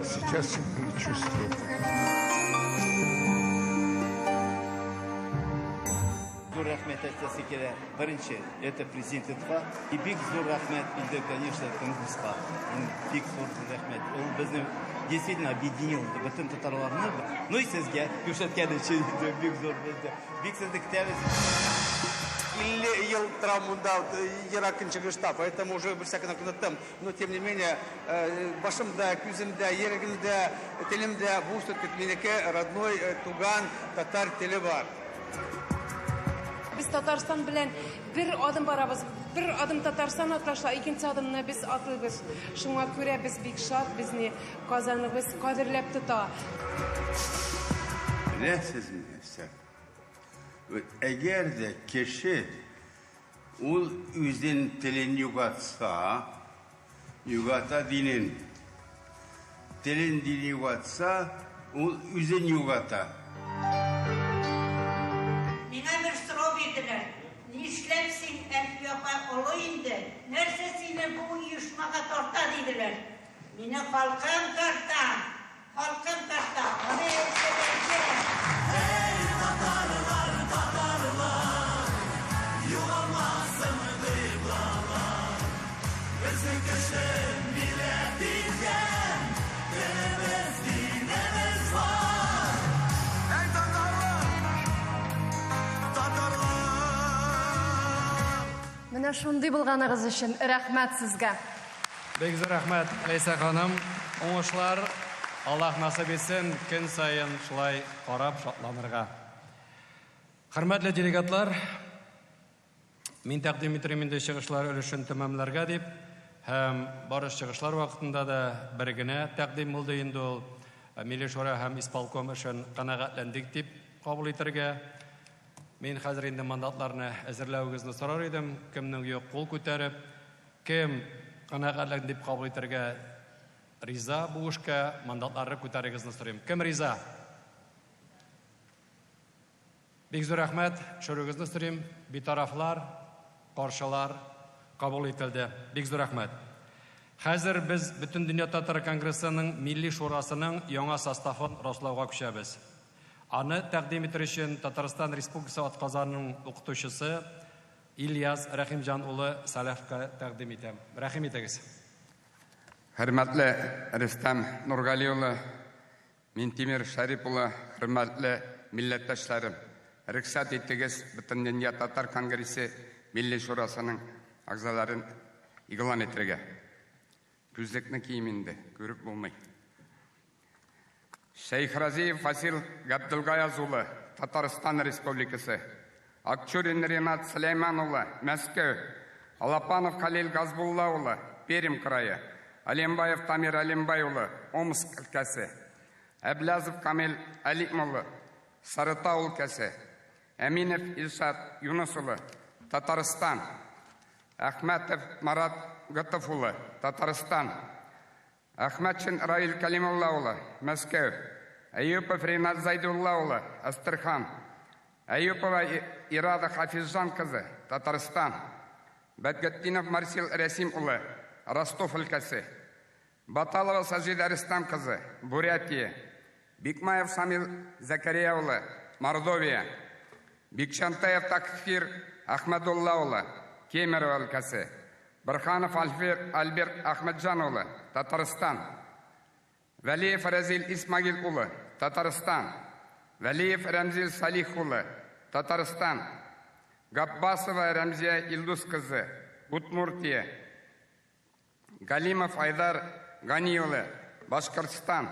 сейчас чувствую. Зур рәхмәт әйтәсе килә. Беренче, это президентка. И бик зур рәхмәт инде, конечно, Конгресска. Бик зур рәхмәт. Ул безне действительно объединил бөтен татарларны. Ну и сезгә күрсәткән өчен инде бик зур. Бик сезне көтәбез. 50 ел торам монда Ерак Көнчыгышта, поэтому уже бер всякий оныттым. Но тем не менее, башымда, күземдә, йөрәгемдә, телемдә бу все-таки минеке родной туган татар теле бар. Без Татарстан белән бер адым барабыз. Бер адым Татарстан атлаша, икенче адымны без атлыйбыз. Шуңа күрә без бик шат, безне Казаныбыз кадерләп тота. Беләсезме нәрсә? Әгәр дә кеше ул үзен телен югатса, югата динен. Телен дин югатса, ул үзен югата. Миңа бер сорау бирделәр. Нишләп син, Әлфия апа, олы инде, нәрсә сине бу оешмага тарта, диделәр. Мине халкым тарта! Халкым тарта! Аны әйтсәләр Эй, татарлар, татарлар, югалмасын кыйблалар. Безнең кеше милләт иткән, телебез, динебез бар. Эй, татарлар, татарлар! Менә шундый булганыгыз өчен рәхмәт сезгә. Бик зур рәхмәт, Ләйсә ханым. Уңышлар Аллаһ насыйп итсен, көн саен шулай карап шатланырга. Хөрмәтле делегатлар, мин тәкъдим итәрем инде чыгышлар өлешен тәмамларга дип, һәм бары чыгышлар вакытында да бер генә тәкъдим булды инде ул. Милли шура һәм исполком эшен канәгатьләндек дип кабул итәргә. Мин хәзер инде мандатларны әзерләвегезне сорар идем. Кемнең юк, кул күтәреп, кем канәгатьләнде дип кабул итәргә риза бу эшкә, мандатларны күтәрегезне сорыйм. Кем риза? Бик зур рәхмәт, төшерүегезне сорыйм. Битарафлар, каршылар кабул ителде. Бик зур рәхмәт. Хәзер без Бөтендөнья татар конгрессының Милли шурасының яңа составын раслауга күчәбез. Аны тәкъдим итер өчен Татарстан Республикасы атказаның укытучысы Ильяс Рәхимҗан улы Сәлаховка тәкъдим итәм. Рәхим итегез. Хөрмәтле Рөстәм Нургали улы, Минтимер Шәрип улы, хөрмәтле милләттәшләрем, рөхсәт итегез Бөтендөнья татар конгрессы Милли шурасының әгъзаларын игълан итәргә. Күзлекне киим инде, күреп булмый. Шәйхразиев Фасил Габдулгаяз улы, Татарстан Республикасы. Акчурин Ренат Сөләйман улы, Мәскәү. Алапанов Халил Газбулла улы, Пермь крае. Алимбаев Тамир Алимбай улы, Омск өлкәсе. Әблязов Камил Алим улы, Сарытау өлкәсе. Әминев Илшат Юныс улы, Татарстан. Әхмәтов Марат Готов улы, Татарстан. Әхмәтшин Раил Кәлимулла улы, Мәскәү. Әюпов Ринат Зайдулла улы, Әстерхан. Әюпова Ирада Хафизжан кызы, Татарстан. Бәдгетдинов Марсил Рәсим улы, Ростов өлкәсе. Баталова Саҗидә Рөстәм кызы, Бурятия. Бикмаев Шамил Зәкәрия улы, Мордовия. Бикчәнтаев Такфир Әхмәдулла улы, Кемерово өлкәсе. Борһанов Альберт Әхмәтҗан улы, Татарстан. Вәлиев Рәзил Исмагил улы, Татарстан. Вәлиев Рәмзил Салих улы, Татарстан. Габбасова Рәмзия Илдус кызы, Удмуртия. Галимов Айдар Гани улы, Башкортстан.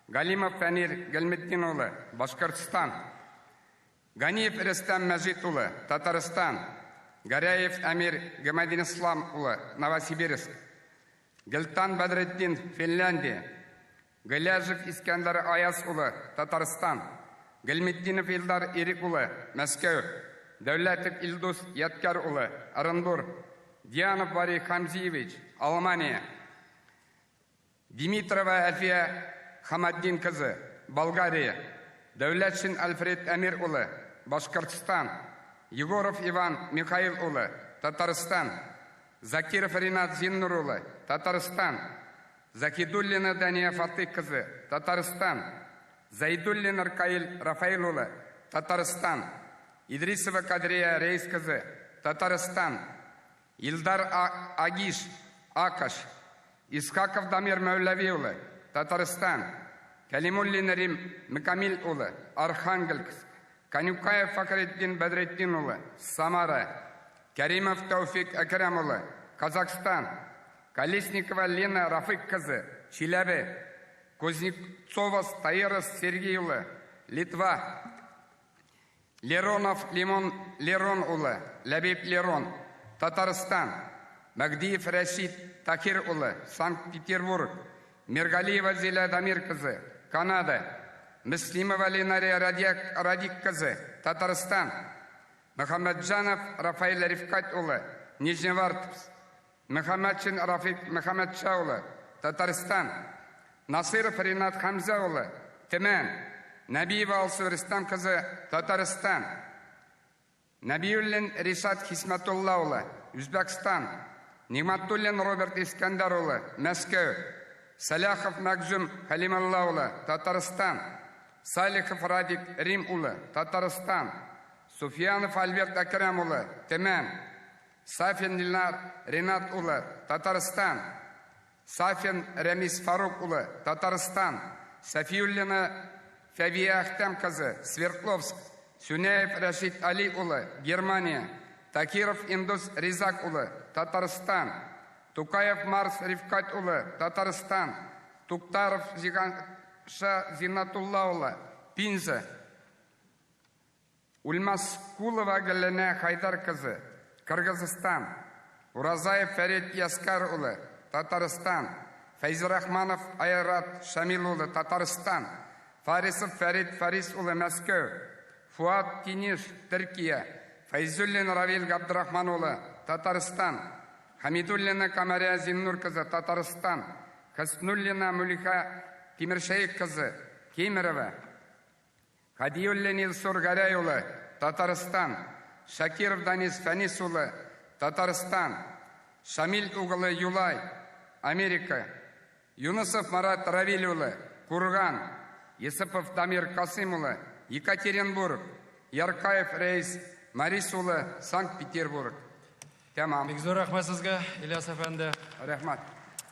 Галимов Фәнир Гелметдин улы, Башкортстан. Ганиев Рөстәм Мәҗит улы, Татарстан. Гәрәев Әмир Гемадинислам улы, Новосибирск. Гелтан Бәдретдин, Финляндия. Гыйләҗев Искәндәр Аяз улы, Татарстан. Гелметдинов Илдар Ирек улы, Мәскәү. Дәүләтов Илдус Ядкәр улы, Оренбур. Дианов Бари Хамзиевич, Алмания. Димитрова Әлфия Хаматдин кызы, Болгария. Дәүләтшин Альфред Әмир улы, Башкортстан. Егоров Иван Михаил улы, Татарстан. Закиров Ринат Зиннур улы, Татарстан. Закидуллина Дания Фатыйх кызы, Татарстан. Зайдуллин Ркаил Рафаил улы, Татарстан. Идрисова Кадрия Рейс кызы, Татарстан. Илдар Агиш, АКШ. Исхаков Дамир Мәүләви улы, Татарстан. Кәлимуллин Рим Мөкамил улы, Архангельск. Канюкаев Фәхретдин Бәдретдин улы, Самара. Кәримов Тәүфик Әкрәм улы, Казахстан. Колесникова Лена Рафыйк кызы, Чиләбе. Кузнецова Таирос Сергей улы, Литва. Леронов Лимон Лерон улы, Ләбиб Лерон, Татарстан. Мәгдиев Рәшит Тахир улы, Санкт-Петербург. Миргалиева Зилә Дамир кызы, Канада. Мөслимова Ленария Радик, Радик кызы, Татарстан. Мөхәммәтҗанов Рафаэль Рифкать улы, Нижневартовск. Мөхәммәтшин Рафик Мөхәммәтша улы, Татарстан. Насыйров Ринат Хәмзә улы, Төмән. Нәбиева Алсу Рөстәм кызы, Татарстан. Нәбиуллин Ришат Хисмәтулла улы, Үзбәкстан. Нигъмәтуллин Роберт Искәндәр улы, Мәскәү. Сәлахов Мәгъзүм Хәлимулла улы, Татарстан. Салихов Радик Рим улы, Татарстан. Суфиянов Альберт Әкрәм улы, Төмән. Сафин Илнар Ринат улы, Татарстан. Сафин Рәмис Фарук улы, Татарстан. Сафиуллина Фәвия Әхтәм кызы, Свердловск. Сүнәев Рәшит Али улы, Германия. Такиров Индус Ризак улы, Татарстан. Тукаев Марс Рифкать улы, Татарстан. Туктаров Зиганша Зиннатулла улы, Пенза. Үлмәскулова Гөләнә Хайдар кызы, Кыргызстан. Уразаев Фәрит Яскар улы, Татарстан. Фәйзрахманов Айрат Шамил улы, Татарстан. Фарисов Фәрит Фарис улы, Мәскәү. Фуат Тиниш, Төркия. Фәйзуллин Равил Габдрахман улы, Татарстан. Хәмидуллина Камәрия Зиннур кызы, Татарстан. Хөснуллина Мөлиха Тимершәех кызы, Кемерово. Һадиуллин Илсур Гәрәй улы, Татарстан. Шакиров Данис Фәнис улы, Татарстан. Шамил углы Юлай, Америка. Юнысов Марат Равил улы, Курган. Есыпов Дамир Касыйм улы, Екатеринбург. Яркаев Рәис Марис улы, Санкт-Петербург. Тәмам. Бик зур рәхмәт сезгә, Ильяс әфәнде. Рәхмәт.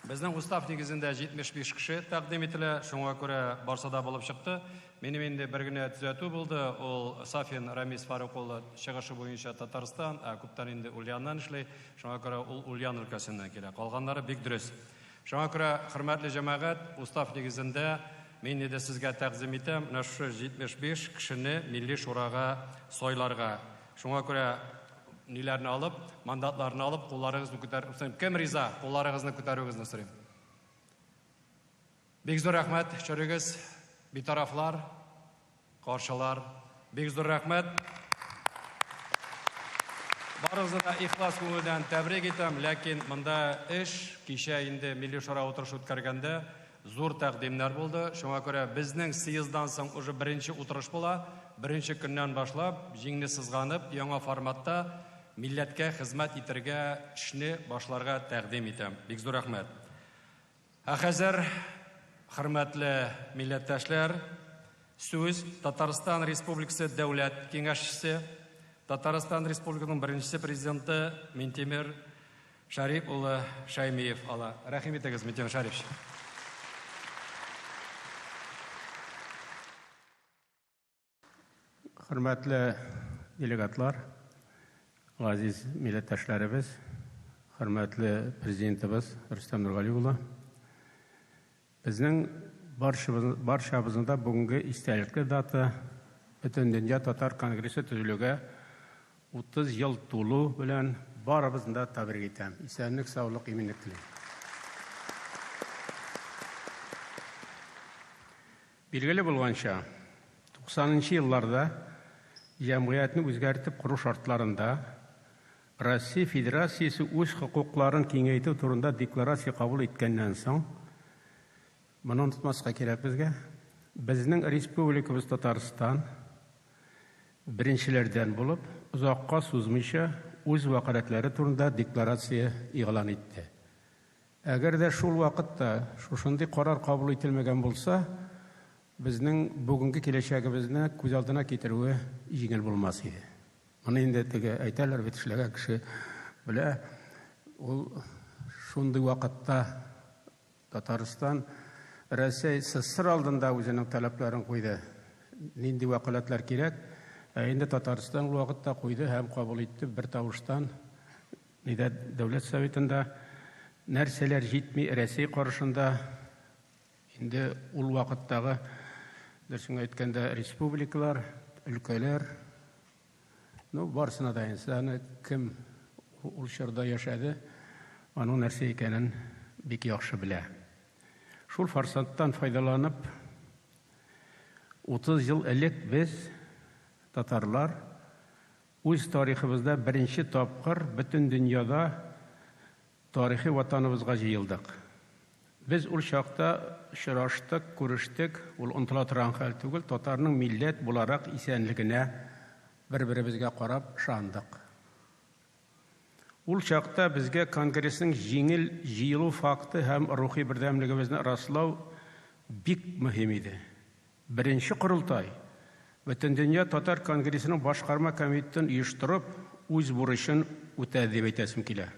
Безнең устав нигезендә 75 кеше тәкъдим ителә, шуңа күрә барсы да булып чыкты. Минем инде бер генә төзәтү булды, ул Сафин Рамис Фарук улы чыгышы буенча Татарстан, ә күптән инде Ульяннан эшли, шуңа күрә ул Ульян өлкәсеннән килә. Калганнары бик дөрес. Шуңа күрә, хөрмәтле җәмәгать, устав нигезендә мин инде сезгә тәкъдим итәм, менә шушы 75 кешене Милли Шурага сайларга. Шуңа күрә ниләрне алып, мандатларны алып, кулларыгызны күтәреп сорыйм. Кем риза? Кулларыгызны күтәрүегезне сорыйм. Бик зур рәхмәт, чөрегез, битарафлар, каршылар. Бик зур рәхмәт. Барыгызны да ихлас күңелдән тәбрик итәм, ләкин монда эш кичә инде Милли Шура утырышы үткәргәндә зур тәкъдимнәр булды. Шуңа күрә безнең съезддан соң уже беренче утырыш була. Беренче көннән башлап, җиңне сызганып, яңа форматта милләткә хезмәт итәргә эшне башларга тәкъдим итәм. Бик зур рәхмәт. Ә хәзер, хөрмәтле милләттәшләр, сүз Татарстан Республикасы Дәүләт Киңәшчесе, Татарстан Республикасының беренче президенты Минтимер Шәрип улы Шәймиев ала. Рәхим итегез, Минтимер Шәрипович. Хөрмәтле делегатлар, газиз милләттәшләребез, хөрмәтле президентыбыз Рөстәм Нургали улы, безнең барчабызның да бүгенге истәлекле дата Бөтендөнья татар конгрессы төзелүгә 30 ел тулу белән барыбызны да тәбрик итәм. Исәнлек, саулык, иминлек телим. Билгеле булганча, 90 нчы елларда җәмгыятьне үзгәртеп кору шартларында Россия Федерациясе үз хокукларын киңәйтү турында декларация кабул иткәннән соң, моны онытмаска кирәк безгә, безнең республикабыз Татарстан беренчеләрдән булып, озакка сузмыйча, үз вәкаләтләре турында декларация игълан итте. Әгәр дә шул вакытта шушындый карар кабул ителмәгән булса, безнең бүгенге киләчәгебезне күз алдына китерүе җиңел булмас иде. Моны инде теге әйтәләр бит, эшләгән кеше белә. Ул шундый вакытта Татарстан Рәсәй СССР алдында үзенең таләпләрен куйды. Нинди вәкаләтләр кирәк? Ә инде Татарстан ул вакытта куйды һәм кабул итте бер тавыштан Нидә Дәүләт Советында нәрсәләр җитми Рәсәй каршында инде ул вакыттагы, дөресен әйткәндә, республикалар, өлкәләр, ну, барысына да инде аны кем ул чорда яшәде, аның нәрсә икәнен бик яхшы белә. Шул форсаттан файдаланып, 30 ел элек без, татарлар, Үз тарихыбызда беренче тапкыр бөтен дөньяда тарихи Ватаныбызга җыелдык. Без ул чакта очраштык, күрештек, ул онытыла торган хәл түгел, татарның милләт буларак исәнлегенә бер-беребезгә карап ышандык. Ул чакта безгә Конгрессның җиңел җыелу факты һәм рухи бердәмлегебезне раслау бик мөһим иде. Беренче корылтай, Бөтендөнья татар конгрессының башкарма комитетын оештырып, үз бурычын үтәде дип әйтәсем килә.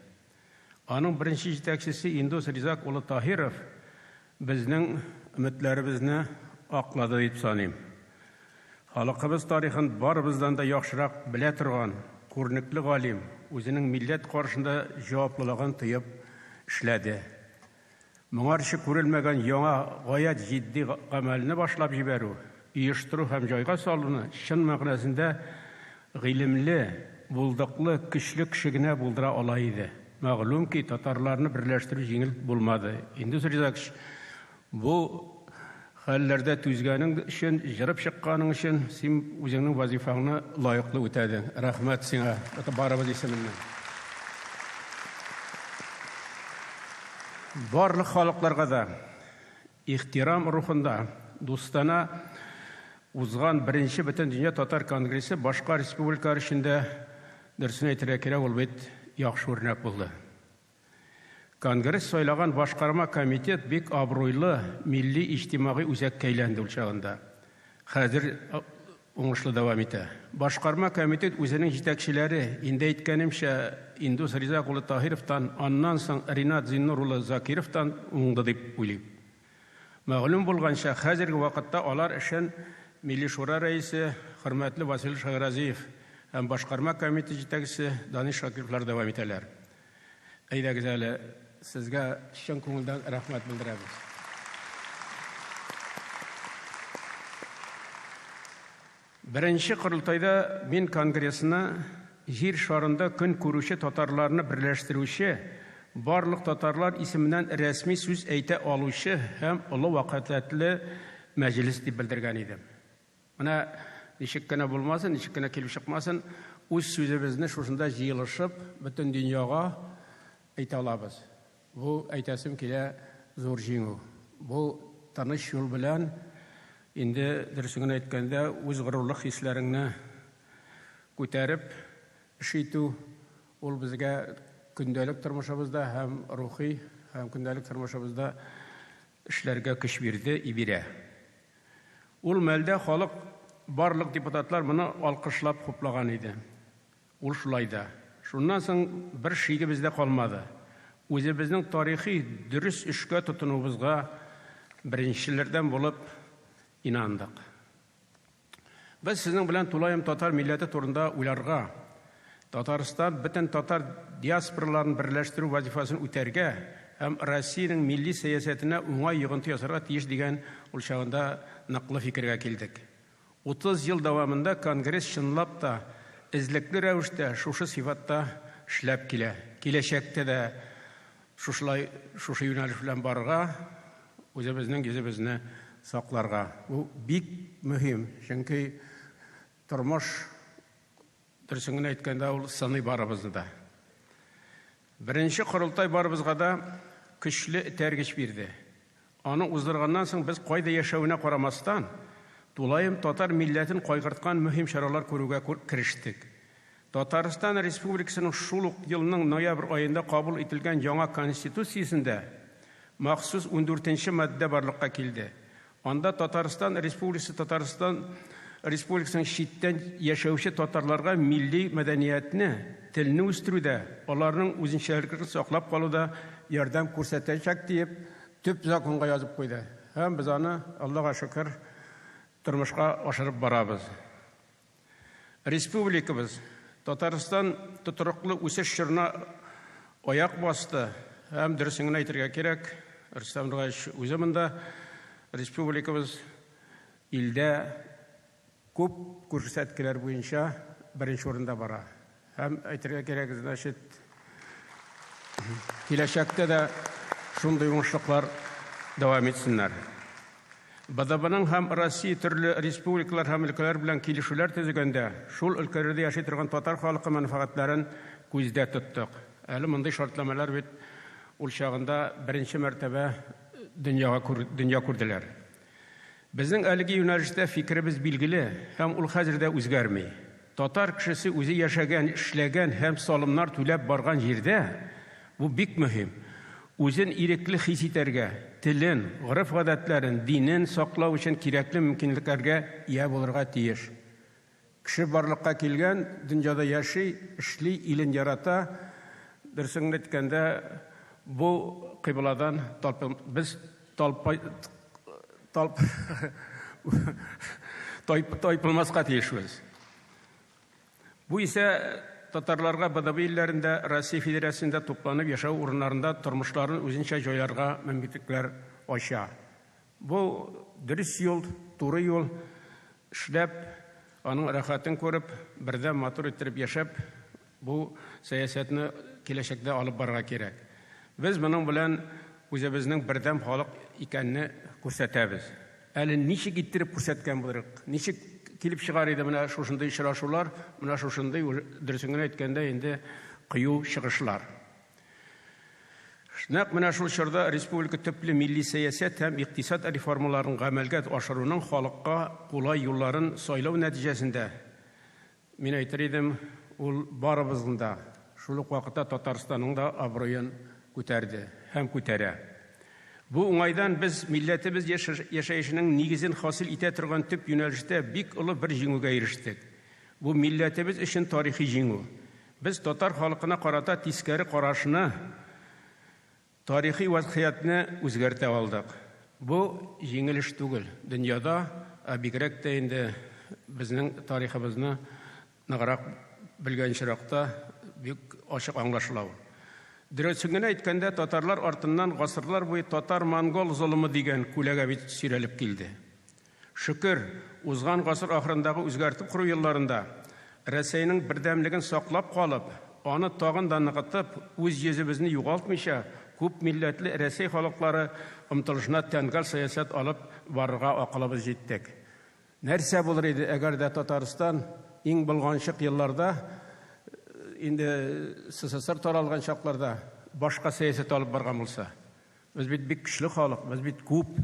Аның беренче җитәкчесе Индус Ризак улы Таһиров безнең өметләребезне аклады дип саныйм. Халкыбыз тарихын барыбыздан да яхшырак белә торган күренекле галим үзенең милләт каршында җаваплылыгын тоеп эшләде. Моңарчы күрелмәгән яңа, гаять җитди гамәлне башлап җибәрү, оештыру һәм җайга салуны чын мәгънәсендә гыйлемле, булдыклы, көчле кеше генә булдыра ала иде. Мәгълүм ки, татарларны берләштерү җиңел булмады. Индус Ризакович, бу хәлләрдә түзгәнең өчен, җырып чыкканың өчен син үзеңнең вазифаңны лаеклы үтәдең. Рәхмәт сиңа, барыбыз исеменнән. Барлык халыкларга да ихтирам рухында дустана узган беренче Бөтендөнья татар конгрессы башка республикалар өчен дә, дөресен әйтергә кирәк, ул бит яхшы үрнәк булды. Конгресс сайлаган башкарма комитет бик абруйлы милли иҗтимагый үзәккә әйләнде ул чагында. Хәзер уңышлы дәвам итә. Башкарма комитет үзенең җитәкчеләре, инде әйткәнемчә, Индус Ризак улы Таһировтан, аннан соң Ринат Зиннур улы Закировтан уңды дип уйлыйм. Мәгълүм булганча, хәзерге вакытта алар эшен Милли Шура рәисе, хөрмәтле Васил Шәйгразиев һәм башкарма комитет җитәкчесе Данис Шакировлар дәвам итәләр. Әйдәгез әле, Сезгә чын күңелдән рәхмәт белдерәбез. Беренче корылтайда мин конгрессны җир шарында көн күрүче татарларны берләштерүче, барлык татарлар исеменнән рәсми сүз әйтә алучы һәм олы вәкаләтле мәҗлес дип белдергән идем. Менә ничек кенә булмасын, ничек кенә килеп чыкмасын, үз сүзебезне шушында җыелышып, бөтен дөньяга әйтә алабыз. Бу, әйтәсем килә, зур җиңү. Бу тыныч юл белән, инде дөресен генә әйткәндә, үз горурлык хисләреңне күтәреп эш итү, ул безгә көндәлек тормышыбызда һәм рухи һәм көндәлек тормышыбызда эшләргә көч бирде и бирә. Ул мәлдә халык, барлык депутатлар моны алкышлап хуплаган иде. Ул шулай да. Шуннан соң бер шигебез дә калмады. Үзебезнең тарихи дөрес эшкә тотынуыбызга беренчеләрдән булып инандык. Без сезнең белән тулаем татар милләте турында уйларга, Татарстан бөтен татар диаспораларын берләштерү вазифасын үтәргә һәм Россиянең милли сәясәтенә уңай йогынты ясарга тиеш дигән ул чагында ныклы фикергә килдек. 30 ел дәвамында Конгресс чынлап та эзлекле рәвештә шушы сыйфатта эшләп килә. Киләчәктә дә шушылай шушы юнәлеш белән барырга, үзебезнең йөзебезне сакларга. Бу бик мөһим, чөнки тормыш, дөресен генә әйткәндә, ул сыный барыбызны да. Беренче корылтай барыбызга да көчле этәргеч бирде. Аны уздырганнан соң без кайда яшәвенә карамастан, тулаем татар милләтен кайгырткан мөһим чаралар күрүгә керештек. Татарстан Республикасының шул ук елның ноябрь аенда кабул ителгән яңа Конституциясендә махсус ундүртенче маддә барлыкка килде. Анда Татарстан Республикасы Татарстан Республикасының читтән яшәүче татарларга милли мәдәниятне, телне үстерүдә, аларның үзенчәлекләрен саклап калуда ярдәм күрсәтәчәк диеп төп законга язып куйды. Һәм без аны, Аллага шөкер, тормышка ашырып барабыз. Республикабыз, Татарстан тотрыклы үсеш чорына аяк басты һәм, дөресен генә әйтергә кирәк, Рөстәм Нургаевич үзе монда, республикабыз илдә күп күрсәткеләр буенча беренче урында бара. Һәм әйтергә кирәк, значит, киләчәктә дә шундый уңышлыклар дәвам итсеннәр. БДБның һәм Россия төрле республикалар һәм өлкәләр белән килешүләр төзегәндә, шул өлкәләрдә яши торган татар халкы мәнфәгатьләрен күздә тоттык. Әле мондый шартламалар бит ул чагында беренче мәртәбә дөньяга дөнья күрделәр. Безнең әлеге юнәлештә фикеребез билгеле һәм ул хәзер дә үзгәрми. Татар кешесе үзе яшәгән, эшләгән һәм салымнар түләп барган җирдә, бу бик мөһим, үзен ирекле хис итәргә, телен, гореф-гадәтләрен, динен саклау өчен кирәкле мөмкинлекләргә ия булырга тиеш. Кеше барлыкка килгән, дөньяда яши, эшли, илен ярата, дөресен генә әйткәндә, бу кыйбладан талпын, без талпай, талп, тайпылмаска тиешбез. Бу исә татарларга БДБ илләрендә, Россия Федерациясендә тупланып яшәү урыннарында тормышларын үзенчә җайларга мөмкинлекләр ача. Бу дөрес юл, туры юл, эшләп, аның рәхәтен күреп, бердәм матур иттереп яшәп, бу сәясәтне киләчәктә алып барырга кирәк. Без моның белән үзебезнең бердәм халык икәнне күрсәтәбез. Әле ничек иттереп күрсәткән булырык, ничек килеп чыгар иде менә шушындый очрашулар, менә шушындый, дөресен генә әйткәндә, инде кыю чыгышлар. Нәкъ менә шул чорда республика төпле милли сәясәт һәм икътисад реформаларын гамәлгә ашыруның халыкка кулай юлларын сайлау нәтиҗәсендә, мин әйтер идем, ул барыбызның да, шул ук вакытта Татарстанның да абруен күтәрде һәм күтәрә. Бу уңайдан без милләтебез яшәешенең нигезен хасил итә торган төп юнәлештә бик олы бер җиңүгә ирештек. Бу милләтебез өчен тарихи җиңү. Без татар халкына карата тискәре карашны, тарихи вазгыятьне үзгәртә алдык. Бу җиңел эш түгел. Дөньяда, ә бигрәк тә инде безнең тарихыбызны ныграк белгән очракта бик ачык аңлашыла ул. Дөресен генә әйткәндә, татарлар артыннан гасырлар буе татар-монгол золымы дигән күләгә бит сөйрәлеп килде. Шөкер, узган гасыр ахырындагы үзгәртеп кору елларында Рәсәйнең бердәмлеген саклап калып, аны тагын да ныгытып, үз йөзебезне югалтмыйча, күп милләтле Рәсәй халыклары омтылышына тәңгәл сәясәт алып барырга акылыбыз җиттек. Нәрсә булыр иде, әгәр дә Татарстан иң болганчык елларда, инде СССР таралган чакларда башка сәясәт алып барган булса? Без бит бик көчле халык, без бит күп.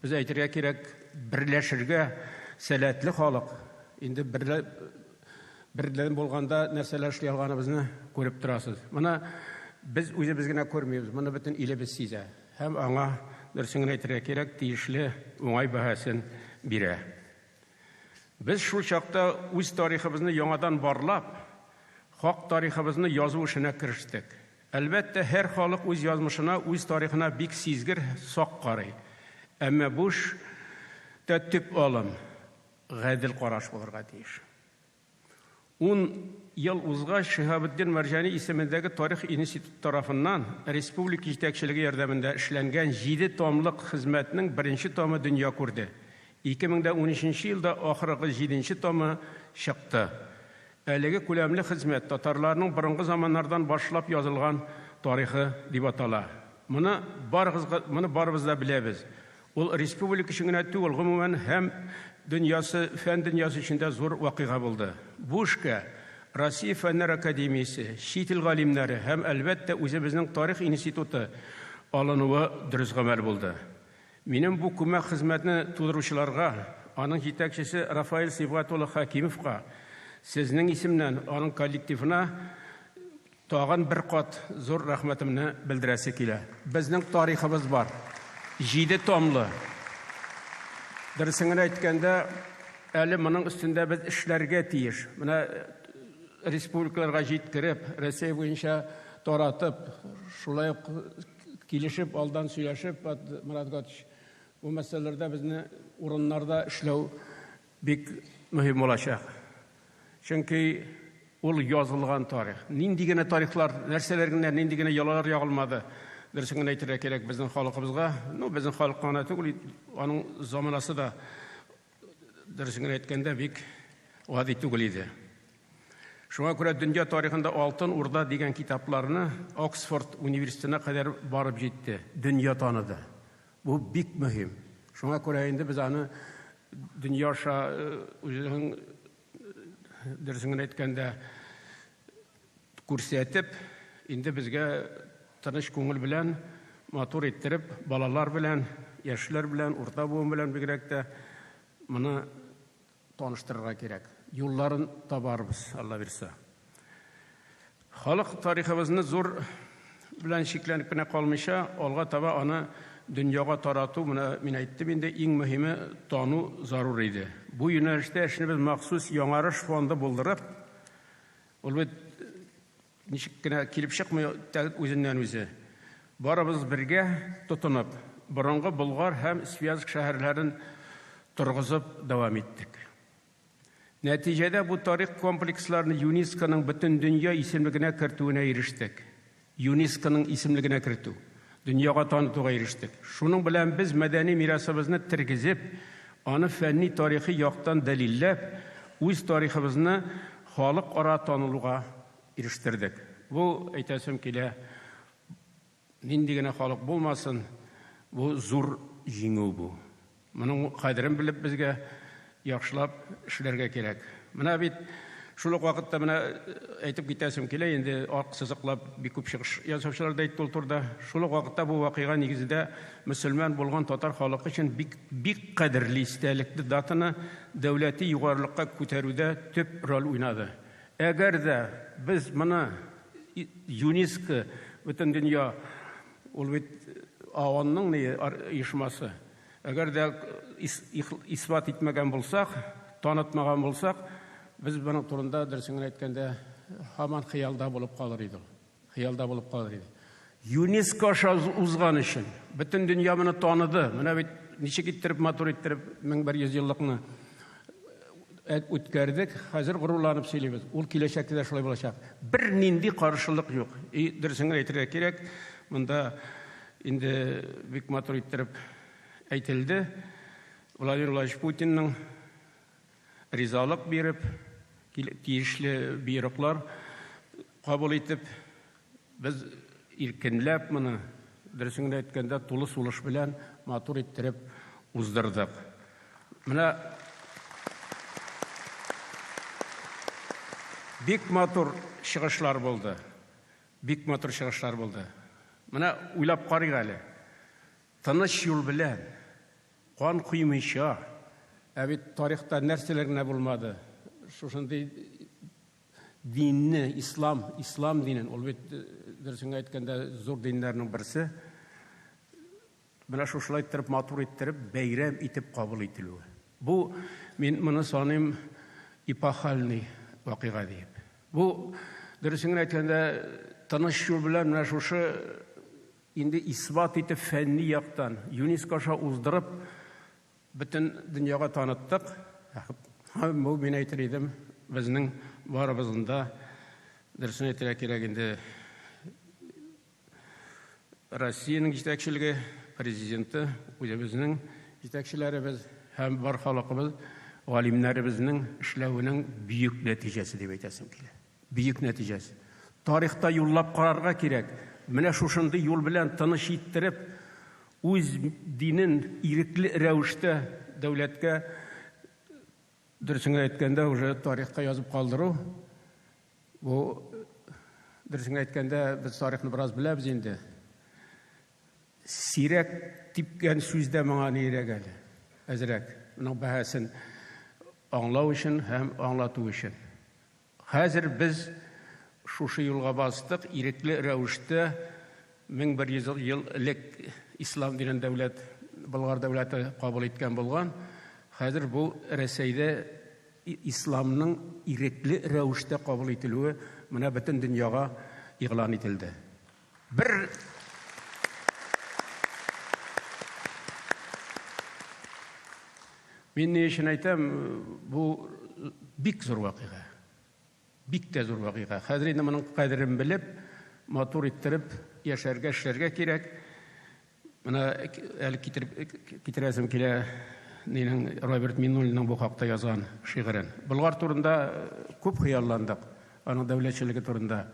Без әйтергә кирәк, берләшергә сәләтле халык. Инде берлә бердәм булганда нәрсәләр эшли алганыбызны күреп торасыз. Моны без үзебез генә күрмибез, моны бөтен илебез сизә. Һәм аңа, дөресен генә әйтергә кирәк, тиешле уңай бәһасен бирә. Без шул чакта үз тарихыбызны яңадан барлап, хак тарихыбызны язу эшенә керештек. Әлбәттә, һәр халык үз язмышына, үз тарихына бик сизгер, сак карый. Әмма бу эш тә төп алым, гадел караш булырга тиеш. Ун ел узгач, Шиһабетдин Мәрҗани исемендәге тарих институты тарафыннан республика җитәкчелеге ярдәмендә эшләнгән җиде томлык хезмәтнең беренче томы дөнья күрде. 2013 елда ахыргы җиденче томы чыкты. Әлеге күләмле хезмәт татарларның борынгы заманнардан башлап язылган тарихы дип атала. Моны барыгызга, моны барыбыз да беләбез. Ул республика өчен генә түгел, гомумән, һәм дөньясы, фән дөньясы өчен дә зур вакыйга булды. Бу эшкә Россия Фәннәр академиясе, чит ил галимнәре һәм, әлбәттә, үзебезнең тарих институты алынуы дөрес гамәл булды. Минем бу күмәк хезмәтне тудыручыларга, аның җитәкчесе Рафаэль Сибгат улы Хәкимовка, сезнең исемнән аның коллективына Тагын бер кат зур рәхмәтемне белдерәсе килә. Безнең тарихыбыз бар. Җиде томлы. Дөресен генә әйткәндә, әле моның өстендә без эшләргә тиеш. Менә республикаларга җиткереп, Рәсәй буенча таратып, шулай ук килешеп, алдан сөйләшеп, Марат Гатович, бу мәсьәләләрдә безне урыннарда эшләү бик мөһим булачак. Чөнки ул язылган тарих. Нинди генә тарихлар, нәрсәләр генә, нинди генә ялалар ягылмады. Дөресен генә әйтергә кирәк, безнең халкыбызга, ну, безнең халыкка гына түгел, аның заманасы да, дөресен генә әйткәндә, бик гади түгел иде. Шуңа күрә дөнья тарихында Алтын Урда дигән китапларны Оксфорд университетына кадәр барып җитте, дөнья таныды. Бу бик мөһим. Шуңа күрә инде без аны дөнья аша үзенең дөресен генә әйткәндә күрсәтеп, инде безгә тыныч күңел белән, матур иттереп, балалар белән, яшьләр белән, урта буын белән бигрәк тә моны таныштырырга кирәк. Юлларын табарбыз, Алла бирса. Халык тарихыбызны зур белән чикләнеп кенә калмыйча, алга таба аны дөньяга тарату, менә мин әйттем инде, иң мөһиме тану зарур иде. Бу юнәлештә эшне без махсус Яңарыш фонды булдырып, ул бит ничек кенә килеп чыкмый үзеннән-үзе. Барыбыз бергә тотынып, борынгы Болгар һәм Свияжск шәһәрләрен торгызып дәвам иттек. Нәтиҗәдә бу тарих комплексларны ЮНЕСКОның Бөтендөнья исемлегенә кертүенә ирештек. ЮНЕСКОның исемлегенә кертү, дөньяга танытуга ирештек. Шуның белән без мәдәни мирасыбызны тергезеп, аны фәнни-тарихи яктан дәлилләп, үз тарихыбызны халыкара танылуга ирештердек. Бу, әйтәсем килә, нинди генә халык булмасын, бу зур җиңү бу. Моның кадерен белеп безгә яхшылап эшләргә кирәк. Менә бит шул ук вакытта менә әйтеп китәсем килә, инде ак сызыклап бик күп чыгыш ясаучылар да әйтте ул турыда. Шул ук вакытта бу вакыйга нигезендә мөселман булган татар халкы өчен бик бик кадерле истәлекле датаны дәүләти югарылыкка күтәрүдә төп роль уйнады. Әгәр дә без моны ЮНЕСКО бөтендөнья ул бит ООНның ни оешмасы. Әгәр дә исбат итмәгән булсак, танытмаган булсак, без моның турында дөресен генә әйткәндә һаман хыялда булып калыр иде ул. Хыялда булып калыр иде. ЮНЕСКО аша узган өчен бөтен дөнья моны таныды. Менә бит ничек иттереп матур иттереп 1100 еллыкны. үткәрдек, хәзер горурланып сөйлибез. Ул киләчәктә дә шулай булачак. Бернинди каршылык юк. И дөресен генә әйтергә кирәк, монда инде бик матур иттереп әйтелде. Владимир Владимирович Путинның ризалык биреп, тиешле боерыклар кабул итеп, без иркенләп моны, дөресен генә әйткәндә, тулы сулыш белән матур иттереп уздырдык. Менә бик матур чыгышлар булды. Бик матур чыгышлар булды. Менә уйлап карыйк әле. Тыныч юл белән, кан коймыйча, ә бит тарихта нәрсәләр генә булмады. Шушындый динне, ислам, ислам динен, ул бит дөресен әйткәндә зур диннәрнең берсе. Менә шушылай иттереп, матур иттереп, бәйрәм итеп кабул ителүе. Бу, мин моны саныйм эпохальный вакыйга диеп. Бу, дөресен генә әйткәндә, тыныч юл белән менә шушы инде исбат итеп фәнни яктан ЮНЕСКО аша уздырып, бөтен дөньяга таныттык. Һәм бу, мин әйтер идем, безнең барыбызның да, дөресен әйтергә кирәк инде, Россиянең җитәкчелеге, президенты, үзебезнең җитәкчеләребез һәм бар халыкыбыз, галимнәребезнең эшләвенең бөек нәтиҗәсе дип әйтәсем килә. Бөек нәтиҗәсе. Тарихта юллап карарга кирәк. Менә шушындый юл белән тыныч иттереп, үз динен ирекле рәвештә дәүләткә, дөресен генә әйткәндә, уже тарихка язып калдыру, бу, дөресен генә әйткәндә, без тарихны бераз беләбез инде. Сирәк типкән сүз дә моңа нирәк әле, әзрәк, моның бәһасен аңлау өчен һәм аңлату өчен. Хәзер без шушы юлга бастык, ирекле рәвештә 1100 ел элек ислам динен дәүләт, Болгар дәүләте кабул иткән булган. Хәзер бу Рәсәйдә исламның ирекле рәвештә кабул ителүе менә бөтен дөньяга игълан ителде. Бер Мин ни өчен әйтәм, бу бик зур вакыйга. Бик тә зур вакыйга. Хәзер инде моның кадерен белеп, матур иттереп яшәргә, эшләргә кирәк. Менә әле китереп китерәсем килә нинең Роберт Миннуллинның бу хакта язган шигырен. Болгар турында күп хыялландык, аның дәүләтчелеге турында.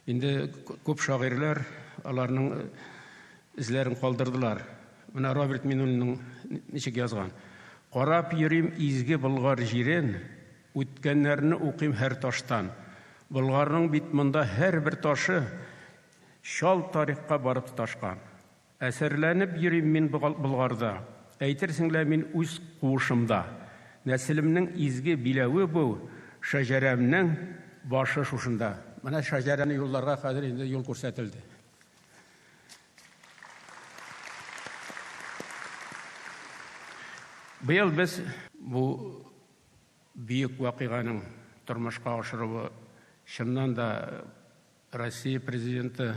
Инде күп шагыйрьләр аларның эзләрен калдырдылар. Менә Роберт Минуллинның ничек язган. Карап йөрим изге Болгар җирен, үткәннәрне укыйм һәр таштан. Болгарның бит монда һәрбер ташы чал тарихка барып тоташкан. Әсәрләнеп йөрим мин Болгарда, Әйтерсең лә мин үз куышымда. Нәселемнең изге биләве бу, Шәҗәрәмнең башы шушында. Менә шәҗәрәне юлларга хәзер инде юл күрсәтелде. Быел без бу бөек вакыйганың тормышка ашыруы чыннан да Россия Президенты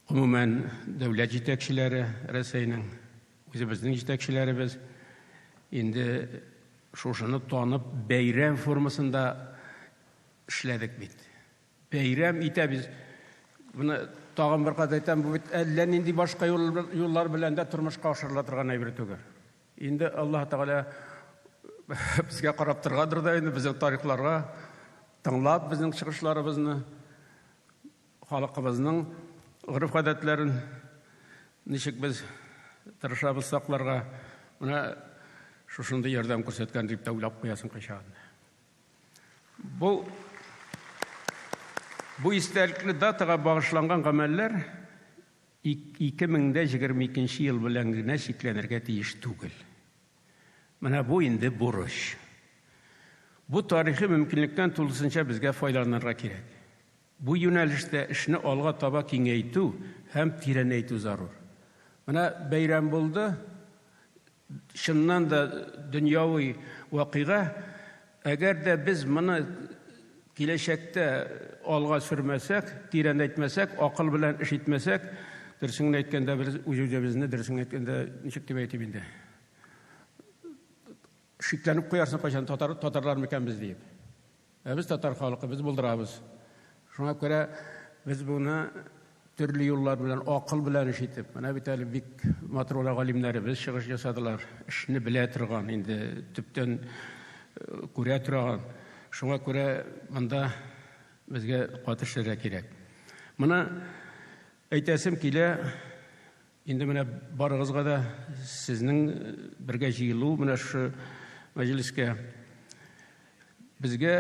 Гомумән, дәүләт җитәкчеләре Рәсәйнең, үзебезнең җитәкчеләребез инде шушыны танып, бәйрәм формасында эшләдек бит. Бәйрәм итәбез. Моны тагын бер кат әйтәм, бу бит әллә нинди башка юллар белән дә тормышка ашырыла торган әйбер түгел. Инде Аллаһ Тәгалә безгә карап торгандыр да инде, безнең тарихларга тыңлап безнең чыгышларыбызны. Халкыбызның гореф-гадәтләрен ничек без тырышабыз сакларга, менә шушындый ярдәм күрсәткән дип тә уйлап куясың кайчагында. Бу бу истәлекле датага багышланган гамәлләр 2022 ел белән генә чикләнергә тиеш түгел. Менә бу инде бурыч. Бу тарихи мөмкинлектән тулысынча безгә файдаланырга кирәк. Бу юнәлештә эшне алга таба киңәйтү һәм тирәнәйтү зарур. Менә бәйрәм булды, чыннан да дөньяви вакыйга. Әгәр дә без моны киләчәктә алга сөрмәсәк, тирәнәйтмәсәк, акыл белән эш итмәсәк, дөресен генә әйткәндә, без үз-үзебезне, дөресен генә әйткәндә, ничек дип әйтим инде, шикләнеп куярсың кайчан татар татарлар микән без диеп. Ә без татар халкы, без булдырабыз. Шуңа күрә без моны төрле юллар белән, акыл белән эш итеп, менә бит әле бик матур гына галимнәребез чыгыш ясадылар, эшне белә торган, инде төптән э, күрә торган. Шуңа күрә монда безгә каты эшләргә кирәк. Моны әйтәсем килә, инде менә барыгызга да сезнең э, бергә җыелу менә шушы мәҗлескә безгә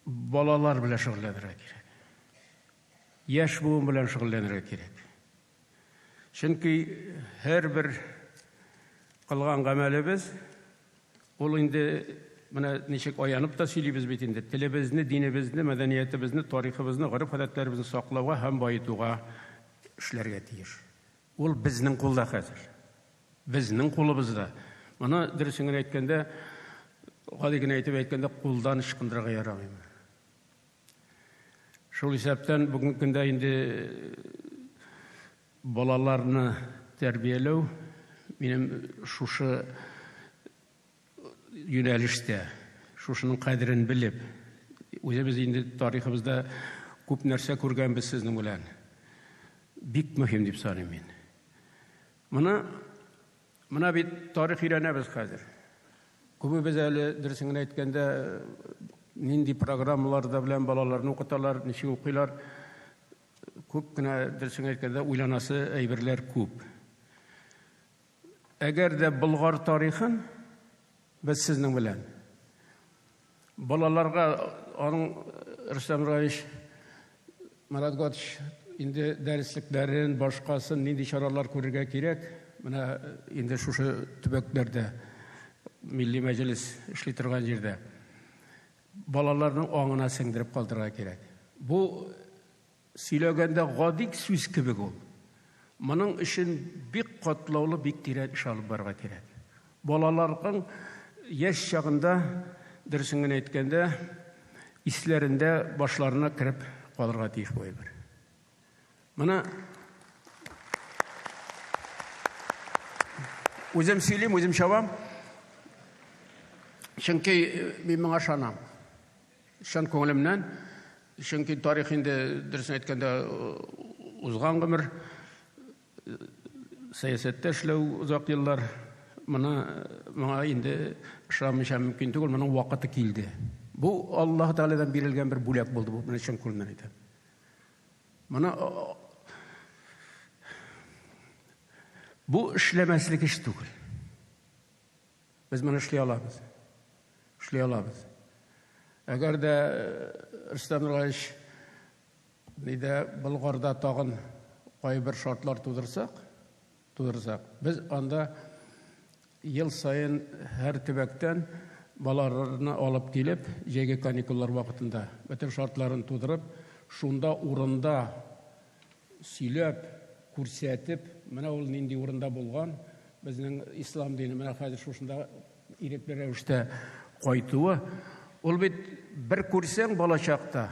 балалар белән шөгыльләнергә кирәк. Яшь буын белән шөгыльләнергә кирәк. Чөнки һәрбер кылган гамәлебез ул инде менә ничек аянып та сөйлибез бит инде, телебезне, динебезне, мәдәниятебезне, тарихыбызны, гореф-гадәтләребезне саклауга һәм баетуга эшләргә тиеш. Ул безнең кулда хәзер. Безнең кулыбызда. Моны дөресен генә әйткәндә, гади генә итеп әйткәндә, кулдан ычкындырырга ярамый. Шул исәптән бүгенге көндә инде балаларны тәрбияләү минем шушы юнәлештә, шушының кадерен белеп, үзебез инде тарихыбызда күп нәрсә күргәнбез сезнең белән. Бик мөһим дип саныйм мин. Моны менә бит тарих өйрәнәбез хәзер. Күбебез әле, дөресен генә әйткәндә, нинди программаларда белән балаларны укыталар, ничек укыйлар, күп кенә, дөресен әйткәндә, уйланасы әйберләр күп. Әгәр дә Болгар тарихын без сезнең белән балаларга аның Рөстәм Раевич Марат Гатович инде дәреслекләрен, башкасын нинди чаралар күрергә кирәк, менә инде шушы төбәкләрдә Милли мәҗлес эшли торган җирдә балаларның аңына сеңдереп калдырырга кирәк. Бу Сөйләгәндә гади сүз кебек ул. Моның өчен бик катлаулы, бик тирән эш алып барырга кирәк. Балаларның яшь чагында, дөресен генә әйткәндә, исләрендә, башларына кереп калырга тиеш бу әйбер. Моны үзем сөйлим, үзем чабам. Чөнки мин моңа ышанам. Чын күңелемнән, чөнки тарих инде, дөресен әйткәндә, узган гомер, сәясәттә эшләү озак еллар, моны моңа инде ышанмыйча мөмкин түгел, моның вакыты килде. Бу Аллаһ Тәгаләдән бирелгән бер бүләк булды бу, менә чын күңелемнән әйтәм. Моны бу эшләмәслек эш түгел. Без моны эшли алабыз. Эшли алабыз. Әгәр дә Рөстәм Нургалиевич нидә Болгарда тагын кайбер шартлар тудырсак, тудырсак, без анда ел саен һәр төбәктән балаларны алып килеп, җәйге каникуллар вакытында бөтен шартларын тудырып, шунда урында сөйләп, күрсәтеп, менә ул нинди урында булган, безнең ислам дине менә хәзер шушында ирекле рәвештә кайтуы, ул бит бер күрсәң балачакта,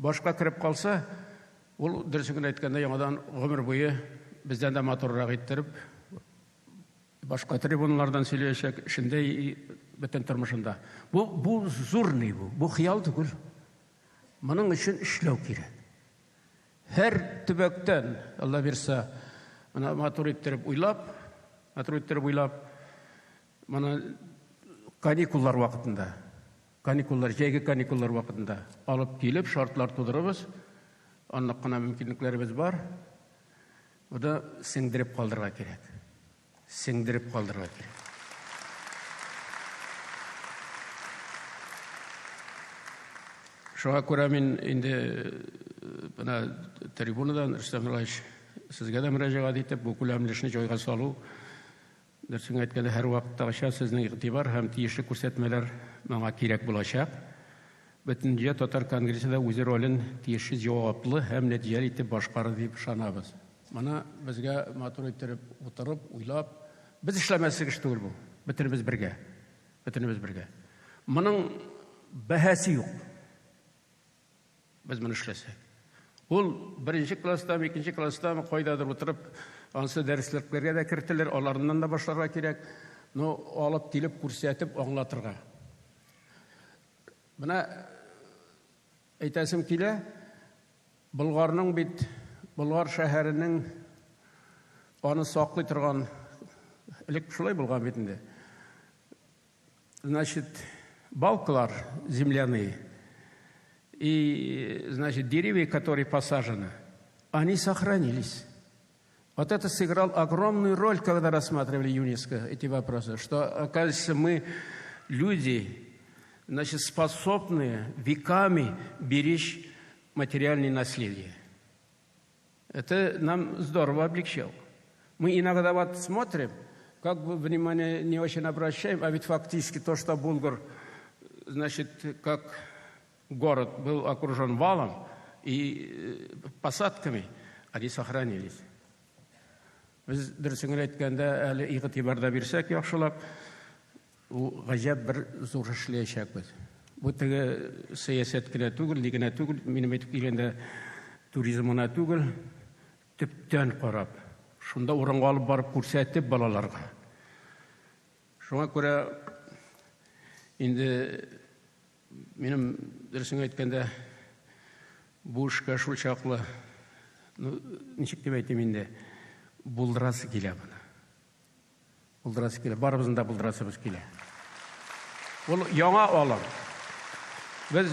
башка кереп калса, ул дөресен генә әйткәндә, яңадан гомер буе бездән дә матуррак иттереп, башка трибуналардан сөйләячәк, эшендә, бөтен тормышында. Бу, бу зур ни бу, бу хыял түгел. Моның өчен эшләү кирәк. Һәр төбәктән, Алла бирса, менә матур иттереп уйлап, матур иттереп уйлап, моны каникуллар вакытында, каникуллар, җәйге каникуллар вакытында алып килеп, шартлар тудырыбыз. Анлык кына мөмкинлекләребез бар. Моны сеңдереп калдырырга кирәк. Сеңдереп калдырырга кирәк. Шуңа күрә мин инде менә трибунадан, Рөстәм Нургалиевич, сезгә дә мөрәҗәгать итеп, бу күләмле эшне җайга салу, дөресен әйткәндә, һәрвакыттагыча сезнең игътибар һәм тиешле күрсәтмәләр моңа кирәк булачак. Бөтендөнья татар конгрессы да үзе ролен тиешле җаваплы һәм нәтиҗәле итеп башкарыр дип ышанабыз. Моны безгә матур иттереп утырып, уйлап, без эшләмәслек эш түгел бу. Бөтенебез бергә. Бөтенебез бергә. Моның бәһасе юк. Без моны эшләсәк. Ул беренче класстамы, икенче класстамы, кайдадыр утырып, ансы дәреслекләргә дә кертелер, аларыннан да башларга кирәк. Но алып килеп күрсәтеп аңлатырга. Менә әйтәсем килә, Болгарның бит Болгар шәһәренең аны саклый торган элек шулай булган бит инде. Значит, балкалар земляные и, значит, деревья, которые посажены, они сохранились. Вот это сыграл огромную роль, когда рассматривали ЮНЕСКО эти вопросы, что, оказывается, мы, люди, значит, способные веками беречь материальное наследие. Это нам здорово облегчало. Мы иногда вот смотрим, как бы внимание не очень обращаем, а ведь фактически то, что Булгар, значит, как город был окружен валом и э, посадками, они сохранились. Без дөресен генә әйткәндә, әле игътибар да бирсәк яхшылап, ул гаҗәп бер зур эшләячәкбез. Бу теге сәясәт кенә түгел, ни генә түгел, минем әйтеп килгәндә туризм гына түгел, төптән карап, шунда урынга алып барып күрсәтеп балаларга. Шуңа күрә инде Минем дөресен әйткәндә, бу эшкә шул чаклы, ну, ничек дип әйтим инде, булдырасы килә моны. Булдырасы килә, барыбызның да булдырасыбыз килә. Ул яңа алым. Без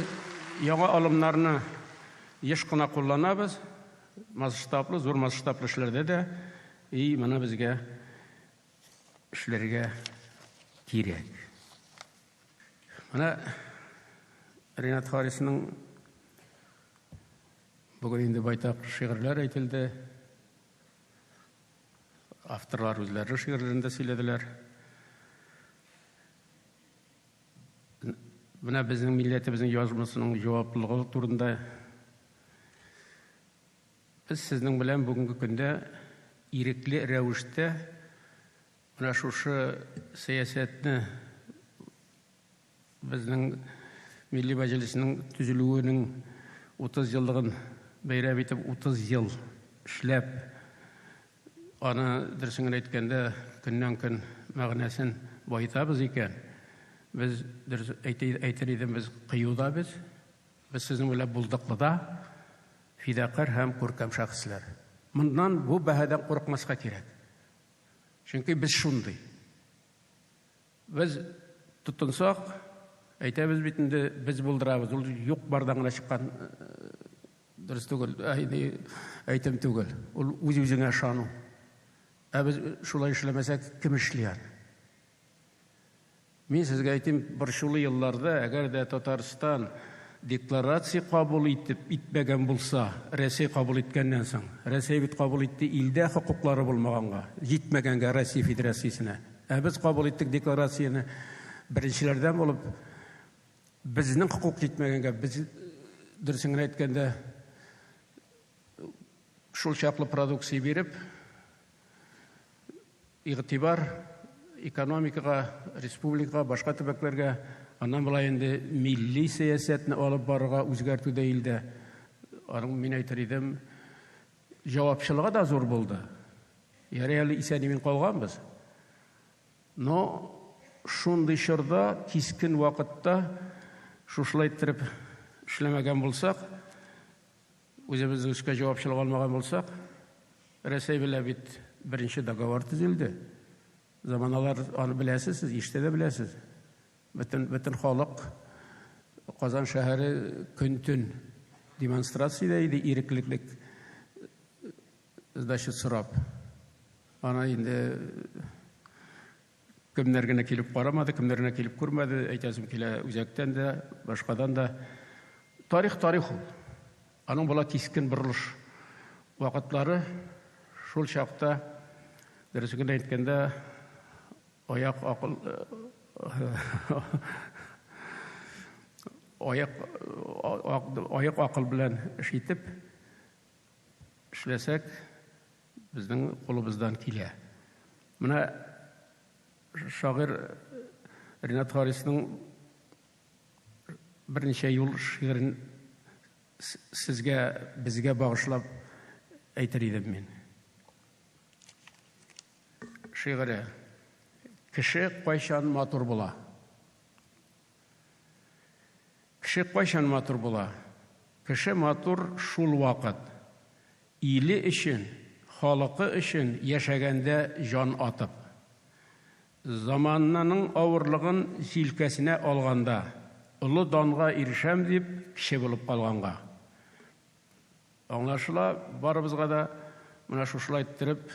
яңа алымнарны еш кына кулланабыз, масштаблы, зур масштаблы эшләрдә дә, и моны безгә эшләргә кирәк. Менә Ренат Харисның бүген инде байтак шигырьләр әйтелде. Авторлар үзләре шигырьләрен дә сөйләделәр. Менә безнең милләтебезнең язмышының җаваплылыгы турында без сезнең белән бүгенге көндә ирекле рәвештә Менә шушы сәясәтне безнең Милли Мәҗлеснең төзелүенең 30 еллыгын бәйрәм итеп 30 ел эшләп, аны дөресен генә әйткәндә, көннән-көн мәгънәсен баетабыз икән, без дөрес әйтер идем, без кыю да без, без сезнең белән булдыклы да, фидакарь һәм күркәм шәхесләр. Моннан бу бәһадән курыкмаска кирәк. Чөнки без шундый. Без тотынсак, әйтәбез бит инде, без булдырабыз. Ул юк бардан гына чыккан э, дөрес түгел, әйтем түгел. Ул үз-үзеңә ышану. Ә без шулай эшләмәсәк, кем эшли аны? Мин сезгә әйтим, борчулы елларда, әгәр дә Татарстан декларация кабул итеп итмәгән булса, Рәсәй кабул иткәннән соң, Рәсәй бит кабул итте илдә хокуклары булмаганга, җитмәгәнгә Россия Федерациясенә. Ә без кабул иттек декларацияне беренчеләрдән булып, безнең хокук җитмәгәнгә, без дөресен генә әйткәндә, шул чаклы продукция биреп, Игътибар экономикага, республикага, башка төбәкләргә, аннан болай инде милли сәясәтне алып барырга үзгәртү дә илдә, аның, мин әйтер идем, җавапчылыгы да зур булды. Ярый әле исән-имин калганбыз. Но шундый чорда, кискен вакытта шушылай иттереп эшләмәгән булсак, Үзебезнең өскә җавапчылык алмаган булсак, Рәсәй белән бит беренче договор төзелде. Заманалар аны беләсез, сез ишетә дә беләсез. Бөтен, бөтен халык Казан шәһәре көн-төн демонстрациядә иде, иреклеклек значит, сорап. Аны инде Кемнәр генә килеп карамады, кемнәр генә килеп күрмәде, әйтәсем килә, үзәктән дә, башкадан да. Тарих тарих ул. Аның була кискен борылыш вакытлары. Шул чакта, дөресен генә әйткәндә, аяк акыл аяк аяк акыл белән эш итеп эшләсәк, Безнең кулыбыздан килә. Менә шагыйрь Ренат Харисның берничә юл шигырен сезгә, безгә багышлап әйтер идем мин. Шигыре. Кеше кайчан матур була? Кеше кайчан матур була? Кеше матур шул вакыт, иле өчен, халыкы өчен яшәгәндә җан атып. Замананың авырлыгын җилкәсенә алганда, олы данга ирешәм дип, кеше булып калганга. Аңлашыла, барыбызга да менә шушылай иттереп,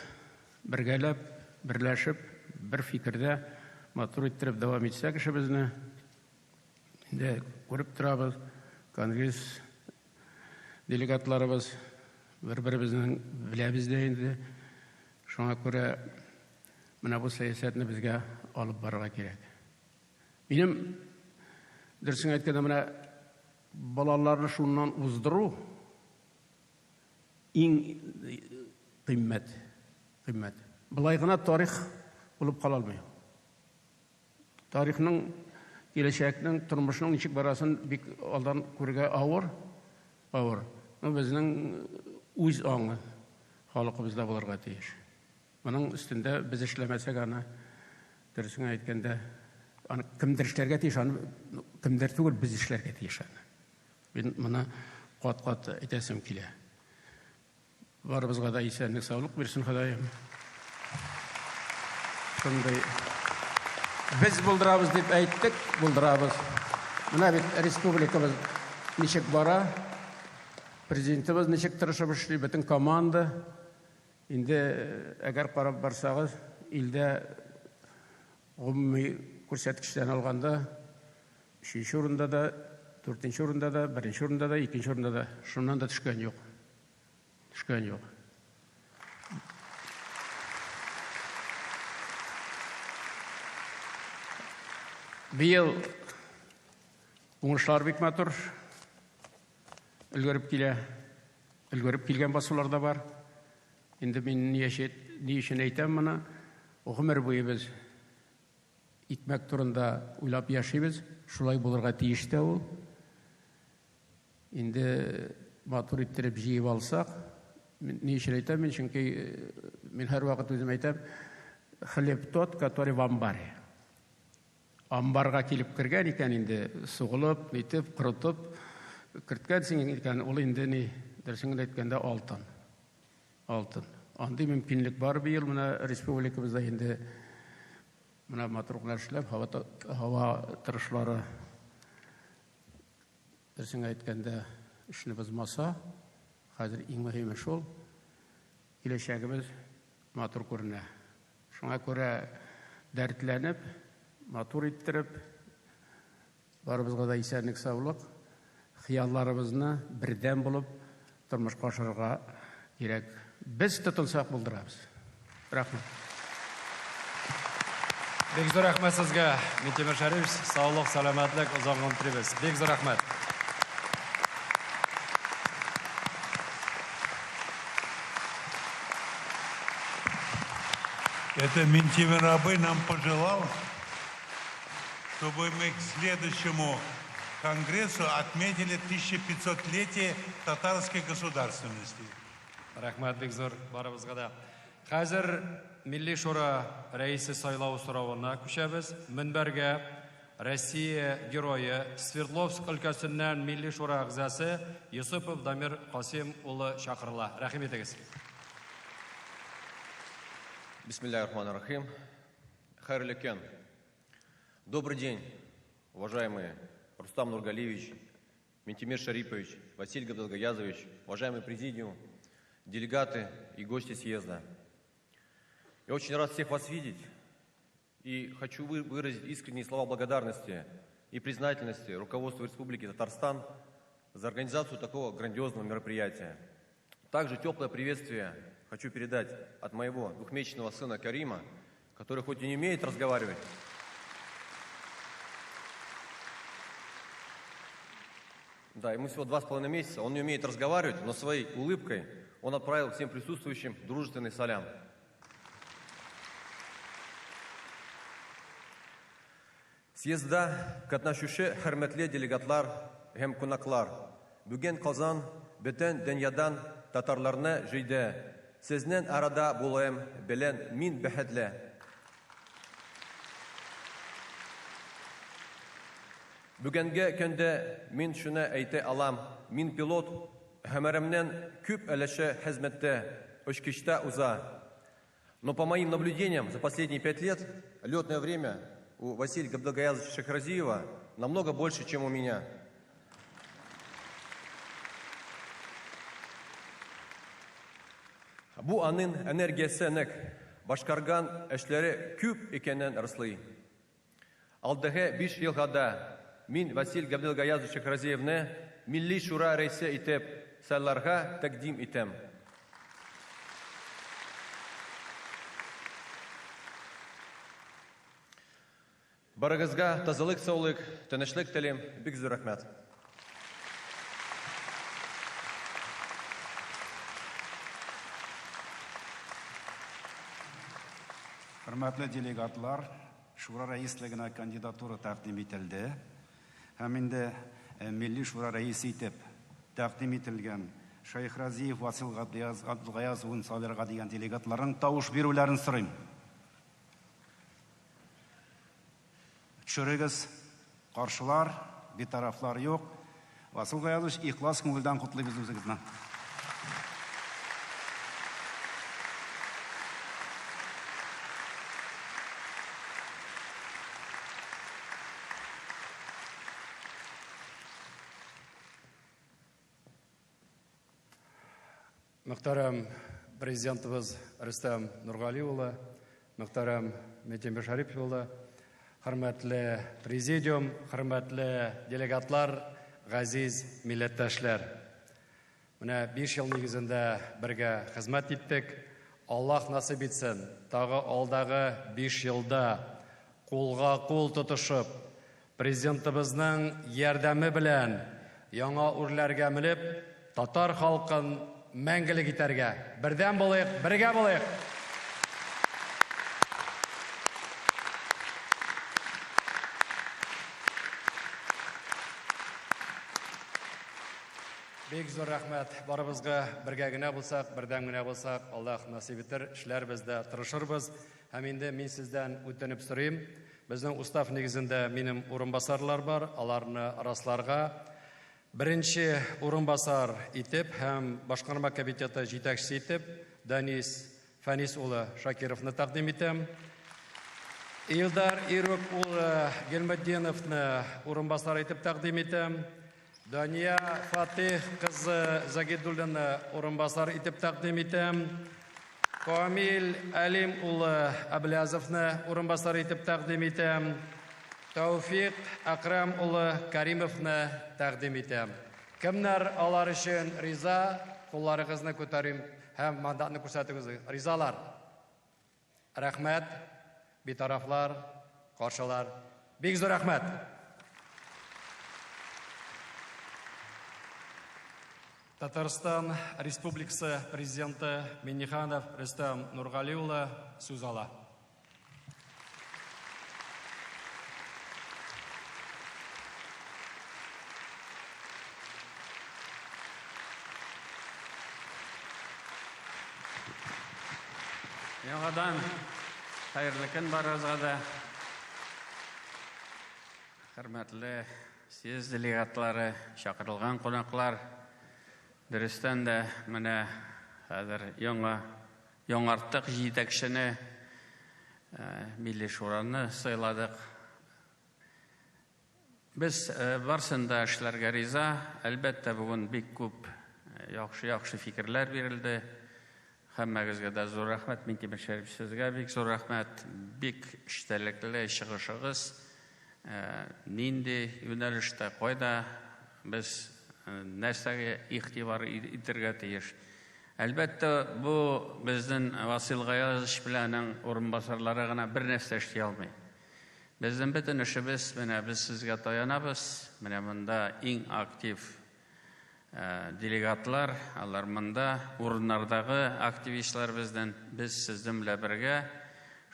бергәләп, берләшеп, бер фикердә матур иттереп дәвам итсәк эшебезне, инде күреп торабыз, конгресс делегатларыбыз бер-беребезнең беләбез дә инде. Шуңа күрә менә бу сәясәтне безгә алып барырга кирәк. Минем дөресен әйткәндә менә балаларны шуннан уздыру иң кыйммәт, кыйммәт. Болай гына тарих булып кала алмый. Тарихның, киләчәкнең, тормышның ничек барасын бик алдан күрергә авыр, авыр. Но безнең үз аңы халкыбызда булырга тиеш. Моның өстендә без эшләмәсәк аны, дөресен әйткәндә, аны кемдер эшләргә тиеш, аны кемдер түгел, без эшләргә тиеш аны. Мин моны кат-кат әйтәсем килә. Барыбызга да исәнлек, саулык бирсен Ходаем. Шундый без булдырабыз дип әйттек, булдырабыз. Менә бит республикабыз ничек бара, президентыбыз ничек тырышып эшли, бөтен команда. Инде әгәр карап барсагыз, илдә гомуми күрсәткечтән алганда, өченче урында да, дүртенче урында да, беренче урында да, икенче урында да, шуннан да төшкән юк. Төшкән юк. Быел уңышлар бик матур өлгереп килә. Өлгереп килгән басулар да бар. Инде мин ни өчен, ни өчен әйтәм моны? Гомер буе без икмәк турында уйлап яшибез. Шулай булырга тиеш тә ул. Инде матур иттереп җыеп алсак, ни өчен әйтәм мин, чөнки мин һәрвакыт үзем әйтәм, хлеб тот, который в амбаре. Амбарга килеп кергән икән инде, сугылып, нитеп, корытып керткәнсең икән, ул инде ни, дөресен генә әйткәндә, алтын. Алтын. Андый мөмкинлек бар быел менә республикабызда инде менә матур гына эшләп, һава, һава торышлары дөресен әйткәндә эшне бозмаса, хәзер иң мөһиме шул, киләчәгебез матур күренә. Шуңа күрә дәртләнеп, матур иттереп, барыбызга да исәнлек-саулык, хыялларыбызны бердәм булып тормышка ашырырга кирәк. Без тотынсак булдырабыз. Рәхмәт. Бик зур рәхмәт сезгә, Минтимер Шәрипович. Саулык, сәламәтлек, озак гомер телибез. Бик зур рәхмәт. Это Минтимер Абый нам пожелал, чтобы мы к следующему конгрессу отметили 1500-летие татарской государственности. Рәхмәт бик зур барыбызга да. Хәзер Милли Шура рәисе сайлау соравына күчәбез. Мөнбәргә Россия герое, Свердловск өлкәсеннән Милли Шура әгъзасы Йосыпов Дамир Касыйм улы чакырыла. Рәхим итегез. Бисмиллахи рахмани рахим. Хәерле көн. Добрый день, уважаемые Рустам Нургалиевич, Минтимер Шарипович, Василий Габдулгаязович, уважаемый президиум, делегаты и гости съезда. Я очень рад всех вас видеть и хочу выразить искренние слова благодарности и признательности руководству Республики Татарстан за организацию такого грандиозного мероприятия. Также теплое приветствие хочу передать от моего двухмесячного сына Карима, который хоть и не умеет разговаривать, Да, ему всего 2,5 месяца, он не умеет разговаривать, но своей улыбкой он отправил всем присутствующим дружественный салям. Съездда катнашучы хөрмәтле делегатлар һәм кунаклар, бүген Казан бөтен дөньядан татарларны җыйды. Сезнең арада булуым белән мин бәхетле. Бүгенге көндә мин шуны әйтә алам, мин пилот, гомеремнең күп өлеше хезмәттә, очкычта уза. Но по моим наблюдениям, за последние пять лет летное время у Василия Габдулгаязовича Шахразиева намного больше, чем у меня. Бу аның энергиясе нык, башкарган эшләре күп икәнен раслый. Алдагы 5 елга да мин Василь Габделгаязович Шахразиевны Милли Шура рәисе итеп сайларга тәкъдим итәм. Барыгызга тазалык, саулык, тынычлык телим. Бик зур рәхмәт. Хөрмәтле делегатлар, Шура рәислегенә кандидатура тәкъдим ителде. Һәм инде э, Милли Шура рәисе итеп тәкъдим ителгән Шәйхразиев Васил Габдулгаяз улын сайларга дигән делегатларның тавыш бирүләрен сорыйм. Төшерегез, каршылар, битарафлар юк. Васил Гаязович, ихлас күңелдән котлыйбыз үзегезне. Мөхтәрәм Президентыбыз Рөстәм Нургали улы, мөхтәрәм Митимбир Шәрипов улы, хөрмәтле президиум, хөрмәтле делегатлар, газиз милләттәшләр. Менә 5 ел нигезендә бергә хезмәт иттек. Аллаһ насыйп итсен, тагы алдагы 5 елда кулга кул тотышып, Президентыбызның ярдәме белән яңа үрләргә менеп, татар халкын мәңгелек итәргә. Бердәм булыйк, бергә булыйк! Бик зур рәхмәт барыбызга. Бергә генә булсак, бердәм генә булсак, Аллаһ насыйп итер, эшләрбез дә, тырышырбыз. Һәм инде мин сездән үтенеп сорыйм, безнең устав нигезендә минем урынбасарлар бар, аларны расларга. Беренче урынбасар итеп һәм башкарма комитеты җитәкчесе итеп Данис Фәнис улы Шакировны тәкъдим итәм. Илдар Ирүк улы Гельметдиновны урынбасар итеп тәкъдим итәм. Дания Фатих кызы Загидуллина урынбасар итеп тәкъдим итәм. Камил Әлим улы Әблязовны урынбасар итеп тәкъдим итәм. Тәүфик Әкрәм улы Каримовны тәкъдим итәм. Кемнәр алар өчен риза, кулларыгызны күтәрим һәм мандатны күрсәтегез. Ризалар. Рәхмәт, битарафлар, каршылар. Бик зур рәхмәт! Татарстан Республикасы Президенты Минниханов Рөстәм Нургали улы сүз ала. Яңадан хәерле көн барыгызга да. Хөрмәтле съезд делегатлары, чакырылган кунаклар, дөрестән дә менә хәзер яңа яңарттык җитәкчене, Милли Шураны сайладык. Без барсын да эшләргә риза. Әлбәттә, бүген бик күп яхшы-яхшы фикерләр бирелде. Һәммәгезгә дә зур рәхмәт. Минтимер Шәрипович, сезгә бик зур рәхмәт. Бик эчтәлекле чыгышыгыз. Нинди юнәлештә, кайда без нәрсәгә игътибар итергә тиеш. Әлбәттә, бу безнең Васил Гаязович белән аның урынбасарлары гына бер нәрсә эшли алмый. Безнең бөтен эшебез, менә без сезгә таянабыз, менә монда иң актив делегатлар, алар монда, урыннардагы активистлар безнең, без сезнең белән бергә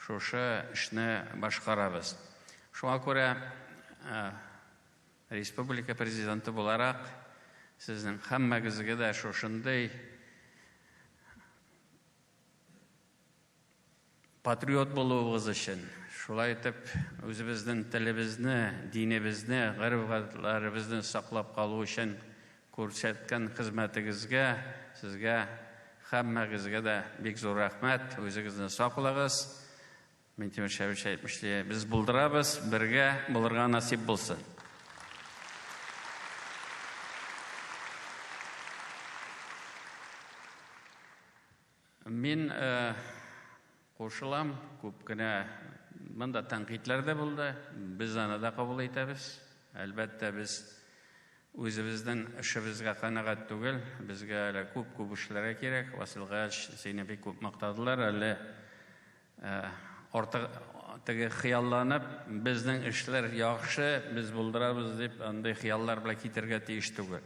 шушы эшне башкарабыз. Шуңа күрә республика президенты буларак сезнең һәммәгезгә дә шушындый патриот булуыгыз өчен, Шулай итеп, үзебезнең телебезне, динебезне, гореф-гадәтләребезне саклап калу өчен күрсәткән хезмәтегезгә, сезгә һәммәгезгә дә бик зур рәхмәт. Үзегезне саклагыз. Минтимер Шәйхович әйтмешли, без булдырабыз, бергә булырга насыйп булсын. Мин кушылам, күп кенә монда тәнкыйтьләр дә булды. Без аны да кабул итәбез. Әлбәттә, без үзебезнең эшебезгә канәгать түгел. Безгә әле күп-күп эшләргә кирәк. Васил Гач, сине бик күп мактадылар. Әле артык теге хыялланып, безнең эшләр яхшы, без булдырабыз дип, андый хыяллар белән китергә тиеш түгел.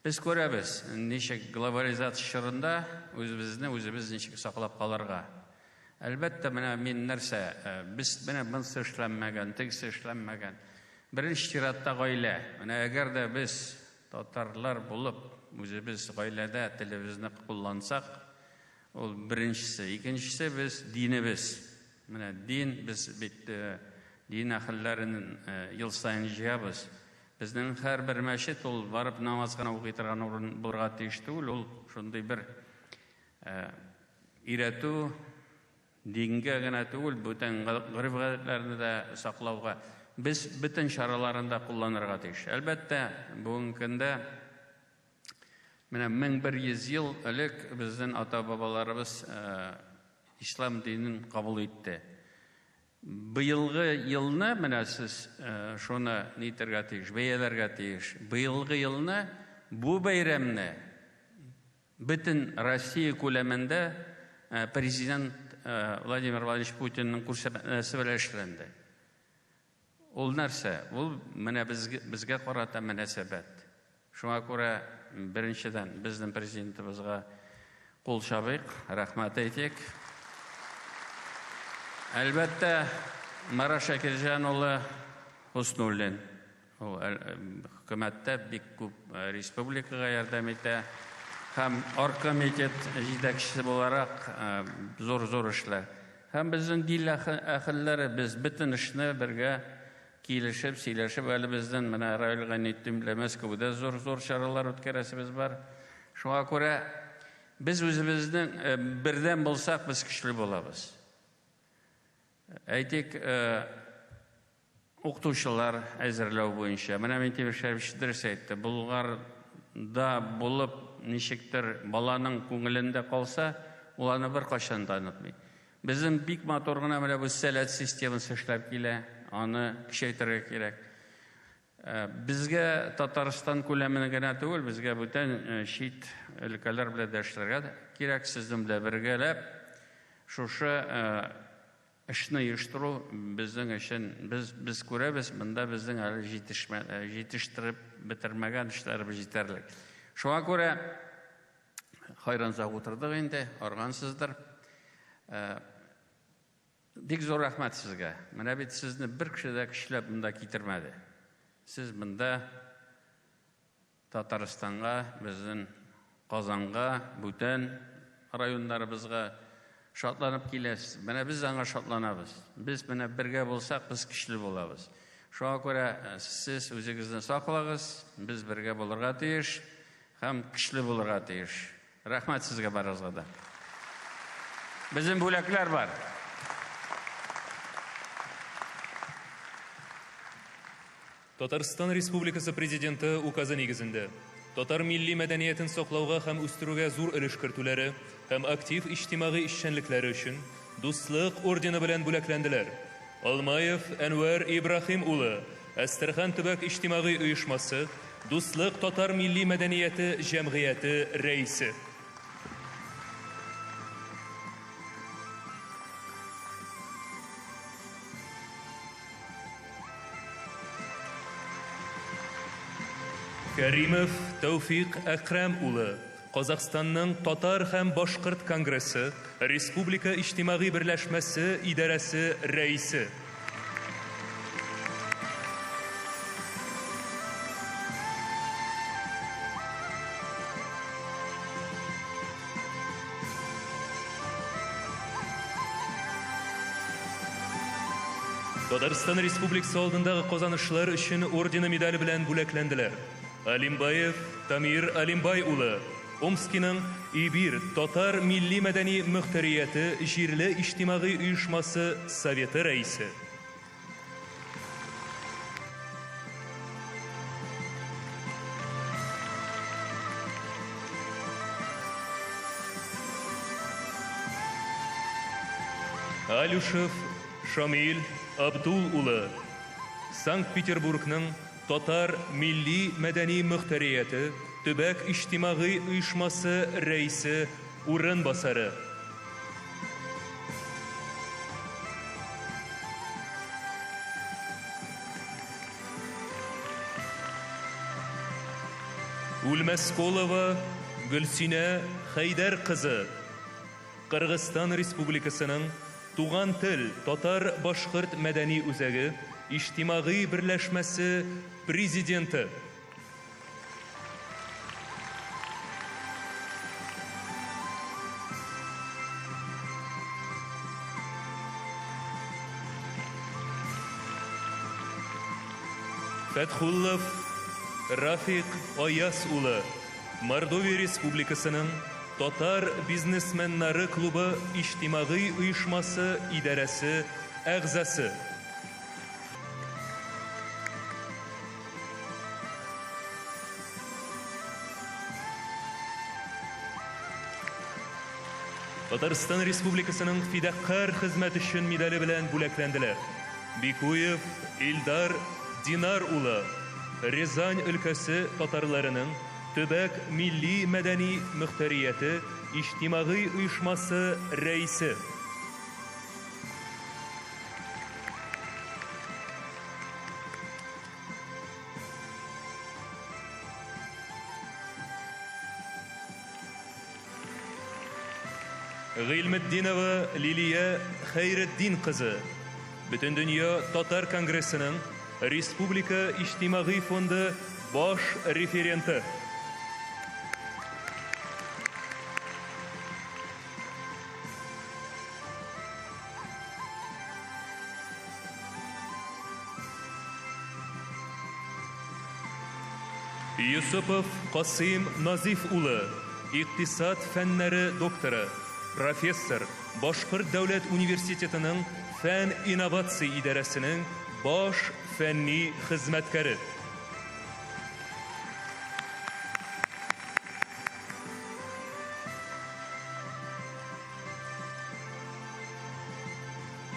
Без күрәбез, ничек глобализация чорында үзебезне үзебез ничек саклап калырга. Әлбәттә, менә мин нәрсә, без менә монысы эшләнмәгән, тегесе эшләнмәгән. Беренче чиратта гаилә. Менә әгәр дә без татарлар булып, үзебез гаиләдә телебезне куллансак, ул беренчесе. Икенчесе без динебез. Менә дин, без бит дин әһелләрен ел саен җыябыз. Безнең һәрбер мәчет ул барып намаз гына укый торган урын булырга тиеш түгел, ул шундый бер өйрәтү, дингә генә түгел, бүтән гореф-гадәтләрне дә саклауга без бөтен чараларын да кулланырга тиеш. Әлбәттә, бүгенге көндә менә 1100 ел элек безнең ата-бабаларыбыз ислам динен кабул итте. Быелгы елны менә сез шуны нитергә тиеш, бәяләргә тиеш. Быелгы елны бу бәйрәмне бөтен Россия күләмендә президент Владимир Владимирович Путинның күрсәтмәсе белән эшләнде. Ул нәрсә? Ул менә безгә карата мөнәсәбәт. Шуңа күрә, беренчедән, безнең президентыбызга кул чабыйк, рәхмәт әйтик. Әлбәттә, Марат Шакирҗан улы Хуснуллин. Ул хөкүмәттә бик күп республикага ярдәм итә һәм оргкомитет җитәкчесе буларак зур-зур эшләр. Һәм безнең дин әһелләре, без бөтен эшне бергә килешеп, сөйләшеп, әле безнең менә Равил Гайнетдин белән Мәскәүдә зур-зур чаралар үткәрәсебез бар. Шуңа күрә без үзебезнең бердәм булсак, без көчле булабыз. Әйтик, укытучылар әзерләү буенча. Менә Минтимер Шәрипович дөрес әйтте. Болгарда булып, ничектер баланың күңелендә калса, ул аны беркайчан да онытмый. Безнең бик матур гына менә бу Сәләт системасы эшләп килә. Аны көчәйтергә кирәк. Безгә Татарстан күләменә генә түгел, безгә бүтән чит өлкәләр белән дә эшләргә кирәк. Сезнең белән бергәләп шушы эшне оештыру безнең өчен, без, без күрәбез, монда безнең әле җитешмә, җитештереп бетермәгән эшләребез җитәрлек. Шуңа күрә хайран озак утырдык инде, аргансыздыр. Бик зур рәхмәт сезгә. Менә бит сезне бер кеше дә көчләп монда китермәде. Сез монда Татарстанга, безнең Казанга, бүтән районнарыбызга шатланып киләсез. Менә без аңа шатланабыз. Без менә бергә булсак, без көчле булабыз. Шуңа күрә сез үзегезне саклагыз, без бергә булырга тиеш һәм көчле булырга тиеш. Рәхмәт сезгә барыгызга да. Безнең бүләкләр бар. Татарстан Республикасы Президенты указы нигезендә, татар милли мәдәниятен саклауга һәм үстерүгә зур өлеш кертүләре һәм актив иҗтимагый эшчәнлекләре өчен Дуслык ордены белән бүләкләнделәр, Алмаев Әнвәр Ибраһим улы, Әстерхан төбәк иҗтимагый оешмасы, Дуслык татар милли мәдәнияте җәмгыяте рәисе. Кәримов Тәүфик Әкрәм улы, Казахстанның Татар һәм Башкорт конгрессы республика иҗтимагый берләшмәсе идарәсе рәисе. Татарстан Республикасы алдындагы казанышлар өчен ордены медале белән бүләкләнделәр. Алимбаев Тамир Алимбай улы, Омскиның Ибир татар милли-мәдәни мөхтәрияте җирле иҗтимагый оешмасы Советы рәисе. Алюшев Шамил Абдул улы, Санкт-Петербургның татар милли-мәдәни мөхтәрияте төбәк иҗтимагый оешмасы рәисе урынбасары. Үлмәсколова Гөлсинә Хәйдәр кызы, Кыргызстан Республикасының Туган тел татар-башкорт мәдәни үзәге иҗтимагый берләшмәсе президенты. Фәтхуллов Рафик Аяз улы, Мордовия Республикасының Татар бизнесменнары клубы иҗтимагый оешмасы идарәсе әгъзасы. Татарстан Республикасының фидакарь хезмәт өчен медале белән бүләкләнделәр. Бикуев Илдар Динар улы, Рязань өлкәсе татарларының төбәк милли-мәдәни мөхтәрияте иҗтимагый оешмасы рәисе. Гыйльметдинова Лилия Хәйретдин кызы, Бөтендөнья татар конгрессының Республика иҗтимагый фонды баш референты. Йосыпов Касыйм Назиф улы, икътисад фәннәре докторы, профессор, Башкорт дәүләт университетының фән-инновация идарәсенең баш фәнни хезмәткәре.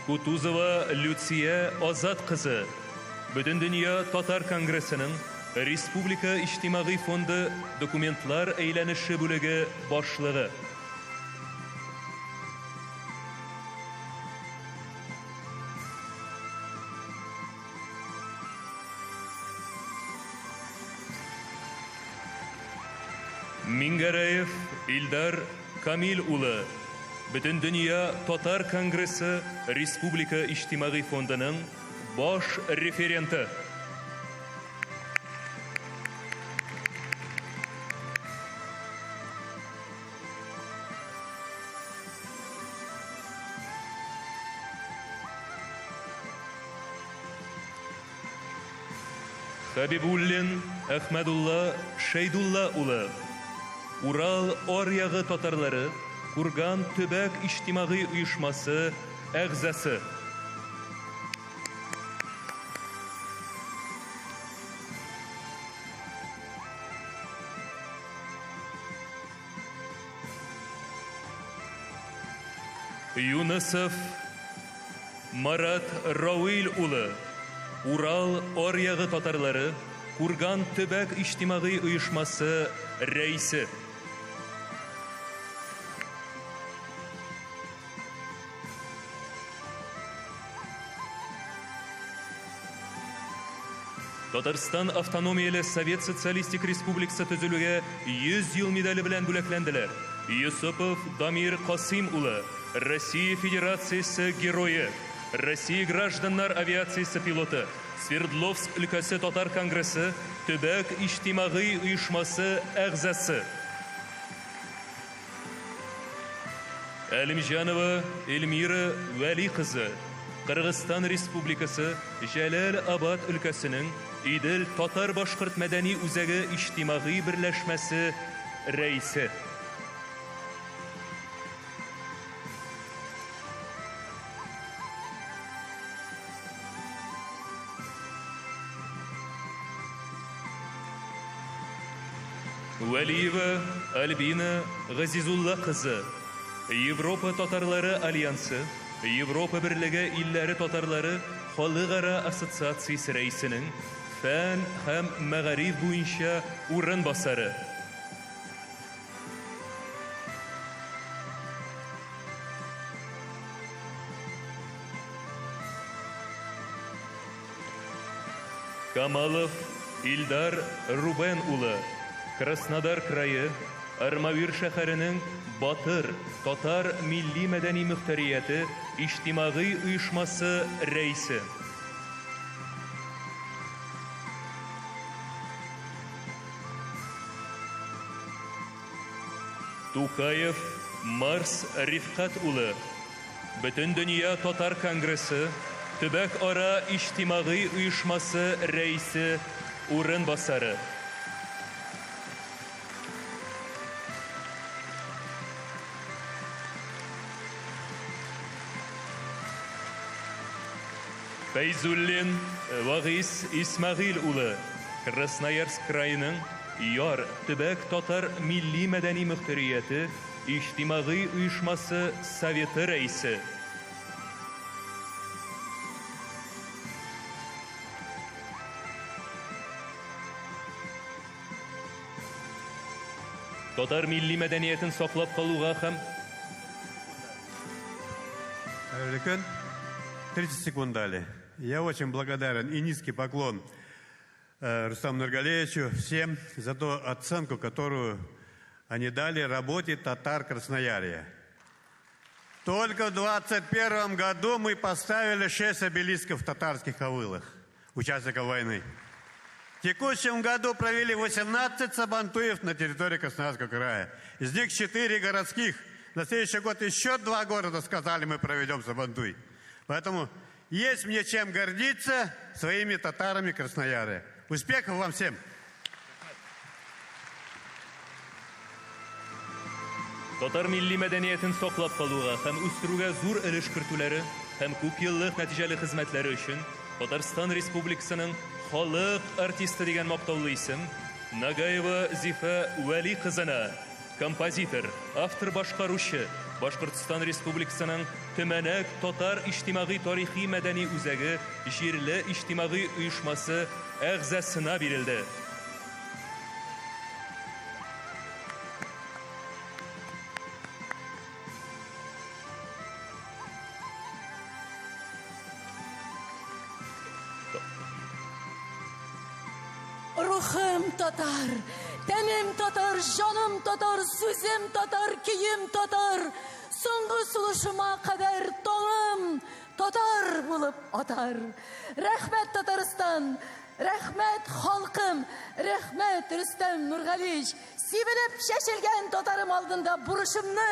Кутузова Люция Азат кызы, Бөтендөнья татар конгрессының Республика иҗтимагый фонды документлар әйләнеше бүлеге башлыгы. Миңгәрәев Илдар Камил улы, Бөтендөнья татар конгрессы Республика иҗтимагый фондының баш референты. Хәбибуллин Әхмәдулла Шәйдулла улы, Урал аръягы татарлары Курган төбәк иҗтимагый оешмасы әгъзасы. Юнысов Марат Равил улы, Урал аръягы татарлары Курган төбәк иҗтимагый оешмасы рәисе. Татарстан Автономияле Совет Социалистик Республикасы төзелүгә 100 ел медале белән бүләкләнделәр. Йосыпов Дамир Касыйм улы, Россия Федерациясе Герое, Россия гражданнар авиациясе пилоты, Свердловск өлкәсе татар конгрессы төбәк иҗтимагый оешмасы әгъзасы. Әлимҗанова Эльмира Вәли кызы, Кыргызстан Республикасы Җәләл-Абад өлкәсенең Идел татар-башкорт мәдәни үзәге иҗтимагый берләшмәсе рәисе. Вәлиева Альбина Газизулла кызы, Европа татарлары альянсы, Европа берлеге илләре татарлары халыкара ассоциациясе рәисенең фән һәм мәгариф буенча урынбасары. Камалов Илдар Рубен улы, Краснодар крае, Армавир шәһәренең Батыр татар милли-мәдәни мөхтәрияте иҗтимагый оешмасы рәисе. Тукаев Марс Рифкать улы, Бөтендөнья татар конгрессы төбәк-ара иҗтимагый оешмасы рәисе урынбасары. Фәйзуллин Вагыйз Исмәгыйль улы, Красноярск краеның Яр төбәк татар милли-мәдәни мөхтәрияте иҗтимагый оешмасы советы рәисе. Татар милли мәдәниятен саклап калуга һәм Хәерле көн. 30 секунд дали. Я очень благодарен и низкий поклон Рустаму Нургалиевичу всем за ту оценку, которую они дали работе татар Красноярья. Только в 21 году мы поставили 6 обелисков в татарских авылах, участников войны. В текущем году провели 18 сабантуев на территории Красноярского края. Из них 4 городских. На следующий год еще 2 города сказали, мы проведем сабантуй. Поэтому есть мне чем гордиться своими татарами Красноярья. Успехов вам всем! Татар милли мәдәниятен саклап калуга һәм үстерүгә зур өлеш кертүләре һәм күпьеллык нәтиҗәле хезмәтләре өчен Татарстан Республикасының халык артисты дигән мактаулы исем Нагаева Зифа Вәли кызына, композитор, автор-башкаручы, Башкортстан Республикасының Төмәнәк татар иҗтимагый тарихи-мәдәни үзәге җирле иҗтимагый оешмасы әгъзасына бирелде. Рухым татар, тәнем татар, җаным татар, сүзем татар, көем татар. Соңгы сулышыма кадәр таңым татар булып атар. Рәхмәт, Татарстан! Рәхмәт, халкым! Рәхмәт, Рөстәм Нургалиевич! Сибелеп чәчелгән татарым алдында бурычымны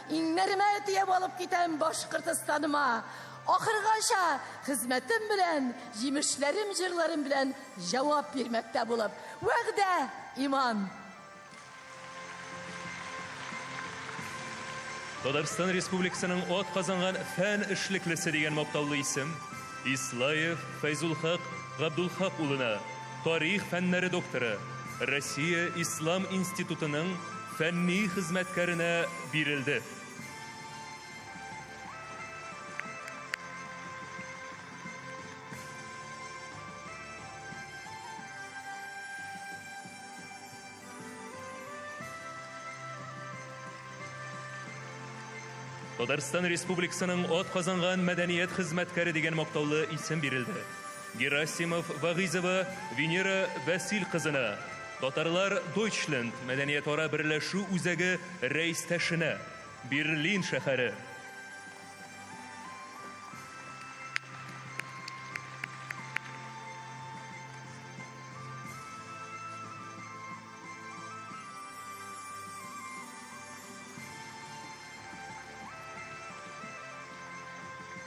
иңнәремә төяп алып китәм Башкортостаныма. Ахыргача хезмәтем белән, җимешләрем, җырларым белән җавап бирмәктә булып. Вәгъдә, иман! Татарстан Республикасының атказанган фән эшлеклесе дигән мактаулы исем Ислаев Фәйзулхак Габдулхак улына, тарих фәннәре докторы, Россия Ислам институтының фәнни хезмәткәренә бирелде. Татарстан Республикасының атказанган мәдәният хезмәткәре дигән мактаулы исем бирелде. Герасимов Вагизова Венера Вәсил кызына, Татарлар Дойчленд мәдәниятара берләшү үзәге рәистәшенә, Берлин шәһәре.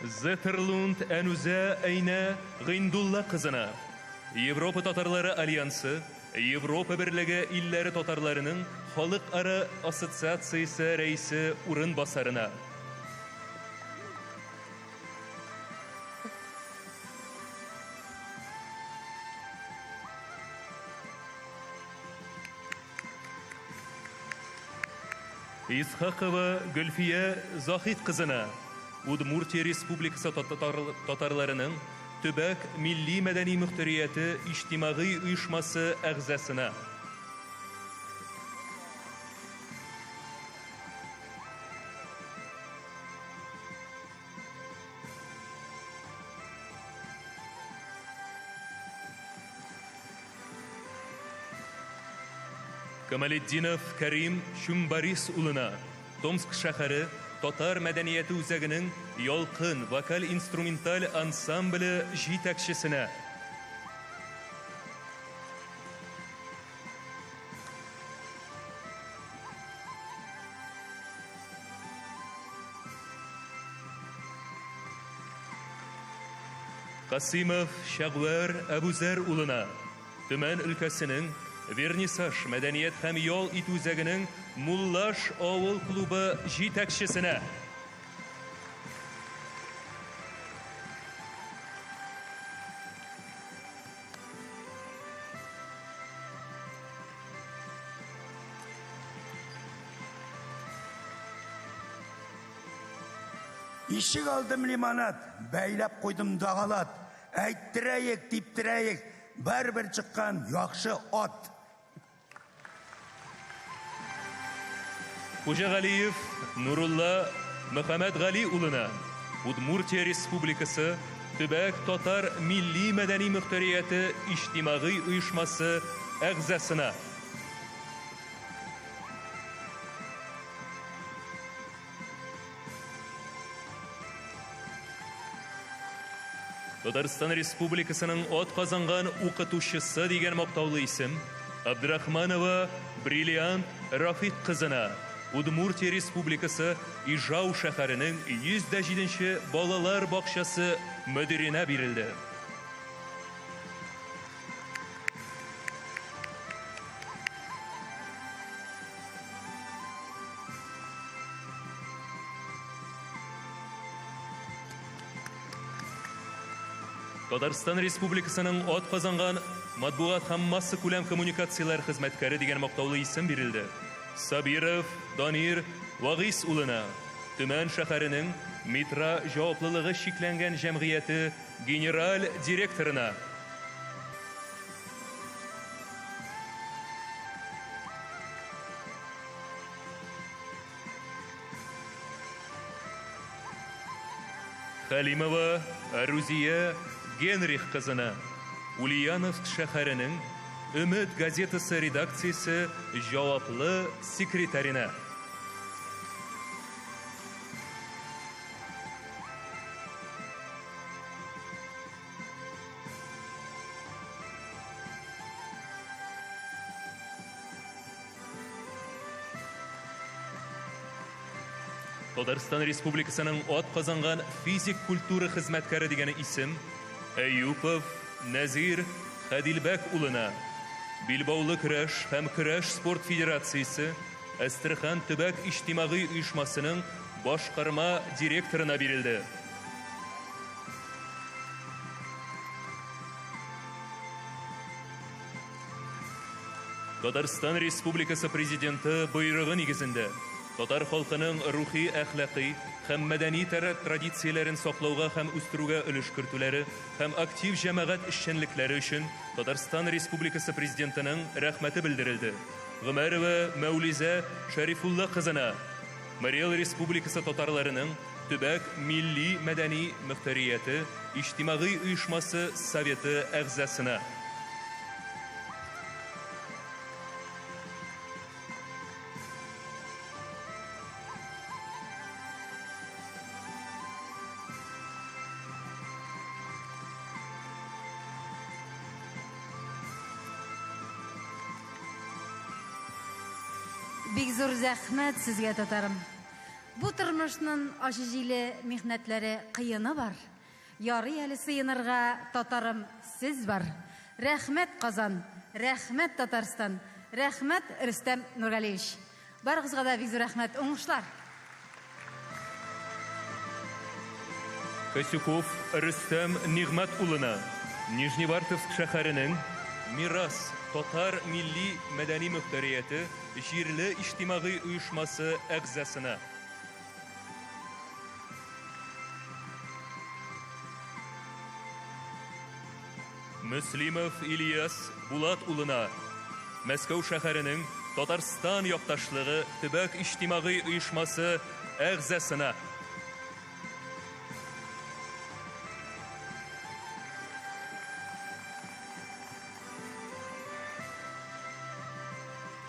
Зетерлунд Әнүзә Әйнә Гыйндулла кызына, Европа татарлары альянсы, Европа берлеге илләре татарларының халыкара ассоциациясе рәисе урынбасарына. Исхакова Гөлфия Заһит кызына, Удмуртия Республикасы татарларының төбәк милли-мәдәни мөхтәрияте иҗтимагый оешмасы әгъзасына. Камалетдинов Кәрим Чумбарис улына, Томск шәһәре татар мәдәнияте үзәгенең Ялкын вокаль-инструменталь ансамбле җитәкчесенә. Касыймов Шәгъвәр Әбүзәр улына, Төмән өлкәсенең Вернисаж мәдәният һәм ял итү үзәгенең Муллаш авыл клубы җитәкчесенә. Ишек алдым лимонад, бәйләп куйдым дагалат. Әйттерәек, типтерәек, барыбер чыккан яхшы ат. Хуҗагалиев Нурулла Мөхәммәтгали улына Удмуртия Республикасы Төбәк татар милли-мәдәни мөхтәрияте иҗтимагый оешмасы әгъзасына. Татарстан Республикасының атказанган укытучысы дигән мактаулы исем Абдрахманова Бриллиант Рафик кызына Удмуртия Республикасы Ижау шәһәренең 107 нче балалар бакчасы мөдиренә бирелде. Татарстан Республикасының атказанган матбугат һәм массакүләм коммуникацияләр хезмәткәре дигән мактаулы исем бирелде. Сабиров Данир Вагыйз улына, Төмән шәһәренең Митра җаваплылыгы чикләнгән җәмгыяте генераль директорына. Хәлимова Рузия Генрих кызына, Ульяновск шәһәренең Өмет газетасы редакциясе җаваплы секретарена. Татарстан Республикасының атказанган физик культура хезмәткәре дигән исем Әюпов Нәзир Хәдилбәк улына, Билбаулы көрәш һәм көрәш спорт федерациясе Әстерхан төбәк иҗтимагый оешмасының башкарма директорына бирелде. Татарстан Республикасы Президенты боерыгы нигезендә, татар халкының рухи-әхлакый һәм мәдәни традицияләрен саклауга һәм үстерүгә өлеш кертүләре һәм актив җәмәгать эшчәнлекләре өчен Татарстан Республикасы Президентының Рәхмәте белдерелде. Гомәрова Мәүлизә Шәрифулла кызына, Мари Эл Республикасы татарларының төбәк милли-мәдәни мөхтәрияте иҗтимагый оешмасы Советы әгъзасына. Бик зур зәхмәт сезгә, татарым. Бу тормышнын ачы җиле, михнәтләре, кыены бар. Ярый әле сыенырга, татарым, сез бар. Рәхмәт, Казан! Рәхмәт, Татарстан! Рәхмәт, Рөстәм Нургалиевич! Барыгызга да бик зур рәхмәт! Уңышлар! Косюков Рөстәм Нигъмәт улына, Нижневартовск шәһәренең Мирас татар милли мәдәни мөхтәрияте җирле иҗтимагый оешмасы әгъзасына. Мөслимов Ильяс Булат улына, Мәскәү шәһәренең Татарстан якташлыгы төбәк иҗтимагый оешмасы әгъзасына.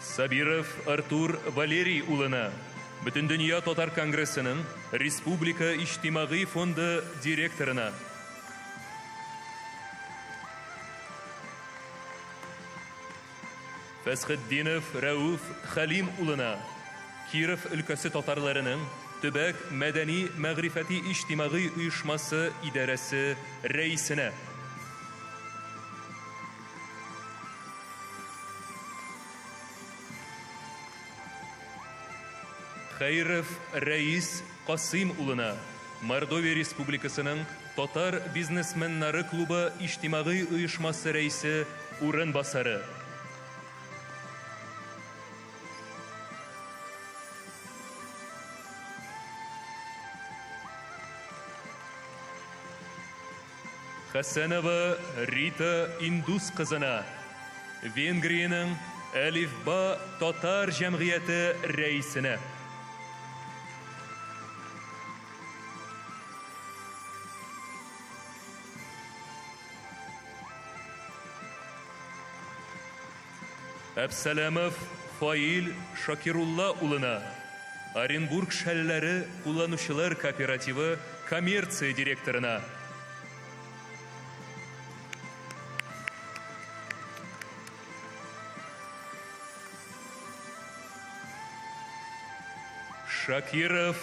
Сабиров Артур Валерий улына, Бөтендөнья татар конгрессының Республика иҗтимагый фонды директорына. Фәсхетдинов Рәүф Хәлим улына, Киров өлкәсе татарларының төбәк мәдәни-мәгърифәти иҗтимагый оешмасы идарәсе рәисенә. Хәйров Рәис Касыйм улына, Мордовия Республикасының Татар бизнесменнары клубы иҗтимагый оешмасы рәисе урынбасары. Хәсәнова Рита Индус кызына, Венгриянең Әлифба татар җәмгыяте рәисенә. Әпсәләмов Фаил Шакирулла улына, Оренбург шәлләре кулланучылар кооперативы коммерция директорына. Шакиров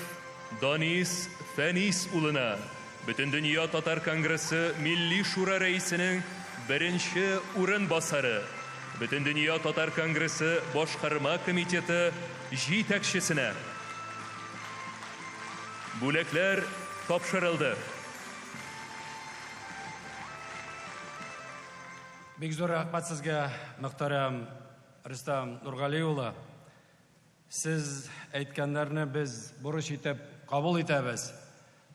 Данис Фәнис улына, Бөтендөнья татар конгрессы Милли шура рәисенең беренче урынбасары, Бөтендөнья татар конгрессы Башкарма комитеты җитәкчесенә. Бүләкләр тапшырылды. Бик зур рәхмәт сезгә, мөхтәрәм Рөстәм Нургали улы. Сез әйткәннәрне без бурыч итеп кабул итәбез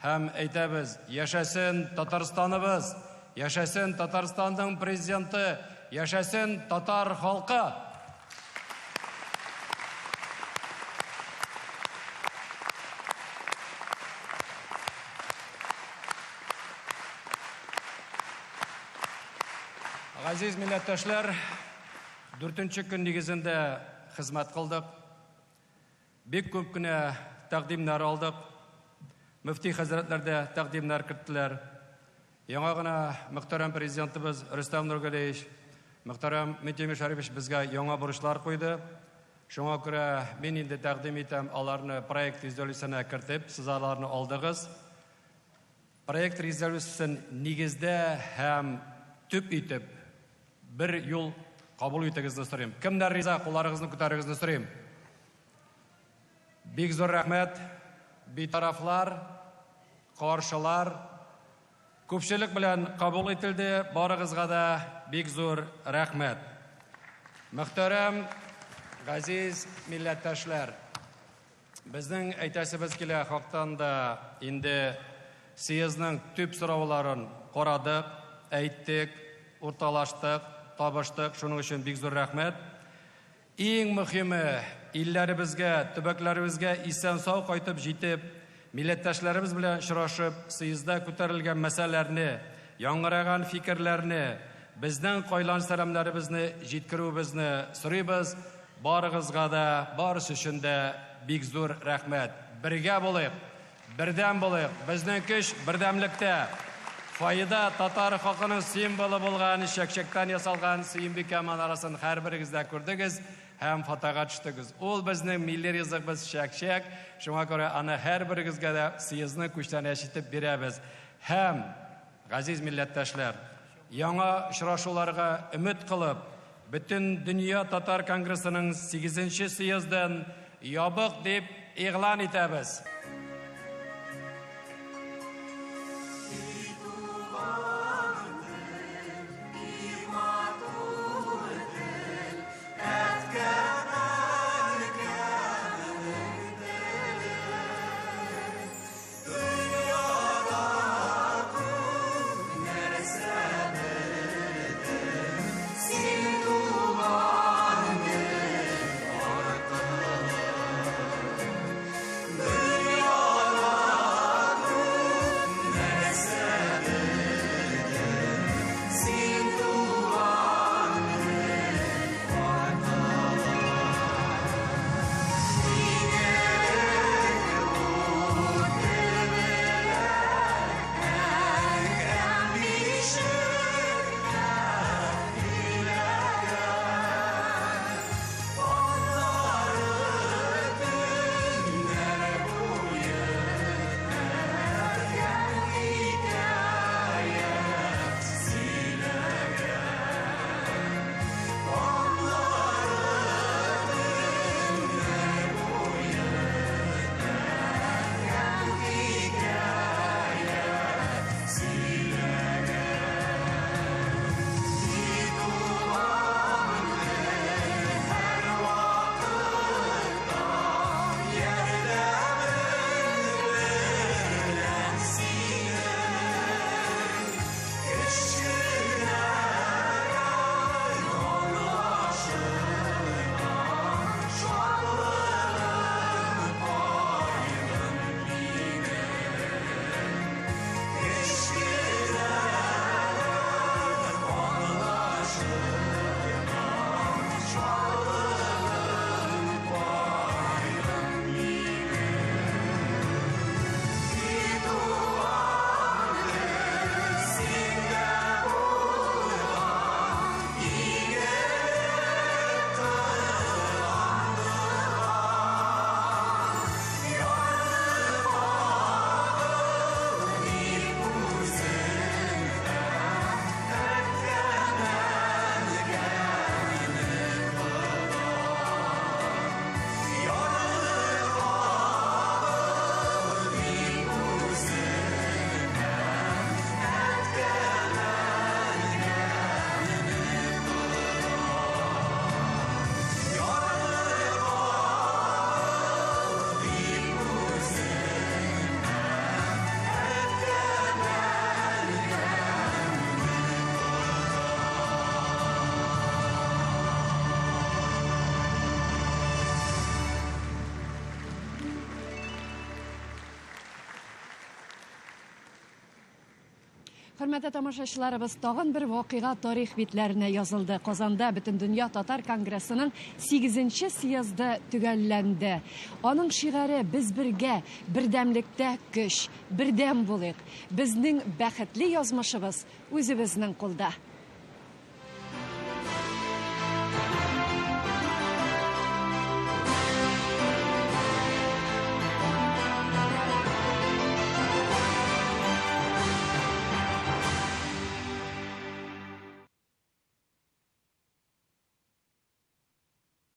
һәм әйтәбез, яшәсен Татарстаныбыз, яшәсен Татарстанның президенты, яшәсен татар халкы! Газиз милләттәшләр, Дүртенче көн нигезендә хезмәт кылдык. Бик күп кенә тәкъдимнәр алдык. Мөфти хәзрәтләр дә тәкъдимнәр керттеләр. Яңа гына мөхтәрәм президентыбыз Рөстәм Нургалиевич, мөхтәрәм Минтимер Шәрипович безгә яңа бурычлар куйды. Шуңа күрә мин инде тәкъдим итәм аларны проект резолюциясенә кертеп, сез аларны алдыгыз. Проект резолюциясен нигездә һәм төп итеп бер юл кабул итегезне сорыйм. Кемнәр риза, кулларыгызны күтәрегезне сорыйм. Бик зур рәхмәт. Битарафлар, каршылар күпчелек белән кабул ителде. Барыгызга да бик зур рәхмәт. Мөхтәрәм, газиз милләттәшләр, Безнең әйтәсебез килә, хактан да инде съездның төп сорауларын карадык, әйттек, урталаштык, табыштык. Шуның өчен бик зур рәхмәт. Иң мөхиме, илләребезгә, төбәкләребезгә исән-сау кайтып җитеп, милләттәшләребез белән очрашып, съездда күтәрелгән мәсьәләләрне, яңгыраган фикерләрне, безнең кайлан сәламнәребезне җиткерүебезне сорыйбыз. Барыгызга да, барысы өчен дә бик зур рәхмәт. Бергә булыйк, бердәм булыйк. Безнең көч бердәмлектә. Фойеда татар халкының символы булган чәкчәктән ясалган Сөембикә манарасын һәрберегез дә күрдегез. һәм фотога төштегез. Ул безнең милли ризыгыбыз чәк-чәк, шуңа күрә аны һәрберегезгә дә съездны күчтәнәч итеп бирәбез. Һәм, газиз милләттәшләр, яңа очрашуларга өмет кылып, Бөтендөнья татар конгрессының сигезенче съездын ябык дип игълан итәбез. Хөрмәтле тамашачыларыбыз, тагын бер вакыйга тарих битләренә язылды. Казанда Бөтендөнья татар конгрессының 8 съезды төгәлләнде. Аның шигаре без бергә, бердәмлектә көч, бердәм булыйк. Безнең бәхетле язмышыбыз үзебезнең кулда.